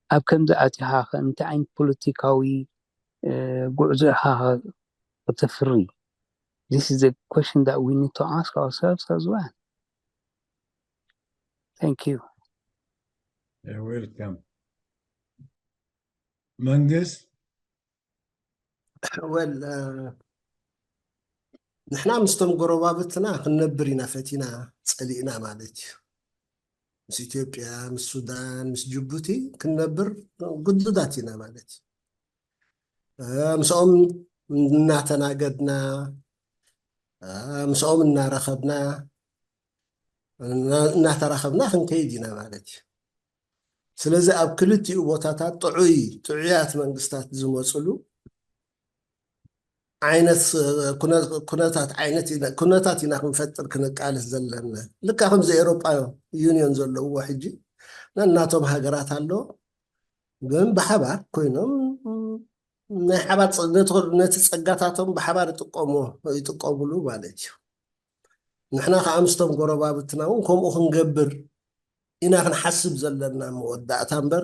ኣብ ከምዚ ኣቲኻ ኸ እንታይ ዓይነት ፖለቲካዊ፣ እ፣ ጉዕዞ ኢኻ ኸ ከተፍሪ? This is a question that we need to ask ourselves as well. Thank you. You're welcome. መንግስት ወል፣ እ፣ ንሕና ምስቶም ጎረባብትና ክንነብር ኢና ፈቲና ጸሊእና ማለት እዩ። ምስ ኢትዮጵያ፣ ምስ ሱዳን፣ ምስ ጅቡቲ ክንነብር ግዱዳት ኢና ማለት እዩ። እ፣ ምስኦም እናተናገድና፣ እ፣ ምስኦም እናረኸብና፣ እና-፣ እናተራኸብና ክንከይድ ኢና ማለት እዩ። ስለዚ ኣብ ክልቲኡ ቦታታት ጥዑይ፣ ጥዑያት መንግስታት ዝመፅሉ ዓይነት፣ እ፣ ኩነ-፣ ኩነታት ዓይነት ኢና፣ ኩነታት ኢና ክንፈጥር ክንቃለስ ዘለና። ልካ ከምዚ ኤሮጳ ዩኒዮን ዘለውዎ ሕጂ ነናቶም ሃገራት ኣሎ፣ ግን ብሓባር ኮይኖም ናይ ሓባር ጸ-፣ ነቲ፣ ነቲ ጸጋታቶም ብሓባር ይጥቀሙ፣ ይጥቀሙሉ ማለት እዩ። ንሕና ከዓ ምስቶም ጎረባብትና እውን ከምኡ ክንገብር ኢና ክንሓስብ ዘለና መወዳእታ እምበር፣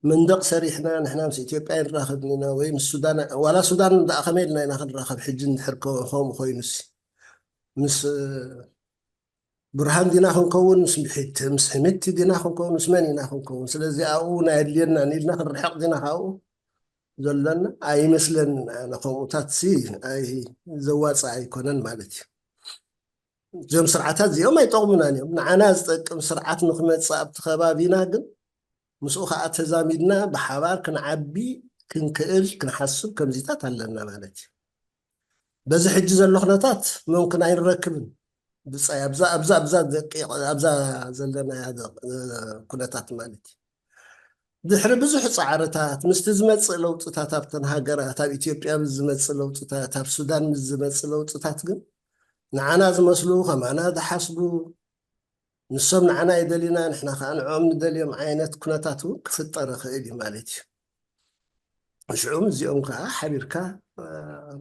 መንደቕ ሰሪሕና ንሕና ምስ ኢትዮጵያ ይንራኸብ ኢና ወይ ምስ ሱዳን፣ ዋላ ሱዳን ደኣ ከመይ ኢልና ኢና ክንራኸብ ሕጂ እንድሕር ከ-፣ ከምኡ ኮይኑሲ? ምስ፣ እ፣ ብርሃን ዲና ክንከውን፣ ምስ ምሒት-፣ ምስ ሕሚቲ ዲና ክንከውን፣ ምስ መን ኢና ክንከውን? ስለዚ ኣብኡ ናይ ኣድልየናን ኢልና ክንርሕቕ ዲና ካብኡ ዘለና ኣይመስለንን። ኣነ ከምኡታትሲ ኣይ-፣ ዘዋፅእ ኣይኮነን ማለት እዩ። እዞም ስርዓታት እዚኦም ኣይጠቕሙናን እዮም። ንዓና ዝጠቅም ስርዓት ንክመፅእ ኣብቲ ከባቢና ግን ምስኡ ከዓ ተዛሚድና ብሓባር ክንዓቢ ክንክእል ክንሓስብ ከምዚታት ኣለና ማለት እዩ። በዚ ሕጂ ዘሎ ኩነታት መምክን ኣይንረክብን። ብጻይ ኣብዛ፣ ኣብዛ፣ ኣብዛ ደቂቕ፣ ኣብዛ ዘለናያ ደ-፣ ኩነታት ማለት እዩ። ድሕሪ ብዙሕ ጻዕርታት፣ ምስቲ ዝመጽእ ለውጥታት ኣብተን ሃገራት፣ ኣብ ኢትዮጵያ ምስ ዝመጽእ ለውጥታት፣ ኣብ ሱዳን ምስ ዝመጽእ ለውጥታት ግን ንዓና ዝመስሉ፣ ከማና ዝሓስቡ፣ ንሶም ንዓና ይደልዩና፣ ንሕና ከኣ ንዕኦም ንደልዮም ዓይነት ኩነታት እውን ክፍጠር ይኽእል እዩ ማለት እዩ። ሽዑ ምስዚኦም ከኣ ሓቢርካ፣ እ፣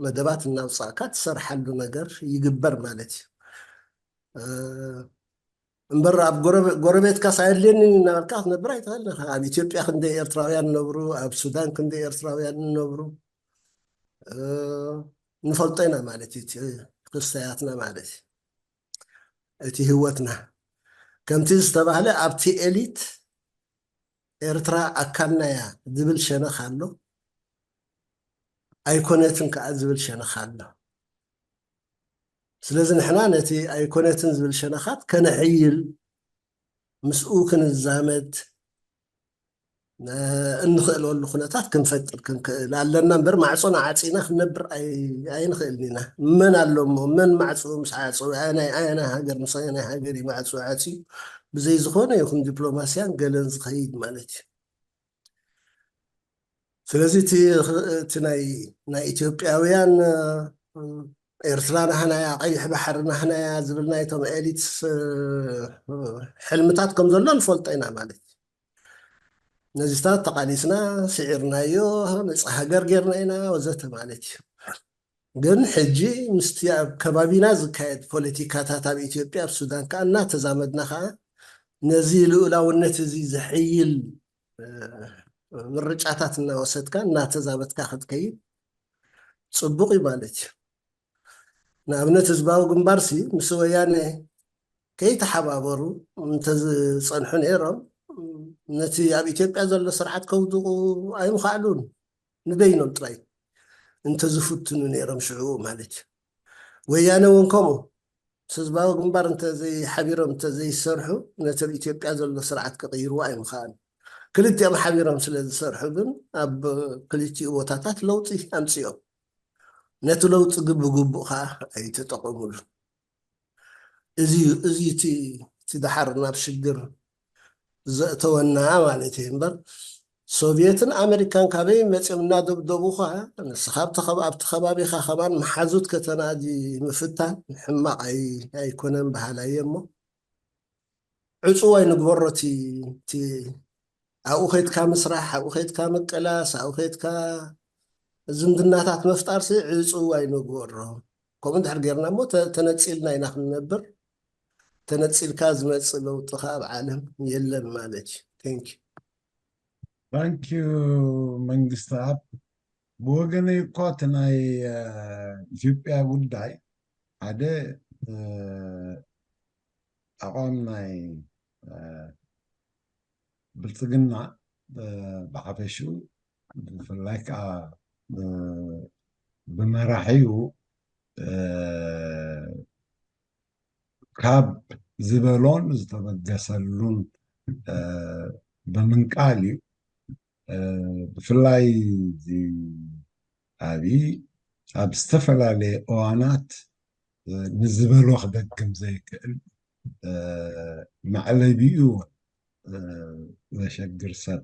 መደባት እናውጻእካ ትሰርሓሉ ነገር ይግበር ማለት እዩ። እ፣ እምበር ኣብ ጎረቤ-፣ ጎረቤትካስ ኣየድልየንን እናበልካ ክትነብር ኣይትኽእልን ኢኻ። ኣብ ኢትዮጵያ ክንደይ ኤርትራውያን ነብሩ፣ ኣብ ሱዳን ክንደይ ኤርትራውያን ነብሩ፣ እ፣ ንፈልጦ ኢና ማለት እዩ፣ እቲ ክስታያትና ማለት እዩ። እቲ ህይወትና ከምቲ ዝተባህለ ኣብቲ ኤሊት ኤርትራ ኣካልና እያ ዝብል ሸነኽ ኣሎ፣ ኣይኮነትን ከኣ ዝብል ሸነኽ ኣሎ። ስለዚ ንሕና ነቲ ኣይኮነትን ዝብል ሸነኻት ከነሕይል፣ ምስኡ ክንዛመድ፣ እ፣ እንኽእለሉ ኩነታት ክንፈጥር ክንክእል ኣለና እምበር፣ ማዕጾና ዓጺና ክንነብር ኣይ-፣ ኣይንኽእልን ኢና። መን ኣሎ እሞ? መን ማዕጽኡ ምስ ዓጸወ? ኣየናይ፣ ኣየናይ ሃገር ምስ ኣየናይ ሃገር እዩ ማዕጽኡ ዓጽዩ? ብዘይ ዝኾነ ይኹን ዲፕሎማስያን ገለን ዝኸይድ ማለት እዩ። ስለዚ እቲ፣ እቲ ናይ፣ ናይ ኢትዮጵያውያን፣ እ፣ ኤርትራ ናህናያ፣ ቀይሕ ባሕሪ ናህናያ ዝብል ናይቶም ኤሊትስ፣ እ፣ ሕልምታት ከም ዘሎ ንፈልጦ ኢና ማለት እዩ። ነዚታት ተቓሊስና፣ ስዒርናዮ፣ ነጻ ሃገር ጌርና ኢና ወዘተ ማለት እዩ። ግን ሕጂ ምስቲ ኣብ ከባቢና ዝካየድ ፖለቲካታት ኣብ ኢትዮጵያ፣ ኣብ ሱዳን ከኣ እናተዛመድና ከኣ ነዚ ልኡላውነት እዚ ዝሕይል፣ እ፣ ምርጫታት እናወሰድካ እናተዛመድካ ክትከይድ ጽቡቕ እዩ ማለት እዩ። ንኣብነት ህዝባዊ ግንባርሲ ምስ ወያነ ከይተሓባበሩ እንተዝጸንሑ ነይሮም፣ ነቲ ኣብ ኢትዮጵያ ዘሎ ስርዓት ከውድቑ ኣይምኸኣሉን። ንበይኖም ጥራይ እንተዝፍትኑ ነይሮም ሽዑ ማለት እዩ። ወያነ እውን ከምኡ ምስ ህዝባዊ ግንባር እንተዘይሓቢሮም እንተዘይሰርሑ ነቲ ኣብ ኢትዮጵያ ዘሎ ስርዓት ክቕይርዎ ኣይምኸኣሉ። ክልቲኦም ሓቢሮም ስለ ዝሰርሑ ግን ኣብ ክልቲኡ ቦታታት ለውጢ ኣምፅኦም። ነቲ ለውጢ ግን ብግቡእ ከዓ ኣይተጠቐሙሉ። እዚ እዩ፣ እዚ እዩ እቲ፣ እቲ ደሓር ናብ ሽግር ዘእተወና ማለት እዩ እምበር፣ ሶቪየትን ኣመሪካን ካበይ መፂኦም እናደብደቡ ከዓ ንስኻ ኣብቲ ከባ-፣ ኣብቲ ከባቢኻ ከማን መሓዙት ከተናዲ ምፍታን ሕማቕ ኣይ-፣ ኣይኮነን በሃላይ እየ። እሞ ዕፁው ኣይንግበሮ። እቲ፣ እቲ ኣብኡ ከይድካ ምስራሕ፣ ኣብኡ ከይድካ ምቅላስ፣ ኣብኡ ከይድካ ዝምድናታት ምፍጣር ሲ ዕፁው ኣይንግበሮ። ከምኡ እንድሕር ጌርና እሞ ተ-፣ ተነፂልና ኢና ክንነብር። ተነፂልካ ዝመፅእ ለውጢ ከዓ ኣብ ዓለም የለን ማለት እዩ። Thank you። Thank you መንግስቲ ኣብ ብወገነይ እኳ እቲ ናይ እ፣ ኢትዮጵያ ጉዳይ ሓደ እ፣ ኣቋም ናይ እ፣ ብልፅግና እ፣ ብሓፈሽኡ ብፍላይ ከዓ እ፣ ብመራሒኡ እ፣ ካብ ዝበሎን ዝተበገሰሉን እ፣ ብምንቃል እዩ። እ፣ ብፍላይ እዚ ኣብይ ኣብ ዝተፈላለየ እዋናት እ፣ ንዝበሎ ክደግም ዘይክእል እ፣ መዕለቢኡ እውን እ፣ ዘሸግር ሰብ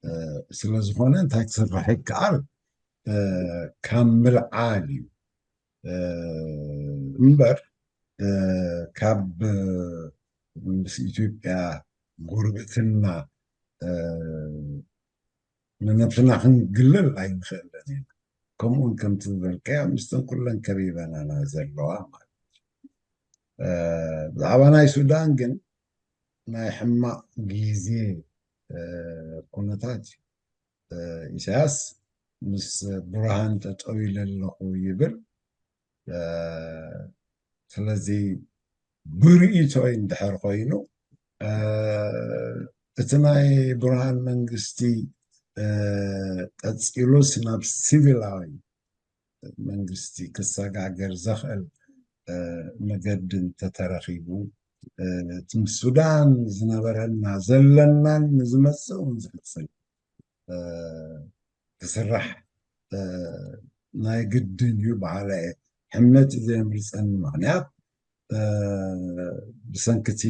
እ፣ ስለ ዝኾነ እንታይ ክስራሕ ይከኣል? እ፣ ካብ ምልዓል እዩ እ፣ እምበር እ፣ ካብ ምስ ኢትዮጵያ ጉርብትና እ፣ ንነብስና ክንግልል ኣይንኽእልን ኢና። ከምኡውን ከምቲ ዝበልካዮ ምስተን ኩለን ከቢበናና ዘለዋ ማለት እዩ። እ፣ ብዛዕባ ናይ ሱዳን ግን ናይ ሕማቕ ግዜ እ፣ ኩነታት እዩ። እ፣ ኢሳያስ ምስ ብርሃን ጠጠው ኢለ ኣለኹ ይብል። እ፣ ስለዚ ብርእይቶይ እንድሕር ኮይኑ እ፣ እቲ ናይ ብርሃን መንግስቲ እ፣ ቀፂሉስ ናብ ሲቪላዊ መንግስቲ ክሰጋገር ዘኽእል እ፣ መገዲ እንተተረኺቡ እ፣ እቲ ምስ ሱዳን ዝነበረና ዘለናን ንዝመፅእ እውን ዝሕፅል እ፣ ክስራሕ እ፣ ናይ ግድን እዩ በሃላይ እየ። ሕመት ዘየምርፀኒ ምኽንያት እ፣ ብሰንኪ እቲ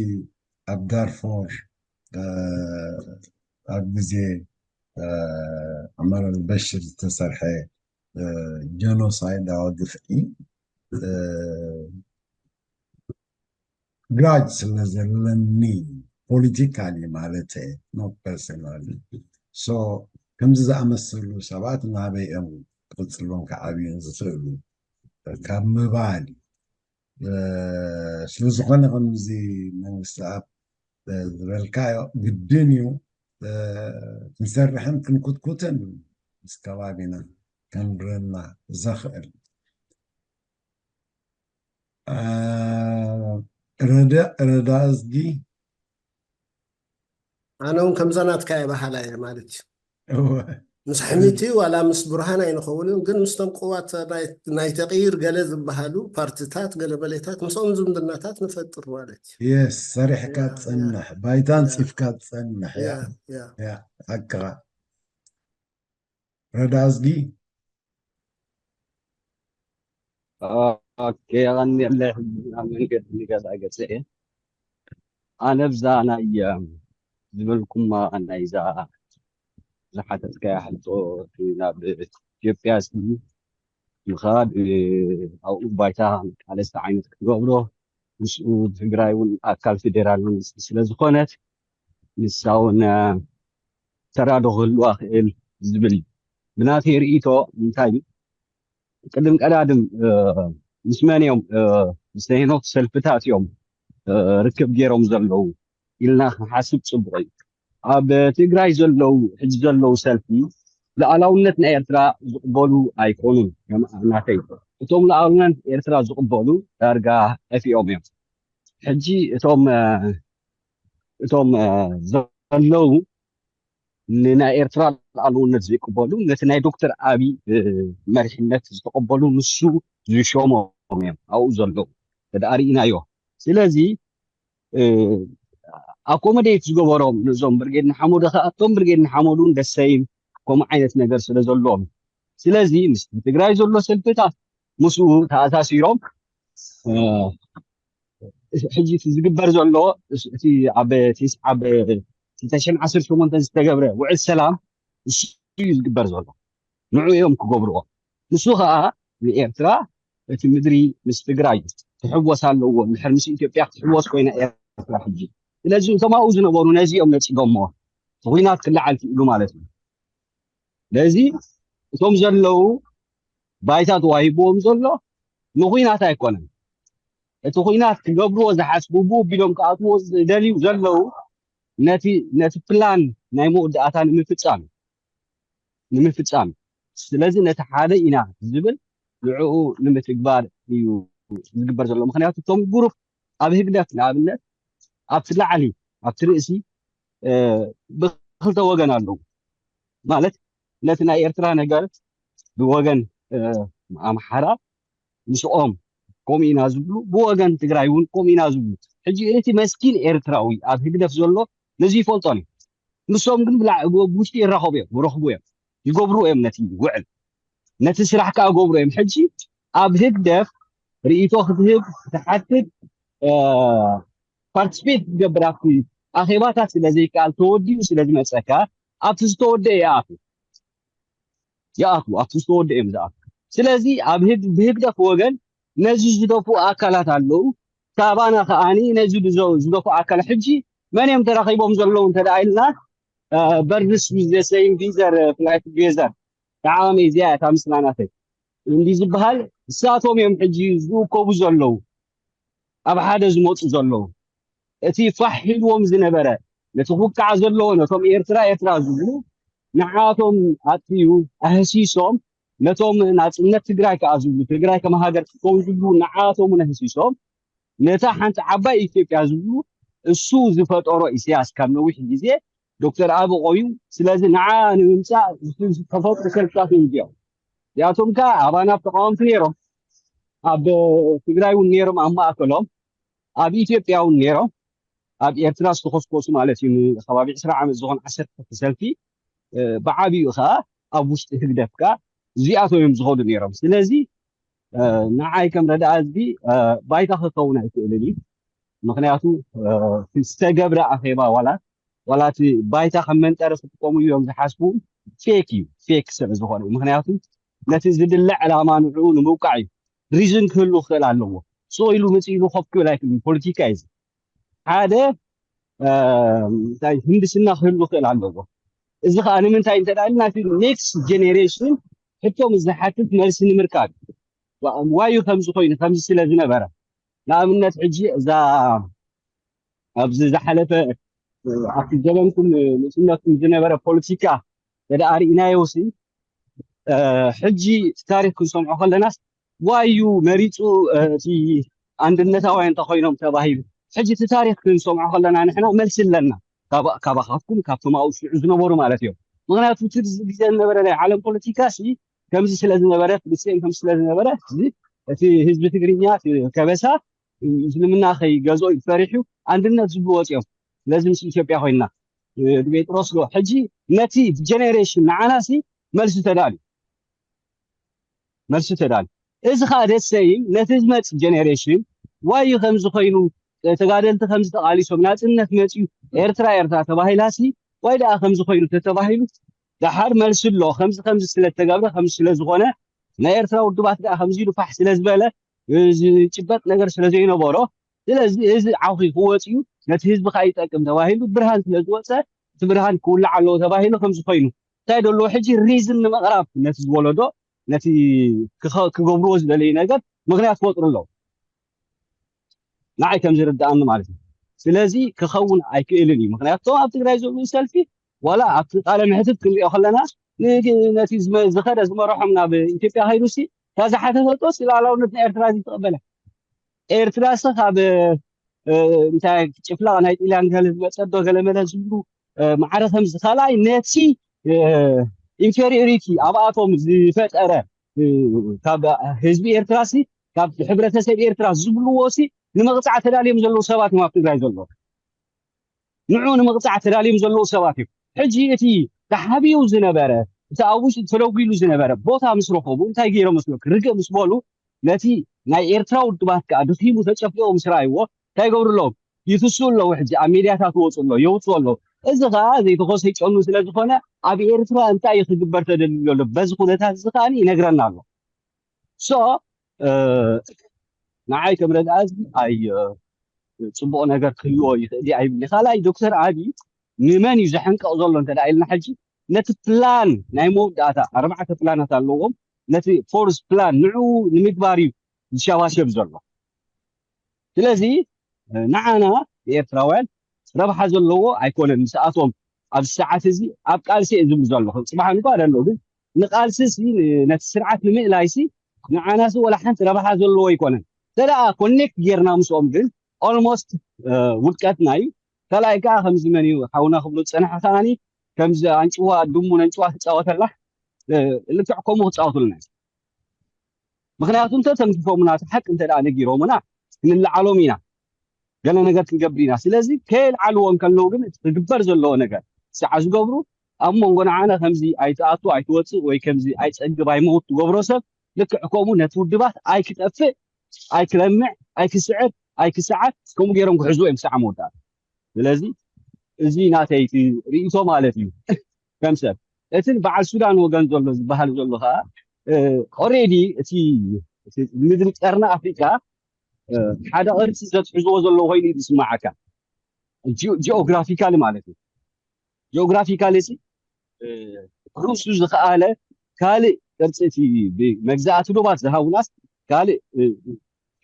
ኣብ ዳርፎር እ፣ ኣብ ግዜ እ፣ ዑመር ኣልበሽር ዝተሰርሐ እ፣ ጀኖሳይዳዊ ግፍዒ እ፣ ግራጅ ስለ ዘለኒ ፖለቲካሊ ማለት not personally so ከምዚ ዝኣመሰሉ ሰባት ናበይ እዮም ክቕፅሉን ክዓብዩን ዝኽእሉ ካብ ምባል እዩ። እ፣ ስለዝኾነ ከምዚ መንግስቲ ኣብ ዝበልካዮ ግድን እዩ እ፣ ክንሰርሕን ክንኩትኩትን ምስ ከባቢና ከንብረና ዘኽእል እ፣ ረዳ ረዳ እዝጊ ኣነ እውን ከምዛ ናትካ እየ በሃላ እየ ማለት እዩ። ምስ ሕሚቲ ዋላ ምስ ብርሃን ኣይንኸውንን፣ ግን ምስቶም ቅዋት ናይ- ናይ ተቕይር ገለ ዝበሃሉ ፓርትታት ገለ በሌታት ምስኦም ዝምድናታት ንፈጥር ማለት እዩ። የስ ሰሪሕካ ያ፣ ያ፣ ትፀንሕ ባይታ ያ፣ ኣንፂፍካ ትፀንሕ ያ፣ ያ ያ። ያ ሓቅኻ ረዳ እዝጊ ኦኬ፣ የቐንየለይ። ሕጂ ናብ መንገዲ ንገዛ ገፀ እየ። ኣነ ብዛ ናይ እም፣ ዝበልኩማ ናይዛ ዝሓተትካያ ሕቶ እቲ ናብ ኢትዮጵያ ሲ ምኻድ እ፣ ኣብኡ ባይታ መቃለስቲ ዓይነት ክትገብሮ ምስኡ ትግራይ እውን ኣካል ፌዴራል መንግስቲ ስለ ዝኾነት ንሳ እውን እ፣ ተራዶ ክህልዋ ክእል ዝብል እዩ። ብናተይ ርእይቶ እንታይ እዩ ቅድም ቀዳድም እ፣ ምስ መን እዮም እ፣ ምስ ሄኖክ ሰልፍታት እዮም እ፣ ርክብ ገይሮም ዘለዉ ኢልና ክንሓስብ ፅቡቕ እዩ። ኣብ ትግራይ ዘለዉ ሕጂ ዘለዉ ሰልፊ ሉዓላውነት ናይ ኤርትራ ዝቕበሉ ኣይኮኑን። ከም ናተይ እቶም ሉዓላውነት ኤርትራ ዝቕበሉ ዳርጋ ጠፊኦም እዮም። ሕጂ እቶም እ፣ እቶም እ፣ ዘለዉ ንናይ ኤርትራ ሉዓላውነት ዘይቅበሉ፣ ነቲ ናይ ዶክተር ኣብይ መሪሕነት ዝተቐበሉ፣ ንሱ ዝሾሞም እዮም ኣብኡ ዘለዉ፣ ተደኣ ርኢናዮ። ስለዚ ኣኮመዴት ዝገበሮም ነዞም ብርጌድ ንሓመዱ ከኣ፣ እቶም ብርጌድ ንሓመዱ ደሰይም ከምኡ ዓይነት ነገር ስለ ዘለዎም፣ ስለዚ ምስ ትግራይ ዘሎ ሰልፍታት ምስኡ ተኣሳሲሮም ሕጂ እቲ ዝግበር ዘሎ እቲ ኣብ ክልተ ሽሕን ዓሰርተ ሸሞንተን ዝተገብረ ውዕል ሰላም እሱ እዩ ዝግበር ዘሎ። ንዑ እዮም ክገብርዎ። ንሱ ከዓ ንኤርትራ እቲ ምድሪ ምስ ትግራይ ክሕወስ ኣለዎ። እንድሕር ምስ ኢትዮጵያ ክትሕወስ ኮይና ኤርትራ ሕጂ። ስለዚ እቶም ኣብኡ ዝነበሩ ነዚ እዮም ነፂጎሞ። እቲ ኹናት ክለዓል ክኢሉ ማለት እዩ። ስለዚ እቶም ዘለዉ ባይታ ተዋሂብዎም ዘሎ ንኹናት ኣይኮነን። እቲ ኹናት ክገብርዎ ዝሓስቡ ብኡ ቢሎም ክኣትዎ ዝደልዩ ዘለዉ ነቲ ነቲ ፕላን ናይ መወዳእታ ንምፍጻም ንምፍጻም። ስለዚ ነቲ ሓደ ኢና ዝብል ንዕኡ ንምትግባር እዩ ዝግበር ዘሎ። ምክንያቱ እቶም ግሩፕ ኣብ ህግደፍ ንኣብነት ኣብቲ ላዕሊ ኣብቲ ርእሲ ብክልተ ወገን ኣለዉ። ማለት ነቲ ናይ ኤርትራ ነገር ብወገን ኣምሓራ ምስኦም ከምኡ ኢና ዝብሉ፣ ብወገን ትግራይ እውን ከምኡ ኢና ዝብሉ። ሕጂ እቲ መስኪን ኤርትራዊ ኣብ ህግደፍ ዘሎ ነዚ ይፈልጦን እዩ። ንሶም ግን ብውሽጢ ይራኸቡ እዮም፣ ይረኽቡ እዮም፣ ይገብሩ እዮም ነቲ ውዕል፣ ነቲ ስራሕ ከዓ ገብሩ እዮም። ሕጂ ኣብ ህግደፍ ርእይቶ ክትህብ ክትሓትት ፓርቲስፔት ክትገብር ኣብቲ ኣኼባታት ስለ ዘይከኣል ተወዲኡ ስለ ዝመፀካ ኣብቲ ዝተወደአ ይኣቱ ይኣቱ ኣብቲ ዝተወደአ እዮም ዝኣቱ። ስለዚ ኣብ ብህግደፍ ወገን ነዚ ዝደፍኡ ኣካላት ኣለዉ። ካባና ከዓኒ ነዚ ዝደፍኡ ኣካላት ሕጂ መን እዮም ተራኺቦም ዘለዉ እንተ ኢልና በርንስ ዊዝ ዘ ሰይም ቪዘር ፍላይት ጌዘር ተዓዋመ እዚኣ እታ ምስላ ናተይ እንዲ ዝበሃል እሳቶም እዮም ሕጂ ዝእከቡ ዘለዉ ኣብ ሓደ ዝመፁ ዘለዉ። እቲ ፋሕ ኢልዎም ዝነበረ ነቲ ክውቃዕ ዘለዎ ነቶም ኤርትራ ኤርትራ ዝብሉ ንዓቶም ኣጥፍኡ ኣህሲሶም ነቶም ናፅነት ትግራይ ከዓ ዝብሉ ትግራይ ከም ሃገር ክትከውን ዝብሉ ንዓቶም እውን ኣህሲሶም ነታ ሓንቲ ዓባይ ኢትዮጵያ ዝብሉ እሱ ዝፈጠሮ ኢሳያስ ካብ ነዊሕ ግዜ ዶክተር ኣቢ ቆዩ። ስለዚ ንዓ ንምምፃእ ዝተፈጥሩ ሰልፍታት እዮም እዚኦም። እዚኣቶም ከዓ ኣባና ተቃወምቲ ነይሮም፣ ኣብ ትግራይ እውን ነይሮም፣ ኣብ ማእከሎም ኣብ ኢትዮጵያ እውን ነይሮም፣ ኣብ ኤርትራ ዝተኮስኮሱ ማለት እዩ። ንከባቢ ዕስራ ዓመት ዝኾን ዓሰርተ ክልተ ሰልፊ ብዓብኡ ከዓ ኣብ ውሽጢ ህግደፍ ከዓ እዚኣቶም እዮም ዝኸዱ ነይሮም። ስለዚ ንዓይ ከም ረዳኣ ህዝቢ ባይታ ክኸውን ኣይክእልን እዩ። ምክንያቱ ዝተገብረ ኣኼባ ዋላ ዋላ እቲ ባይታ ከም መንጠሪ ክጥቀሙ እዮም ዝሓስቡ ፌክ እዩ። ፌክ ስለ ዝኾነ ምክንያቱ ነቲ ዝድለ ዕላማ ንዕኡ ንምውቃዕ እዩ። ሪዝን ክህሉ ክኽእል ኣለዎ። ስቕ ኢሉ ምፅ ኢሉ ኮፍ ክብል ኣይክእልን። ፖለቲካ እዩ። ሓደ እንታይ ህንድስና ክህሉ ክኽእል ኣለዎ። እዚ ከዓ ንምንታይ እንተ ኢልና እቲ ኔክስት ጀኔሬሽን ሕቶ ምስ ዝሓትት መልሲ ንምርካብ ዋዩ ከምዚ ኮይኑ ከምዚ ስለ ዝነበረ ንኣብነት ሕጂ እዛ ኣብዚ ዝሓለፈ ኣብቲ ዘበንኩም ንእስነትኩም ዝነበረ ፖለቲካ ተደኣ ርኢናዮ ሲ ሕጂ ታሪክ ክንሰምዖ ከለናስ ዋዩ መሪፁ እቲ ኣንድነታውያን እንተኮይኖም ተባሂሉ ሕጂ እቲ ታሪክ ክንሰምዖ ከለና ንሕና መልሲ ኣለና ካባካትኩም ካብቶም ኣብኡ ሽዑ ዝነበሩ ማለት እዮም። ምክንያቱ እቲ ግዜ ዝነበረ ናይ ዓለም ፖለቲካ ሲ ከምዚ ስለ ዝነበረ ፍልስጤን ከምዚ ስለ ዝነበረ እቲ ህዝቢ ትግርኛ ከበሳ እስልምና ከይገዝኦ እዩ ፈሪሑ ኣንድነት ዝብሉ ወፂኦም። ስለዚ ምስ ኢትዮጵያ ኮይና ጴጥሮስ ዶ ሕጂ ነቲ ጀኔሬሽን ንዓናሲ መልሲ ተዳልዩ መልሲ ተዳልዩ። እዚ ከዓ ደሰይም ነቲ ዝመፅ ጀኔሬሽን ዋዩ ከምዚ ኮይኑ ተጋደልቲ ከምዚ ተቃሊሶም ናፅነት መፅዩ ኤርትራ ኤርትራ ተባሂላሲ ዋይ ደኣ ከምዚ ኮይኑ ተተባሂሉ ደሓር መልሲ ኣሎ ከምዚ ከምዚ ስለተገብረ ከምዚ ስለዝኾነ ናይ ኤርትራ ውድባት ደኣ ከምዚ ኢሉ ፋሕ ስለዝበለ ዝጭበጥ ነገር ስለዘይነበሮ ስለዚ እዚ ዓኺ ክወፅዩ ነቲ ህዝቢ ከዓ ይጠቅም ተባሂሉ ብርሃን ስለዝወፀ እቲ ብርሃን ክውላዕ ኣለዎ ተባሂሉ ከምዚ ኮይኑ እንታይ ደለዎ ሕጂ ሪዝን ንምቕራብ ነቲ ዝወለዶ ነቲ ክገብርዎ ዝደለዩ ነገር ምክንያት ክፈጥሩ ኣለዉ ንዓይ ከም ዝርድኣኒ ማለት እዩ ስለዚ ክኸውን ኣይክእልን እዩ ምክንያቱ ኣብ ትግራይ ዘለዉ ሰልፊ ዋላ ኣብቲ ቃለ ምሕትት ክንሪኦ ከለና ነቲ ዝኸደ ዝመርሖም ናብ ኢትዮጵያ ከይዱ ሲ እታ ዝሓተተቶ ሲ ላዕላውነት ናይ ኤርትራ ዝተቐበለ ኤርትራ ሲ ካብ እንታይ ጭፍላቕ ናይ ጥልያን ገለ ዝመፀ ዶ ገለመለ ዝብሉ ማዕረ ከምዚ ካልኣይ ነቲ ኢንፌሪዮሪቲ ኣብኣቶም ዝፈጠረ ካብ ህዝቢ ኤርትራ ሲ ካብ ሕብረተሰብ ኤርትራ ዝብልዎ ሲ ንምቕፃዕ ተዳልዮም ዘለዉ ሰባት እዮም ኣብ ትግራይ ዘለዉ። ንዑ ንምቕፃዕ ተዳልዮም ዘለዉ ሰባት እዮም። ሕጂ እቲ ተሓቢኡ ዝነበረ እቲ ኣብ ውሽጢ ተደጒሉ ዝነበረ ቦታ ምስ ረኸቡ እንታይ ገይሮም መስለክ ርግእ ምስ በሉ ነቲ ናይ ኤርትራ ውድባት ከዓ ድኺሙ ተጨፍሊቑ ምስ ረኣይዎ እንታይ ይገብሩ ኣለዉ? ይፍሱ ኣለዉ። ሕጂ ኣብ ሚድያታት ይወፁ ኣለዉ፣ የውፅኡ ኣለዉ። እዚ ከዓ ዘይተኾሰ ይጨኑ ስለ ዝኾነ ኣብ ኤርትራ እንታይ እዩ ክግበር ተደልዩ ኣሎ በዚ ኩነታት እዚ ከዓ ይነግረና ኣሎ። ሶ ንዓይ ከም ረድኣ ህዝቢ ኣይ ፅቡቕ ነገር ክህልዎ ይኽእል እዩ ኣይብል። ካልኣይ ዶክተር ኣብይ ንመን እዩ ዘሕንቀቕ ዘሎ እንተ ኢልና ሕጂ ነቲ ፕላን ናይ መወዳእታ ኣርባዕተ ፕላናት ኣለዎም። ነቲ ፎርስ ፕላን ንዑ ንምግባር እዩ ዝሸባሸብ ዘሎ። ስለዚ ንዓና ንኤርትራውያን ረብሓ ዘለዎ ኣይኮነን። ምስኣቶም ኣብዚ ሰዓት እዚ ኣብ ቃልሲ እየ ዝብል ዘለኹ። ፅባሕ እንኳ ደሎ ግን ንቃልሲ ሲ ነቲ ስርዓት ንምእላይ ሲ ንዓና ሲ ወላ ሓንቲ ረብሓ ዘለዎ ኣይኮነን። ተደኣ ኮኔክት ጌርና ምስኦም ግን ኦልሞስት ውድቀትና እዩ። ካልኣይ ከዓ ከምዚ መን እዩ ሓውና ክብሎ ዝፀንሐ ከዓኒ ከምዚ ኣንጭዋ ድሙ ነንጭዋ ትፃወተላ ልክዕ ከምኡ ክፃወቱልና። ምክንያቱ እንተ ተንኪፎምና እቲ ሓቂ እንተ ደኣ ነጊሮምና ክንለዓሎም ኢና፣ ገለ ነገር ክንገብር ኢና። ስለዚ ከየልዓልዎ እንከለዉ ግን እቲ ክግበር ዘለዎ ነገር ሰዓ ዝገብሩ ኣብ መንጎ ንዓና ከምዚ ኣይትኣቱ ኣይትወፅእ ወይ ከምዚ ኣይፀግብ ኣይመውት ትገብሮ ሰብ ልክዕ ከምኡ ነቲ ውድባት ኣይክጠፍእ ኣይክለምዕ ኣይክስዕር ኣይክሰዓር ከምኡ ገይሮም ክሕዝዎ እዮም ሰዓ መወዳእታ። ስለዚ እዚ ናተይ ርእይቶ ማለት እዩ ከም ሰብ። እቲ በዓል ሱዳን ወገን ዘሎ ዝበሃል ዘሎ ከዓ ኦሬዲ እቲ ምድሪ ቀርኒ ኣፍሪካ ሓደ ቅርፂ ዘትሕዝዎ ዘለዎ ኮይኑ እዩ ዝስማዓካ ጂኦግራፊካሊ ማለት እዩ። ጂኦግራፊካሊ ሲ ርእሱ ዝኸኣለ ካልእ ቅርፂ እቲ መግዛእቲ ዶባት ዝሃቡናስ ካልእ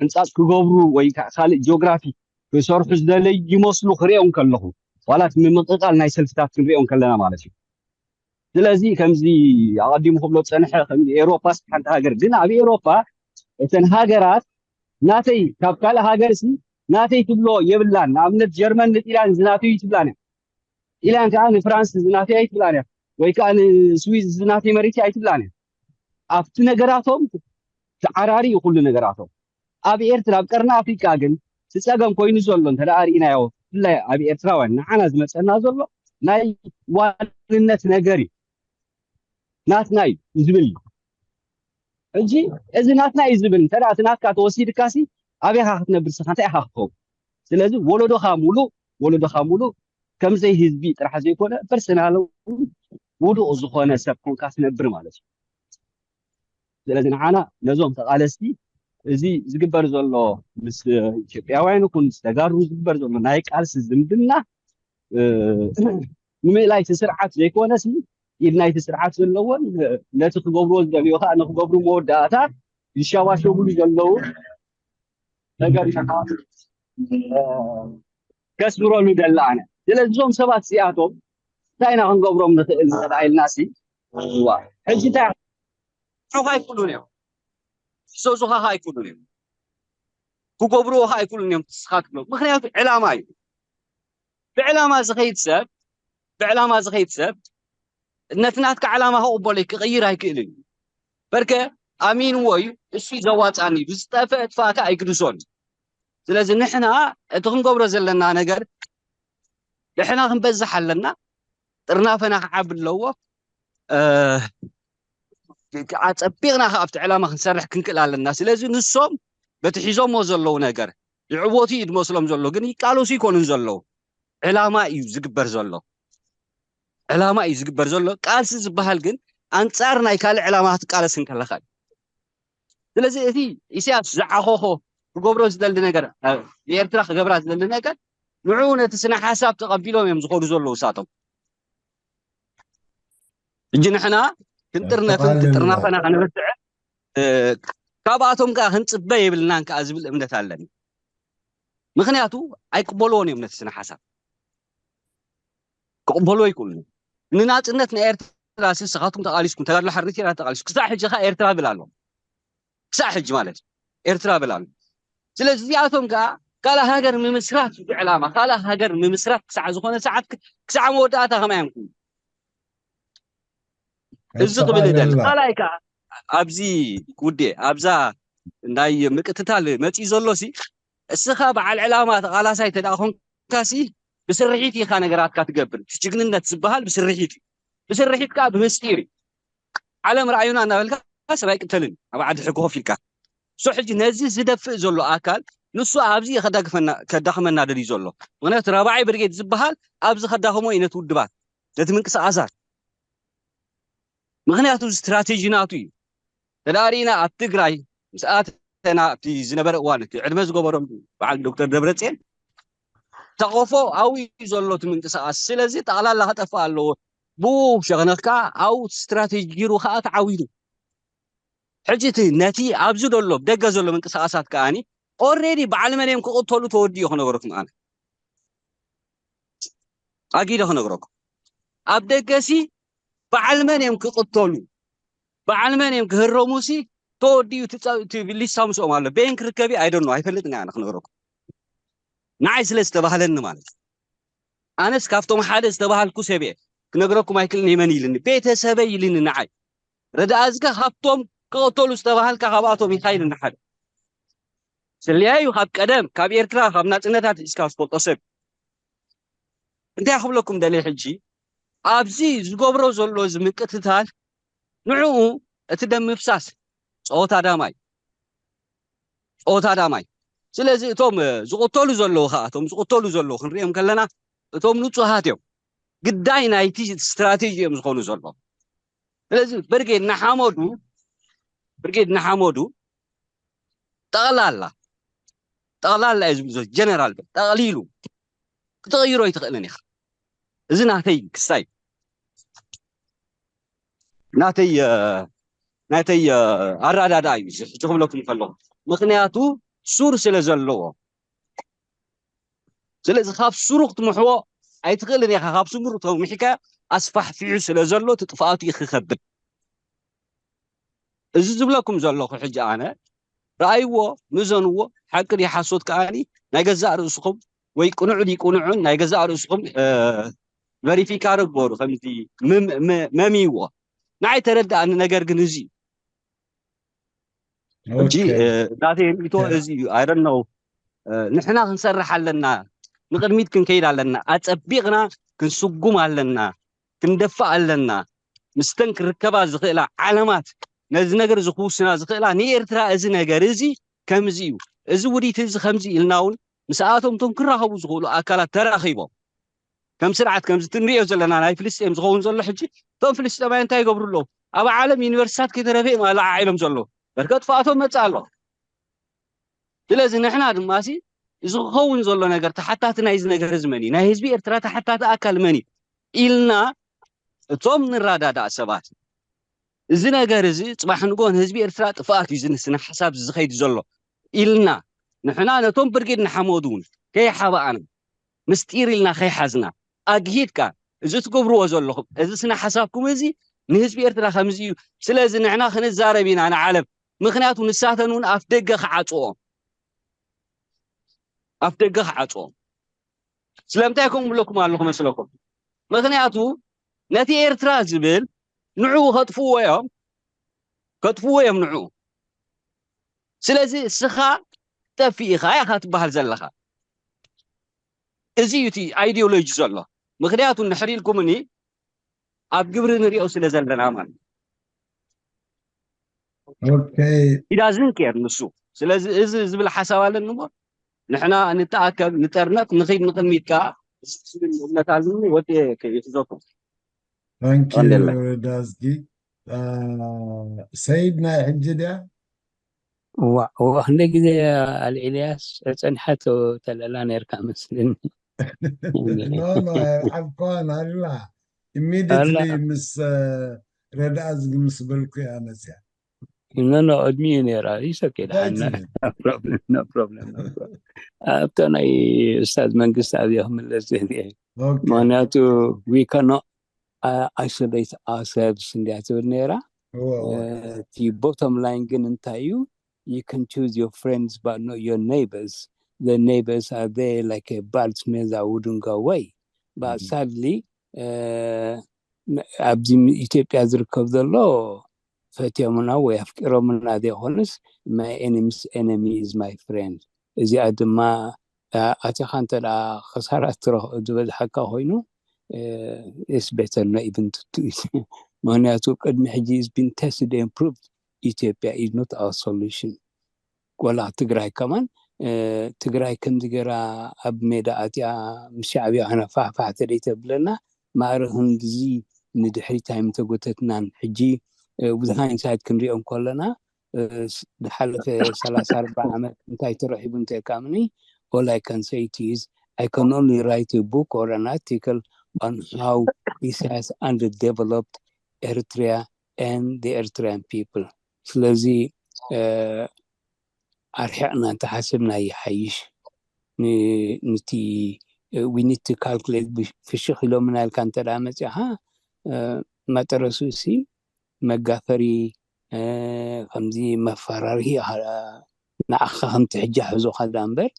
ሕንፃፅ ክገብሩ ወይ ካልእ ጂኦግራፊ ክሰርሑ ዝደለዩ ይመስሉ ክሪኦም ከለኹ ዋላት ምምቕቓል ናይ ሰልፍታት ክንሪኦም ከለና ማለት እዩ። ስለዚ ከምዚ ኣቐዲሙ ክብሎ ዝፀንሐ ከም ኤሮፓ ሓንቲ ሃገር ግን ኣብ ኤሮፓ እተን ሃገራት ናተይ ካብ ካልእ ሃገር ሲ ናተይ ትብሎ የብላን። ንኣብነት ጀርመን ንጢላን ዝናተዩ ትብላን እያ። ኢላን ከዓ ንፍራንስ ዝናተይ ኣይትብላን እያ ወይ ከዓ ንስዊዝ ዝናተይ መሬት ኣይትብላን እያ። ኣብቲ ነገራቶም ተዓራሪ እዩ ኩሉ ነገራቶም። ኣብ ኤርትራ ኣብ ቀርኒ ኣፍሪካ ግን እቲ ፀገም ኮይኑ ዘሎ እንተ ርኢናዮ ብፍላይ ኣብ ኤርትራውያን ንዓና ዝመፀና ዘሎ ናይ ዋንነት ነገር እዩ። ናትና እዩ ዝብል እዩ። ሕጂ እዚ ናትና እዩ ዝብል እንተ እቲ ናትካ ተወሲድካሲ ኣበይካ ክትነብር ስኻ እንታይ ኢኻ ክትኸውን? ስለዚ ወለዶኻ ሙሉእ ወለዶኻ ሙሉእ ከምዘይ ህዝቢ ጥራሕ ዘይኮነ ፐርሰናል ውዱቕ ዝኾነ ሰብ ኮንካ ትነብር ማለት እዩ። ስለዚ ንዓና ነዞም ተቓለስቲ እዚ ዝግበር ዘሎ ምስ ኢትዮጵያውያን ይኹን ምስ ተጋሩ ዝግበር ዘሎ ናይ ቃልሲ ዝምድና ንምእላይ እቲ ስርዓት ዘይኮነስ ኢድ ናይቲ ስርዓት ዘለዎን ነቲ ክገብርዎ ዝደልዮ ከዓ ንክገብሩ መወዳእታ ይሸባሸብሉ ዘለዉ ነገር ከስምረሉ ደለ ኣነ። ስለዚ እዞም ሰባት እዚኣቶም እንታይ ኢና ክንገብሮም ንኽእል ንኽእል ኢልና ሲ ሕጂ እንታይ ክብሉኻ ኣይክእሉን እዮም። ክሰሱኻ ኣይክእሉን እዮም። ክገብርዎ ኣይክእሉን እዮም። ስኻ ክብሎም ምክንያቱ ዕላማ እዩ። ብዕላማ ዝኸይድ ሰብ ብዕላማ ዝኸይድ ሰብ ነቲ ናትካ ዕላማ ክቕበሎ ክቕይር ኣይክእልን እዩ። በርከ ኣሚንዎ እዩ እሱ ዘዋፃኒ ብዝጠፈ እጥፋእካ ኣይግድሶን። ስለዚ ንሕና እቲ ክንገብሮ ዘለና ነገር ንሕና ክንበዝሕ ኣለና። ጥርናፈና ክዓቢ ኣለዎ። ኣፀቢቕና ከ ኣብቲ ዕላማ ክንሰርሕ ክንክእል ኣለና። ስለዚ ንሶም በቲ ሒዞሞ ዘለዉ ነገር ይዕወቱ እዩ ዝመስሎም ዘሎ ግን ይቃለሱ ይኮኑን ዘለዉ። ዕላማ እዩ ዝግበር ዘሎ። ዕላማ እዩ ዝግበር ዘሎ። ቃልሲ ዝበሃል ግን ኣንፃር ናይ ካልእ ዕላማ ክትቃለስ እንከለካ እዩ። ስለዚ እቲ ኢሳያስ ዝዓኸኾ ክገብሮ ዝደሊ ነገር ንኤርትራ ክገብራ ዝደሊ ነገር ንዑ ነቲ ስነ ሓሳብ ተቐቢሎም እዮም ዝኸዱ ዘለዉ እሳቶም። ሕጂ ንሕና ክንጥርነፍን ክጥርናፈና ክንርስዕን ካብኣቶም ከዓ ክንፅበ የብልናን ከዓ ዝብል እምነት ኣለኒ። ምክንያቱ ኣይቅበልዎን እዮም ነቲ ስነ ሓሳብ ክቕበልዎ ኣይክእሉን። ንናፅነት ናይ ኤርትራ ንስኻትኩም ተቓሊስኩም ተጋድሎ ሓርነት ኤርትራ ተቓሊስኩም ክሳዕ ሕጂ ከዓ ኤርትራ ብል ኣሎ። ክሳዕ ሕጂ ማለት እዩ ኤርትራ ብል ኣሎ። ስለዚ እዚኣቶም ከዓ ካልእ ሃገር ምምስራት እዩ ዕላማ። ካልእ ሃገር ምምስራት ክሳዕ ዝኾነ ሰዓት ክ- ክሳዕ መወዳእታ ከማይ እዮም ክብሉ። እዚ ክብል ይደሊ። ካልኣይ ከዓ ኣብዚ ውዴ ኣብዛ ናይ ምቅትታል መፂኡ ዘሎ ሲ እስኻ በዓል ዕላማ ተቓላሳይ ተደኣ ኮንካ ሲ ብስርሒት ኢኻ ነገራትካ ትገብር። ጅግንነት ዝበሃል ብስርሒት እዩ። ብስርሒት ከዓ ብምስጢር እዩ። ዓለም ረኣዩና እናበልካ ሰብ ኣይቅተልን ኣብ ዓዲ ሕጊ ኮፍ ኢልካ። ሶ ሕጂ ነዚ ዝደፍእ ዘሎ ኣካል ንሱ ኣብዚ ከዳግፈና ከዳኽመና ደልዩ ዘሎ። ምክንያቱ ራብዓይ ብርጌድ ዝበሃል ኣብዚ ከዳኽሞ እዩ ነቲ ውድባት ነቲ ምንቅስቃሳት። ምክንያቱ ስትራቴጂ ናቱ እዩ። ተዳሪና ኣብ ትግራይ ምስ ኣተና ኣብቲ ዝነበረ እዋን እቲ ዕድመ ዝገበሮም በዓል ዶክተር ደብረፅዮን ተቆፎ ኣው እዩ ዘሎ እቲ ምንቅስቃስ። ስለዚ ጠቕላላ ክጠፍእ ኣለዎ። ብኡ ሸክነክ ከዓ ኣው ስትራቴጂ ጊሩ ከዓ ተዓዊዱ። ሕጂ እቲ ነቲ ኣብዚ ዘሎ ደገ ዘሎ ምንቅስቃሳት ከዓኒ ኦሬዲ በዓል መን እዮም ክቕተሉ ተወዲኡ ክነገረኩም ኣነ ኣጊደ ክነግረኩም ኣብ ደገሲ በዓል መን እዮም ክቕተሉ በዓል መን እዮም ክህረሙ ሲ ተወዲኡ እቲ ሊስታ ምስኦም ኣሎ በየን ክርከብ ኣይደኖ ኣይፈልጥን ኣነ ክነግረኩም ንዓይ ስለ ዝተባህለኒ ማለት ኣነስ ካብቶም ሓደ ዝተባህልኩ ሰብ እየ ክነግረኩም ኣይክልን የመን ኢልኒ ቤተሰበይ ኢልኒ ንዓይ ረዳእዝካ ካብቶም ክቐተሉ ዝተባህልካ ካብኣቶም ኢኻ ኢልኒ ሓደ ስለያዩ ካብ ቀደም ካብ ኤርትራ ካብ ናፅነታት እስካ ዝፈልጦ ሰብ እንታይ ክብለኩም ደለ ሕጂ ኣብዚ ዝገብሮ ዘሎ እዚ ምቅትታል ንዕኡ እቲ ደም ምፍሳስ ፀወታ ዳማይ ፀወታ ዳማይ ስለዚ እቶም ዝቕተሉ ዘለዉ ከዓ እቶም ዝቕተሉ ዘለዉ ክንሪኦም ከለና እቶም ንፁሃት እዮም ግዳይ ናይቲ ስትራቴጂ እዮም ዝኾኑ ዘለዉ ስለዚ ብርጌድ ንሓመዱ ብርጌድ ንሓመዱ ጠቕላላ ጠቕላላ እዩ ዝብል ዘሎ ጀነራል ጠቕሊሉ ክትቕይሮ ኣይትኽእልን ኢኻ እዚ ናተይ ክስታይ ናተይ ናተይ ኣራዳዳ እዩ እዚ ሕጂ ክብለኩም ከለኹ ምክንያቱ ሱር ስለ ዘለዎ ስለዚ ካብ ሱሩ ክትምሕዎ ኣይትኽእልን ኢኻ ካብ ሱሩ ተምሒካ ኣስፋሕፊሑ ስለ ዘሎ እቲ ጥፍኣቱ እዩ ክኸብድ እዚ ዝብለኩም ዘለኹ ሕጂ ኣነ ረኣይዎ ምዘንዎ ሓቂ ድዩ ሓሶት ከዓኒ ናይ ገዛእ ርእስኹም ወይ ቅኑዕ ድዩ ቅኑዕን ናይ ገዛእ ርእስኹም ቨሪፊካ ርግበሩ ከምዚ መምይዎ ንዓይ ተረዳእኒ ነገር ግን እዚ ሕጂ ናተይ ርእቶ እዚ እዩ ኣይ ነው ንሕና ክንሰርሕ ኣለና ንቅድሚት ክንከይድ ኣለና ኣፀቢቕና ክንስጉም ኣለና ክንደፍእ ኣለና ምስተን ክርከባ ዝኽእላ ዓለማት ነዚ ነገር ዝክውስና ዝኽእላ ንኤርትራ እዚ ነገር እዚ ከምዚ እዩ እዚ ውዲት እዚ ከምዚ ኢልና እውን ምስኣቶም እቶም ክራኸቡ ዝኽእሉ ኣካላት ተራኺቦም ከም ስርዓት ከምዚ ትንሪኦ ዘለና ናይ ፍልስጤም ዝኸውን ዘሎ ሕጂ እቶም ፍልስጤማውያን እንታይ ይገብሩ ኣለዉ ኣብ ዓለም ዩኒቨርሲታት ከይተረፈ እዮም ኣለዓዒሎም ዘለዉ በርከ ጥፋኣቶም መፅእ ኣሎ ስለዚ ንሕና ድማ ሲ እዚ ክኸውን ዘሎ ነገር ተሓታቲ ናይዚ ነገር እዚ መን እዩ ናይ ህዝቢ ኤርትራ ተሓታቲ ኣካል መን እዩ ኢልና እቶም ንራዳዳእ ሰባት እዚ ነገር እዚ ፅባሕ ንጎ ንህዝቢ ኤርትራ ጥፍኣት እዩ ዝንስነ ሓሳብ ዝኸይድ ዘሎ ኢልና ንሕና ነቶም ብርጌድ ንሓመዱ እውን ከይሓባኣና ምስጢር ኢልና ከይሓዝና ኣግሂድካ እዚ ትገብርዎ ዘለኹም እዚ ስነ ሓሳብኩም እዚ ንህዝቢ ኤርትራ ከምዚ እዩ ስለዚ ንሕና ክንዛረብ ኢና ንዓለም ምክንያቱ ንሳተን እውን ኣፍ ደገ ክዓፅዎም ኣፍ ደገ ክዓፅዎም ስለምንታይ ከምኡ ብለኩም ኣለኹ መስለኩም ምክንያቱ ነቲ ኤርትራ ዝብል ንዕኡ ከጥፍዎ እዮም ከጥፍዎ እዮም ንዕኡ ስለዚ እስኻ ጠፊእ ኢኻ ኢኻ ትበሃል ዘለኻ እዚ እዩ እቲ ኣይዲዮሎጂ ዘሎ ምክንያቱ ንሕር ኢልኩምኒ ኣብ ግብሪ ንሪኦ ስለ ዘለና ማለት Okay. He doesn't care ንሱ ስለዚ እዚ ዝብል ሓሳብ ኣለኒ እሞ ንሕና ንተኣከብ ንጠርነፍ ንኺድ ንቕድሚት ከዓ ዝብል እምነት ኣለኒ ወዲ ይሕዘኩም Thank you ዳዝጊ ሰይድ ናይ ሕጂ ድያ እዋ እዋ ክንደ ግዜ ኣልዒልያስ ፀኒሓቶ ተለላ ነርካ መስልኒ ኖ ኖ ኣልኳን ኣላ ኢሚዲትሊ ምስ ረድኣ ዝግምስ በልኩ እያ መፅያ ኖ ኖ ቅድሚኡ ነራ ይሰኬ ድሓና ፕሮብለም ኣብቶ ናይ ኡስታዝ መንግስቲ ኣብዮ ክምለስ ምክንያቱ we cannot isolate ourselves እንዲያ ትብል ነራ እቲ bottom line ግን እንታይ እዩ you can choose your friends but not your neighbors the neighbors are there like a birds mess, I wouldn't go away. But sadly, ኣብዚ ኢትዮጵያ ዝርከብ ዘሎ ፈትዮምና ወይ ኣፍቂሮምና ዘይኮኑስ my enemy's enemy is my friend። እዚኣ ድማ ኣቲኻ እንተ ደኣ ክሳራ ዝበዝሓካ ኮይኑ it's better not even to do it። ምክንያቱ ቅድሚ ሕጂ is been tested and proved ኢትዮጵያ is not our solution። ወላ ትግራይ ከማን ትግራይ ከምዚ ገይራ ኣብ ሜዳ ኣትያ ምስ ሻዕብያ ከነፋሕፋሕ ተደይ ተብለና ማእረ ክንድዚ ንድሕሪት ኣይምተጎተትናን። ሕጂ with hindsight ክንሪኦ እንከለና ዝሓለፈ ሰላሳ ኣርባዓ ዓመት እንታይ ተረኺቡ እንተካምኒ all I can say to is I can only write a book or an article on how Isaias underdeveloped Eritrea and the Eritrean people። ስለዚ ኣርሒቕና እንተሓሰብና ይሓይሽ። ንቲ we need to calculate ፍሽኽ ኢሎምና ኢልካ እንተ ደኣ መፂኻ መጠረሱ ሲ መጋፈሪ ከምዚ መፈራርሂ ንዓኻ ከምቲ ሕጂ ሕዞኻ ዳ እምበር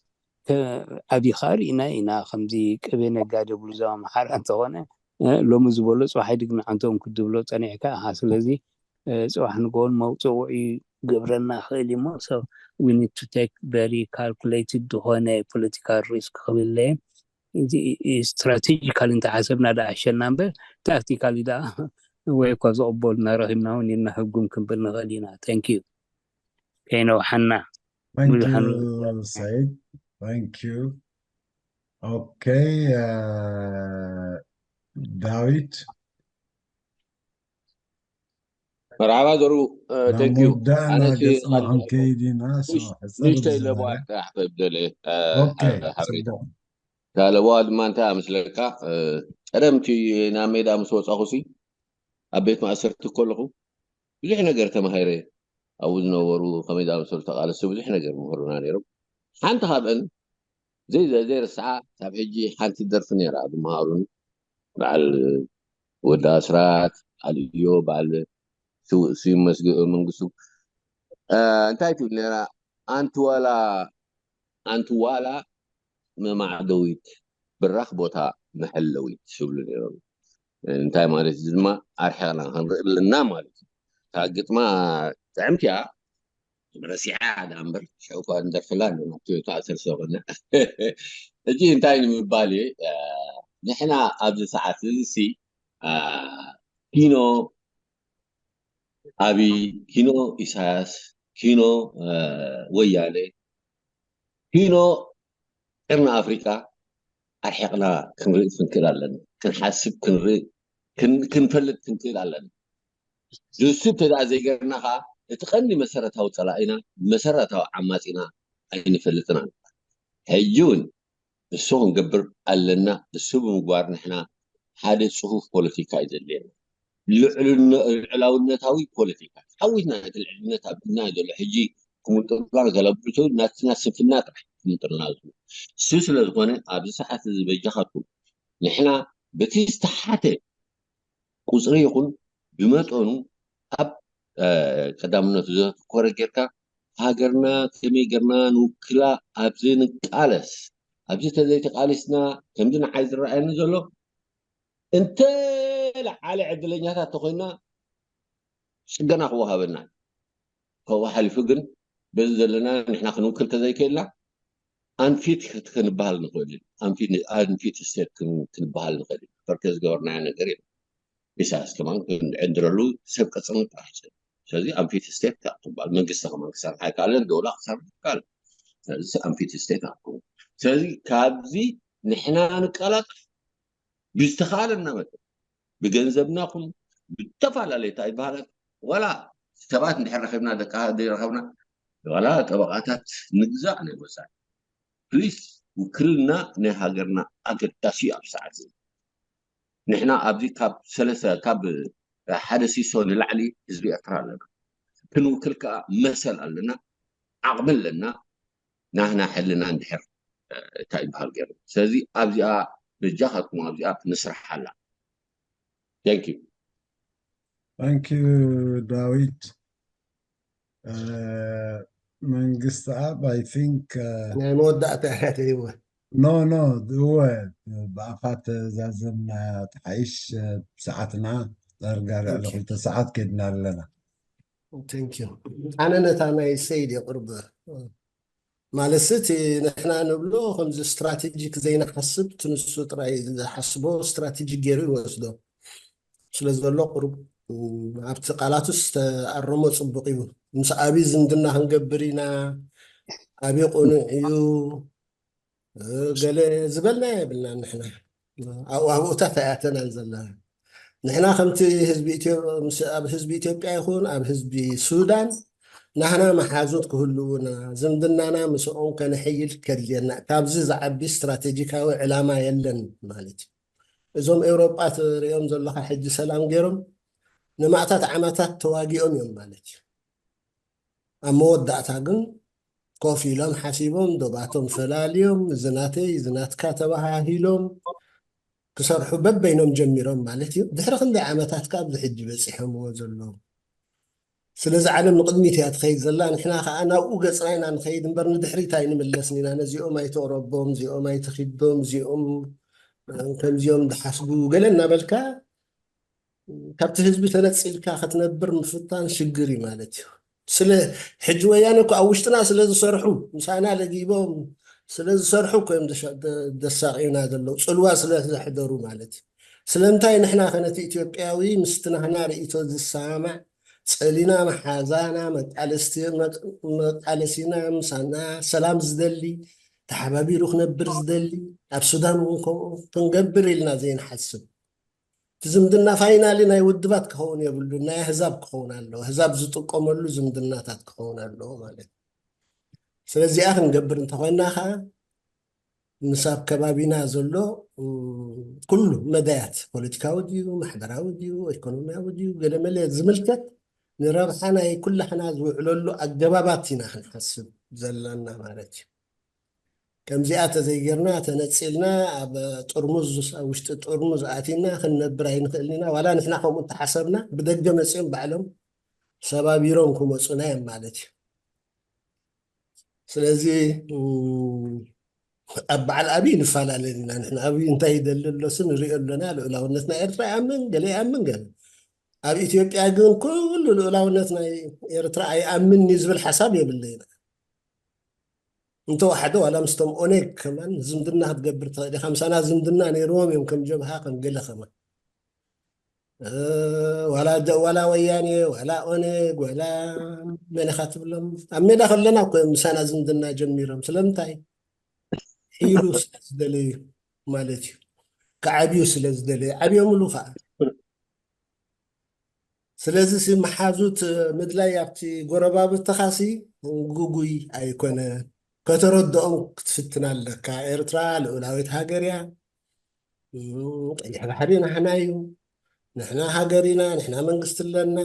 ኣብኻ ርኢና ኢና ከምዚ ቅቤ ነጋደ ብሉ ዞም ሓራ እንተኾነ ሎሚ ዝበሎ ፅባሕ ድግሚ ዓንቶም ክድብሎ ፀኒዕካ ኢኻ። ስለዚ ፅባሕ ንጎን መውፅውዒ ግብረና ክእል እሞ so we need to take very calculated ዝኾነ political risk ክብል strategical እንተሓሰብና ዳ ኣሸና እምበር tactical ዳ ወይ እኳ ዝቕበሉና ረኺብና እውን ኢልና ህጉም ክንብል ንኽእል ኢና። Thank you። ከይነውሓና Thank you, Said. Thank you. Okay, uh, ዳዊት መርሓባ ዘሩ thank you። ኣነ ገጽና ክንከይድ ኢና። ንእሽተይ ለባዋት ጥራሕ ክብል ደልየ ሓበሬታ። እታ ለባዋ ድማ እንታይ ኣመስለካ፣ ቀደምቲ ናብ ሜዳ ምስ ወጻኹ ሲ ኣብ ቤት ማእሰርቲ ከለኹ ብዙሕ ነገር ተማሂረ። ኣብኡ ዝነበሩ ከመይ ዝኣመሰሉ ተቓለስቲ ብዙሕ ነገር ምሁሩና ነይሮም። ሓንቲ ካብአን ዘይርሳዓ ካብ ሕጂ ሓንቲ ደርፊ ነይራ ዝመሃሩኒ በዓል ወዲ ኣስራት፣ በዓል እዮ፣ በዓል ስዩም መንግስቱ እንታይ ትብል ነይራ? ኣንቲ ዋላ ኣንቲ ዋላ መማዕደዊት ብራኽ ቦታ መሐለዊት ትብሉ ነይሮም። እንታይ ማለት እዚ ድማ ኣርሒቕና ክንርኢ ኣለና ማለት እዩ። እታ ግጥማ ጥዕምቲ እያ። ረሲዓ ዳ እምበር ሽዑ እኳ ንደርፍላ ኣለና ቶዮታ ኣሰር ሰበና። ሕጂ እንታይ ንምባል እዩ ንሕና ኣብዚ ሰዓት እዚ ሲ ኪኖ ኣብይ፣ ኪኖ ኢሳያስ፣ ኪኖ ወያነ፣ ኪኖ ቅርኒ ኣፍሪቃ ኣርሒቕና ክንርኢ ክንክእል ኣለና። ክንሓስብ ክንርኢ ክንፈልጥ ክንክእል ኣለና። ዝሱ እንተ ደኣ ዘይገርና ከዓ እቲ ቀንዲ መሰረታዊ ጸላኢና መሰረታዊ ዓማጺና ኣይንፈልጥን ኣለና። ሕጂ እውን እሱ ክንገብር ኣለና። እሱ ብምግባር ንሕና ሓደ ጽፉፍ ፖለቲካ እዩ ዘድልየና። ልዕላውነታዊ ፖለቲካ ዓዊትና እቲ ልዕልነት ኣብ ድና ዘሎ ሕጂ ክምጥርና ገለብቱ ናትና ስንፍና ጥራሕ ክምጥርና ዝሉ እሱ ስለ ዝኾነ ኣብዚ ሰዓት እዚ በጃኻትኩም ንሕና በቲ ዝተሓተ ቁፅሪ ይኹን ብመጠኑ ኣብ ቀዳምነቱ ዘተኮረ ጌርካ ሃገርና ከመይ ጌርና ንውክላ ኣብዚ ንቃለስ ኣብዚ ተዘይተቃሊስና ከምዚ ንዓይ ዝረኣየኒ ዘሎ እንተ ለዓለ ዕድለኛታት ተኮይና ፅገና ክወሃበና ካብኡ ሓሊፉ ግን በዚ ዘለና ንሕና ክንውክል ከዘይክእልና ኣንፊት ክንበሃል ንኽእል ኣንፊት ስቴት ክንበሃል ንኽእል ፈርከ ዝገበርናዮ ነገር የለን ኢሳያስ ከማን ክንዕንድረሉ ሰብ ቀፅርን ጥራሕ ስለዚ ኣንፊት ስቴት ክበሃል መንግስቲ ከማን ክሰርሕ ኣይከኣለን ደውላ ክሰርሕ ኣይከኣለን ስለዚ ኣንፊት ስቴት ኣክው ስለዚ ካብዚ ንሕና ንቀላጠፍ ብዝተኻለና መጠን ብገንዘብና ኹን ብተፈላለየ እንታይ ይበሃላት ዋላ ሰባት እንድሕር ረኺብና ደቂ ዘይረኸብና ዋላ ጠበቓታት ንግዛእ ናይ ወፃኢ ፕሊስ ውክልና ናይ ሃገርና ኣገዳሲ እዩ ኣብ ሰዓት እዚ ንሕና ኣብዚ ካብ ሰለስተ ካብ ሓደ ሲሶ ንላዕሊ ህዝቢ ኤርትራ ኣለና ክንውክል ከዓ መሰል ኣለና ዓቕሚ ኣለና ናህና ሕልና እንድሕር እንታይ ይበሃል ገይሩ ስለዚ ኣብዚኣ በጃኻትኩም ኣብዚኣ ንስራሕ ኣላ thank you thank you ዳዊት መንግስቲ ኣብ I think ናይ መወዳእታ እያ ተይወ no no እወ ብኣኻ ተዛዘምና ትሓይሽ ብሰዓትና ዳርጋ ልዕሊ ክልተ ሰዓት ከድና ኣለና። ኣነ ነታ ናይ ሰይድ የቕርብ ማለት እቲ ንሕና ንብሎ ከምዚ ስትራቴጂክ ዘይንሓስብ ትንሱ ጥራይ ዝሓስቦ ስትራቴጂ ገይሩ ይወስዶ ስለ ዘሎ ቁሩብ ኣብቲ ቃላቱ ዝተኣረሞ ፅቡቅ እዩ። ምስ ኣብይ ዝምድና ክንገብር ኢና፣ ኣብይ ቁኑዕ እዩ ገለ ዝበልና የብልና። ንሕና ኣብኡ ኣብኡታት ኣይኣተናን ዘለና። ንሕና ከምቲ ኣብ ህዝቢ ኢትዮጵያ ይኹን ኣብ ህዝቢ ሱዳን ናህና መሓዙት ክህልውና ዝምድናና ምስኦም ከነሐይል ከድልየና ካብዚ ዝዓቢ ስትራቴጂካዊ ዕላማ የለን ማለት እዩ። እዞም ኤውሮጳ ትሪኦም ዘለካ ሕጂ ሰላም ገይሮም ንማእታት ዓመታት ተዋጊኦም እዮም ማለት እዩ። ኣብ መወዳእታ ግን ኮፍ ኢሎም ሓሲቦም ዶባቶም ፈላልዮም ዝናተይ ዝናትካ ተባሃሂሎም ክሰርሑ በበይኖም ጀሚሮም ማለት እዩ። ድሕሪ ክንደይ ዓመታት ካብ ኣብዚ ሕጂ በፂሖምዎ ዘለዉ። ስለዚ ዓለም ንቕድሚት እያ ትኸይድ ዘላ፣ ንሕና ከዓ ናብኡ ገፅና ኢና ንኸይድ እምበር ንድሕሪት ኣይንምለስን ኢና። ነዚኦም ኣይተቕረቦም፣ እዚኦም ኣይትኺዶም፣ እዚኦም ከምዚኦም ዝሓስቡ ገለ እናበልካ ካብቲ ህዝቢ ተነፂልካ ክትነብር ምፍታን ሽግር እዩ ማለት እዩ። ስለ ሕጂ ወያነ እኮ ኣብ ውሽጥና ስለ ዝሰርሑ ምሳና ለጊቦም ስለ ዝሰርሑ እኮ እዮም ደሻ- ደ- ደሳቂና ዘለዉ ፅልዋ ስለ ዘሕደሩ ማለት እዩ። ስለምንታይ ንሕና ከነቲ ኢትዮጵያዊ ምስቲ ናህና ርእቶ ዝሰማማዕ ፀሊና መሓዛና መቃለስቲ- መቅ- መቃለሲና ምሳና ሰላም ዝደሊ ተሓባቢሩ ክነብር ዝደሊ ኣብ ሱዳን እውን ከምኡ ክንገብር ኢልና ዘይንሓስብ እቲ ዝምድና ፋይናሊ ናይ ውድባት ክኸውን የብሉ ናይ ኣህዛብ ክኸውን ኣለዎ ኣህዛብ ዝጥቀመሉ ዝምድናታት ክኸውን ኣለዎ ማለት ስለዚኣ ክንገብር እንተኮይና ከዓ ምስ ኣብ ከባቢና ዘሎ ኩሉ መዳያት ፖለቲካዊ ድዩ ማሕበራዊ ድዩ ኢኮኖሚያዊ ድዩ ገለመለ ዝምልከት ንረብሓ ናይ ኩላሕና ዝውዕለሉ ኣገባባት ኢና ክንሓስብ ዘለና ማለት እዩ። ከምዚኣ ተዘይጌርና ተነፂልና ኣብ ጥርሙዝ ኣብ ውሽጢ ጥርሙዝ ኣቲና ክንነብር ኣይንኽእልን ኢና ዋላ ንሕና ከምኡ እንተሓሰብና ብደገ መፂኦም ባዕሎም ሰባቢሮም ክመፁና እዮም ማለት እዩ። ስለዚ ኣብ በዓል ኣብይ ንፈላለን ኢና ንሕና ኣብይ እንታይ ይደሊ ኣሎሲ ንሪኦ ኣሎና ልኡላውነትና ኤርትራ ይኣምን ገለ ይኣምን ገለ ኣብ ኢትዮጵያ ግን ኩሉ ልኡላውነት ናይ ኤርትራ ኣይኣምን እዩ ዝብል ሓሳብ የብለይና እንተወሓደ ዋላ ምስቶም ኦነግ ከማን ዝምድና ክትገብር ትኽእል ኢኻ ምሳና ዝምድና ነይርዎም እዮም ከም ጀብሃ ከም ገለ ከማን ዋላ ወያኔ ዋላ ኦነግ ዋላ መን ኢኻ ትብሎም ኣብ ሜዳ ከለና እኮ እዮም ምሳና ዝምድና ጀሚሮም ስለምንታይ ሒሉ ስለዝደለዩ ማለት እዩ ክዓብዩ ስለዝደለዩ ዓብዮምሉ ከዓ ስለዚ ሲ መሓዙት ምድላይ ኣብቲ ጎረባብትኻሲ ግጉይ ኣይኮነ ከተረድኦም ክትፍትን ኣለካ ኤርትራ ልኡላዊት ሃገር እያ ቀይሕ ባሕሪ ናሕና እዩ ንሕና ሃገር ኢና ንሕና መንግስቲ ኣለና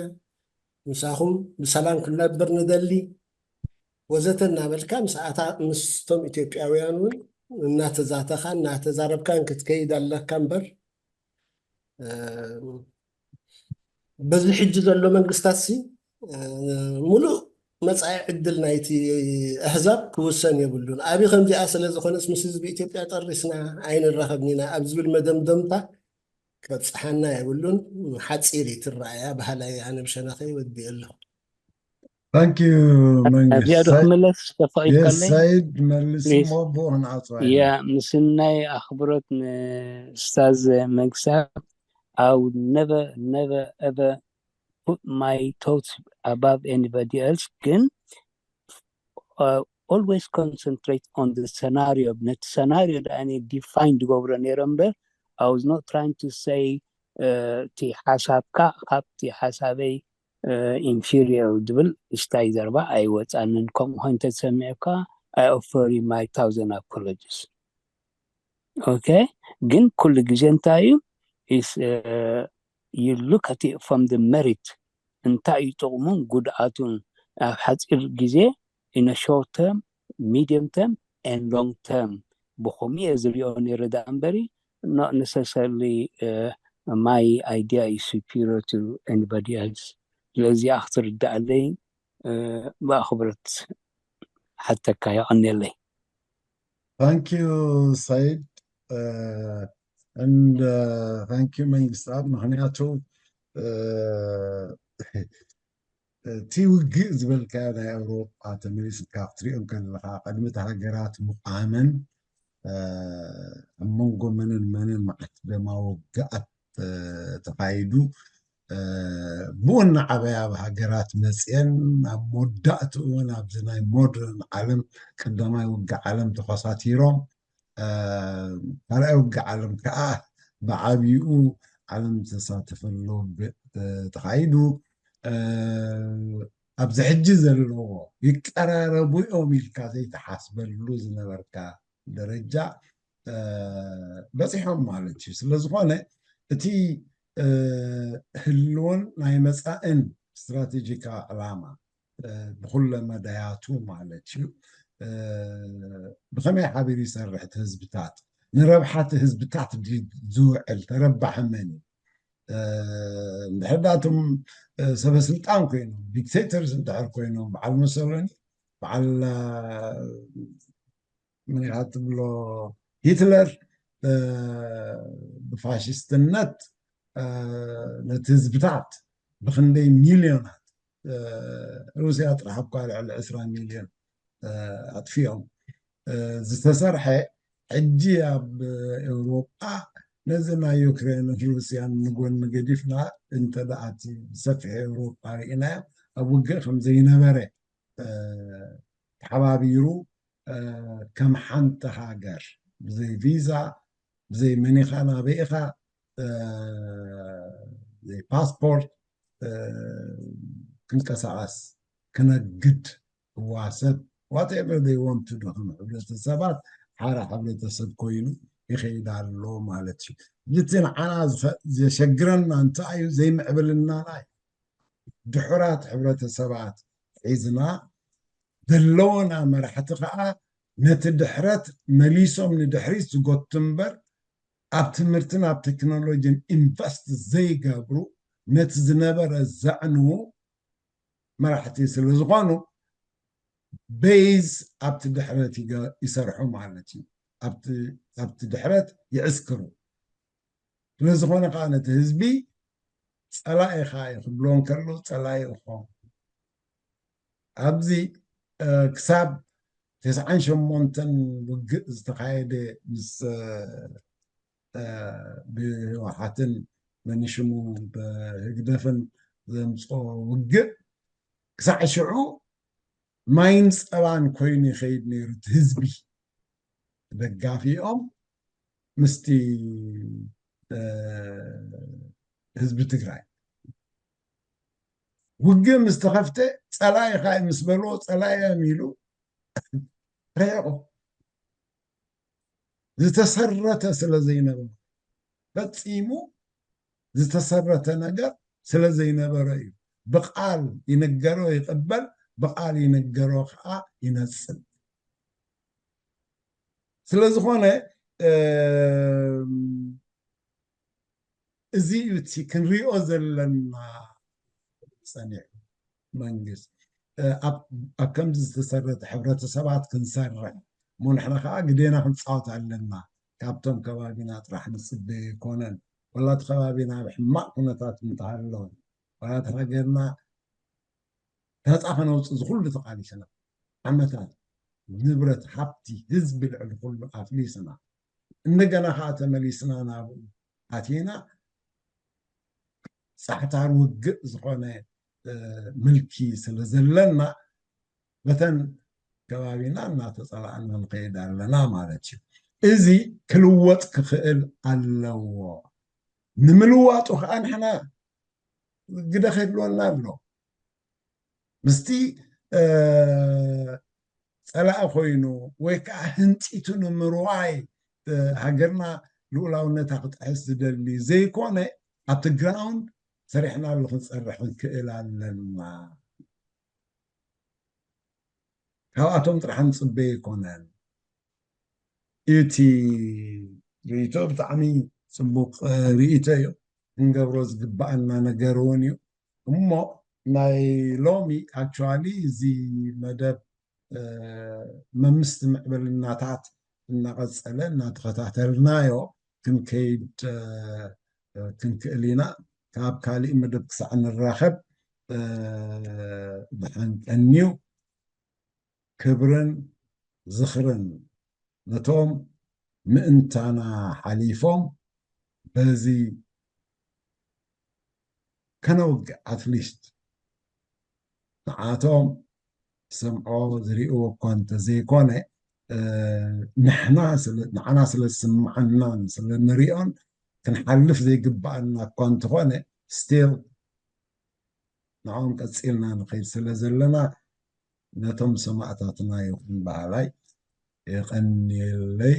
ምሳኹም ብሰላም ክንነብር ንደሊ ወዘተ እናበልካ ምስኣታ ምስቶም ኢትዮጵያውያን እውን እናተዛተኻን እናተዛረብካን ክትከይድ ኣለካ እምበር በዚ ሕጂ ዘሎ መንግስታት ሲ ሙሉእ መፃኢ ዕድል ናይቲ ኣህዛብ ክውሰን የብሉን። ኣብይ ከምዚኣ ስለ ዝኾነስ ምስ ህዝቢ ኢትዮጵያ ጠሪስና ኣይንራኸብን ኢና ኣብ ዝብል መደምደምታ ከብፅሓና የብሉን። ሓፂር እዩ ትረኣያ ባህላይ ኣነ ብሸነኸይ ወዲእ ኣለኹ። Thank you መንግስት። ኣብዚኣ ዶ ክምለስ ተፈቒድካለይ? ሰይድ መልስ እሞ ብኡ ክንዓፅዋ ኢና። Yeah ምስናይ ኣኽብሮት ንኡስታዝ መንግስታብ I would never never ever put my thoughts above anybody else ግን uh, always concentrate on the scenario ነቲ ሰናሪዮ ደኣ ዲፋይን ዝገብሮ ነይረ እምበር I was not trying to say እቲ ሓሳብካ ካብቲ ሓሳበይ ኢንፌሪየር ዝብል ስታይ ዘረባ ኣይወፃንን ከምኡ ኮይኑ ተሰሚዑካ I offer you my thousand apologies okay ግን ኩሉ ግዜ እንታይ እዩ is you look at it from the merit እንታይ እዩ ጥቕሙን ጉድኣቱን ኣብ ሓፂር ግዜ in a short term medium term and long term ብኸምኡ እየ ዝሪኦ ነይረ ደኣ እምበሪ not necessarily my idea is superior to anybody else ስለዚኣ ክትርዳኣለይ ብኣኽብሮት ሓተካ። የቐንየለይ። Thank you, Said. Uh, and uh, thank you, መንግስታት። ምክንያቱ uh, እቲ ውግእ ዝበልካዮ ናይ ኣውሮጳ ተመሊስካ ክትሪኦ ከለካ፣ ቅድሚ እቲ ሃገራት ምቋመን፣ uh, ኣብ መንጎ መንን መንን መዓት ደማዊ ውግኣት uh, ተኻይዱ። Uh, ብኡ እናዓበያ ኣብ ሃገራት መፅየን፣ ኣብ መወዳእትኡ እውን ኣብዚ ናይ ሞደርን ዓለም፣ ቀዳማይ ውግእ ዓለም ተኸሳቲሮም። Uh, ካልኣይ ውግእ ዓለም ከዓ ብዓብይኡ ዓለም ተሳተፈሉ ውግእ uh, ተኻይዱ። Uh, ኣብዚ ሕጂ ዘለዎ ይቀራረቡ እዮም ኢልካ ዘይተሓስበሉ ዝነበርካ ደረጃ uh, በፂሖም ማለት እዩ። ስለዝኾነ እቲ uh, ህልውን ናይ መፃእን ስትራቴጂካዊ ዕላማ uh, ብኩለ መዳያቱ ማለት እዩ uh, ብኸመይ ሓቢሩ ይሰርሕ እቲ ህዝብታት፣ ንረብሓ እቲ ህዝብታት ድዩ ዝውዕል፣ ተረባሒ መን እዩ? Uh, እንድሕር ዳ እቶም uh, ሰበ ስልጣን ኮይኖም፣ ዲክቴተርስ እንድሕር ኮይኖም፣ በዓል መሰሎኒ፣ በዓል uh, መን ኢኻ ትብሎ፣ ሂትለር uh, ብፋሽስትነት uh, ነቲ ህዝብታት ብክንደይ ሚልዮናት፣ uh, ሩስያ ጥራሕ እኳ ልዕሊ ዕስራ ሚልዮን uh, ኣጥፊኦም uh, ዝተሰርሐ፣ ሕጂ ኣብ ኤውሮጳ ነዚ ናይ ዩክሬን ሩስያን ንጎኒ ገዲፍና፣ እንተ ደኣ እቲ ብሰፊሕ ኤውሮጳ ርኢናዮ፣ ኣብ ውግእ ከም ዘይነበረ uh, ተሓባቢሩ uh, ከም ሓንቲ ሃገር ብዘይ ቪዛ፣ ብዘይ መኒኻ ናበይ ኢኻ uh, ብዘይ ፓስፖርት uh, ክንቀሳቐስ፣ ክነግድ፣ ክዋሰብ፣ whatever they want to do፣ ከም ሕብረተሰባት ሓደ ሕብረተሰብ ኮይኑ ይኸይድ ኣሎ ማለት እዩ። እቲ ንዓና ዝኸ- ዘሸግረና እንታይ እዩ? ዘይምዕብልናና እዩ። ድሑራት ሕብረተሰባት ሒዝና፣ ዘለዎና መራሕቲ ከዓ ነቲ ድሕረት መሊሶም ንድሕሪት ዝጎቱ እምበር፣ ኣብ ትምህርትን ኣብ ቴክኖሎጂን ኢንቨስት ዘይገብሩ፣ ነቲ ዝነበረ ዘዕንዉ መራሕቲ ስለ ዝኾኑ፣ ቤዝ ኣብቲ ድሕረት ይገ- ይሰርሑ ማለት እዩ። ኣብቲ ኣብቲ ድሕረት ይዕስክሩ። ስለ ዝኾነ ከዓ ነቲ ህዝቢ ጸላኢኻ እዩ ክብሎ እንከሎ ጸላኢ ይኾን። ኣብዚ uh, ክሳብ ተስዓን ሸሞንተን ውግእ ዝተኻየደ ምስ uh, uh, ብህወሓትን መንሽሙ ብህግደፍን ዘምፅኦ ውግእ፣ ክሳዕ ሽዑ ማይን ፀባን ኮይኑ ይኸይድ ነይሩ። እቲ ህዝቢ ደጋፊኦም ምስቲ uh, ህዝቢ ትግራይ ውግእ ምስ ተኸፍተ፣ ጸላኢኻ እዩ ምስ በልዎ፣ ጸላኢዮም ኢሉ ርሒቑ። ዝተሰረተ ስለ ዘይነበረ፣ ፈጺሙ ዝተሰረተ ነገር ስለ ዘይነበረ እዩ። ብቓል ይንገሮ ይቕበል፣ ብቓል ይንገሮ ከዓ ይነጽል። ስለ ዝኾነ እም፣ እዚ እዩ እቲ ክንሪኦ ዘለና ጸኒሑ። መንግስት እ፣ ኣብ ኣብ ከምዚ ዝተሰረተ ሕብረተሰባት ክንሰርሕ እሞ፣ ንሕና ከዓ ግዴና ክንፃወት ኣለና። ካብቶም ከባቢና ጥራሕ ንፅበ ኣይኮነን። ወላ እቲ ከባቢና ኣብ ሕማቕ ኩነታት እንተሃለወ፣ ወላ እቲ ሃገርና ነፃ ከነውፅእ ዝኩሉ ተቃሊስና፣ ዓመታት ንብረት ሃብቲ ህዝቢ ልዕሊ ኩሉ ኣፍሊስና፣ እንደገና ከዓ ተመሊስና ናብኡ ኣቲና ጻዕታር ውግእ ዝኾነ እ፣ ምልኪ ስለ ዘለና፣ በተን ከባቢና እናተጸላእና ንኸይድ ኣለና ማለት እዩ። እዚ ክልወጥ ክኽእል ኣለዎ። ንምልዋጡ ከዓ ንሕና ግደ ከድልወና ኣሎ። ምስቲ እ፣ ጸላኢ ኮይኑ ወይ ከዓ ህንፂቱ ንምርዋይ እ፣ ሃገርና ልኡላውነታ ክጥሕስ ዝደሊ ዘይኮነ፣ ኣብቲ ግራውንድ ሰሪሕናሉ ክንፀርሕ ክንክእል ኣለና። ካብኣቶም ጥራሕ ንፅበ ኣይኮነን። እቲ ርእይቶ ብጣዕሚ ፅቡቅ እ፣ ርእይቶ እዩ። ክንገብሮ ዝግባኣና ነገር እውን እዩ። እሞ ናይ ሎሚ ኣክቹዋሊ እዚ መደብ መምስቲ ምዕብልናታት እናቐፀለ እናተኸታተልናዮ ክንከይድ ክንክእል ኢና። ካብ ካሊእ መደብ ክሳዕ ንራኸብ ድሓን ቀንዩ። ክብርን ዝኽርን ነቶም ምእንታና ሓሊፎም በዚ ከነውግዕ ኣትሊስት ንዓቶም ዝሰምዖ ዝሪእዎ እኳ እንተዘይኮነ ንሕና ንዓና ስለ ዝስምዓናን ስለ ንሪኦን ክንሓልፍ ዘይግብኣና እኳ እንተኾነ ስቲል ንዕኦም ቀፂልና ንኸይድ ስለ ዘለና ነቶም ሰማእታትና ይኹን በሃላይ የቐንየለይ።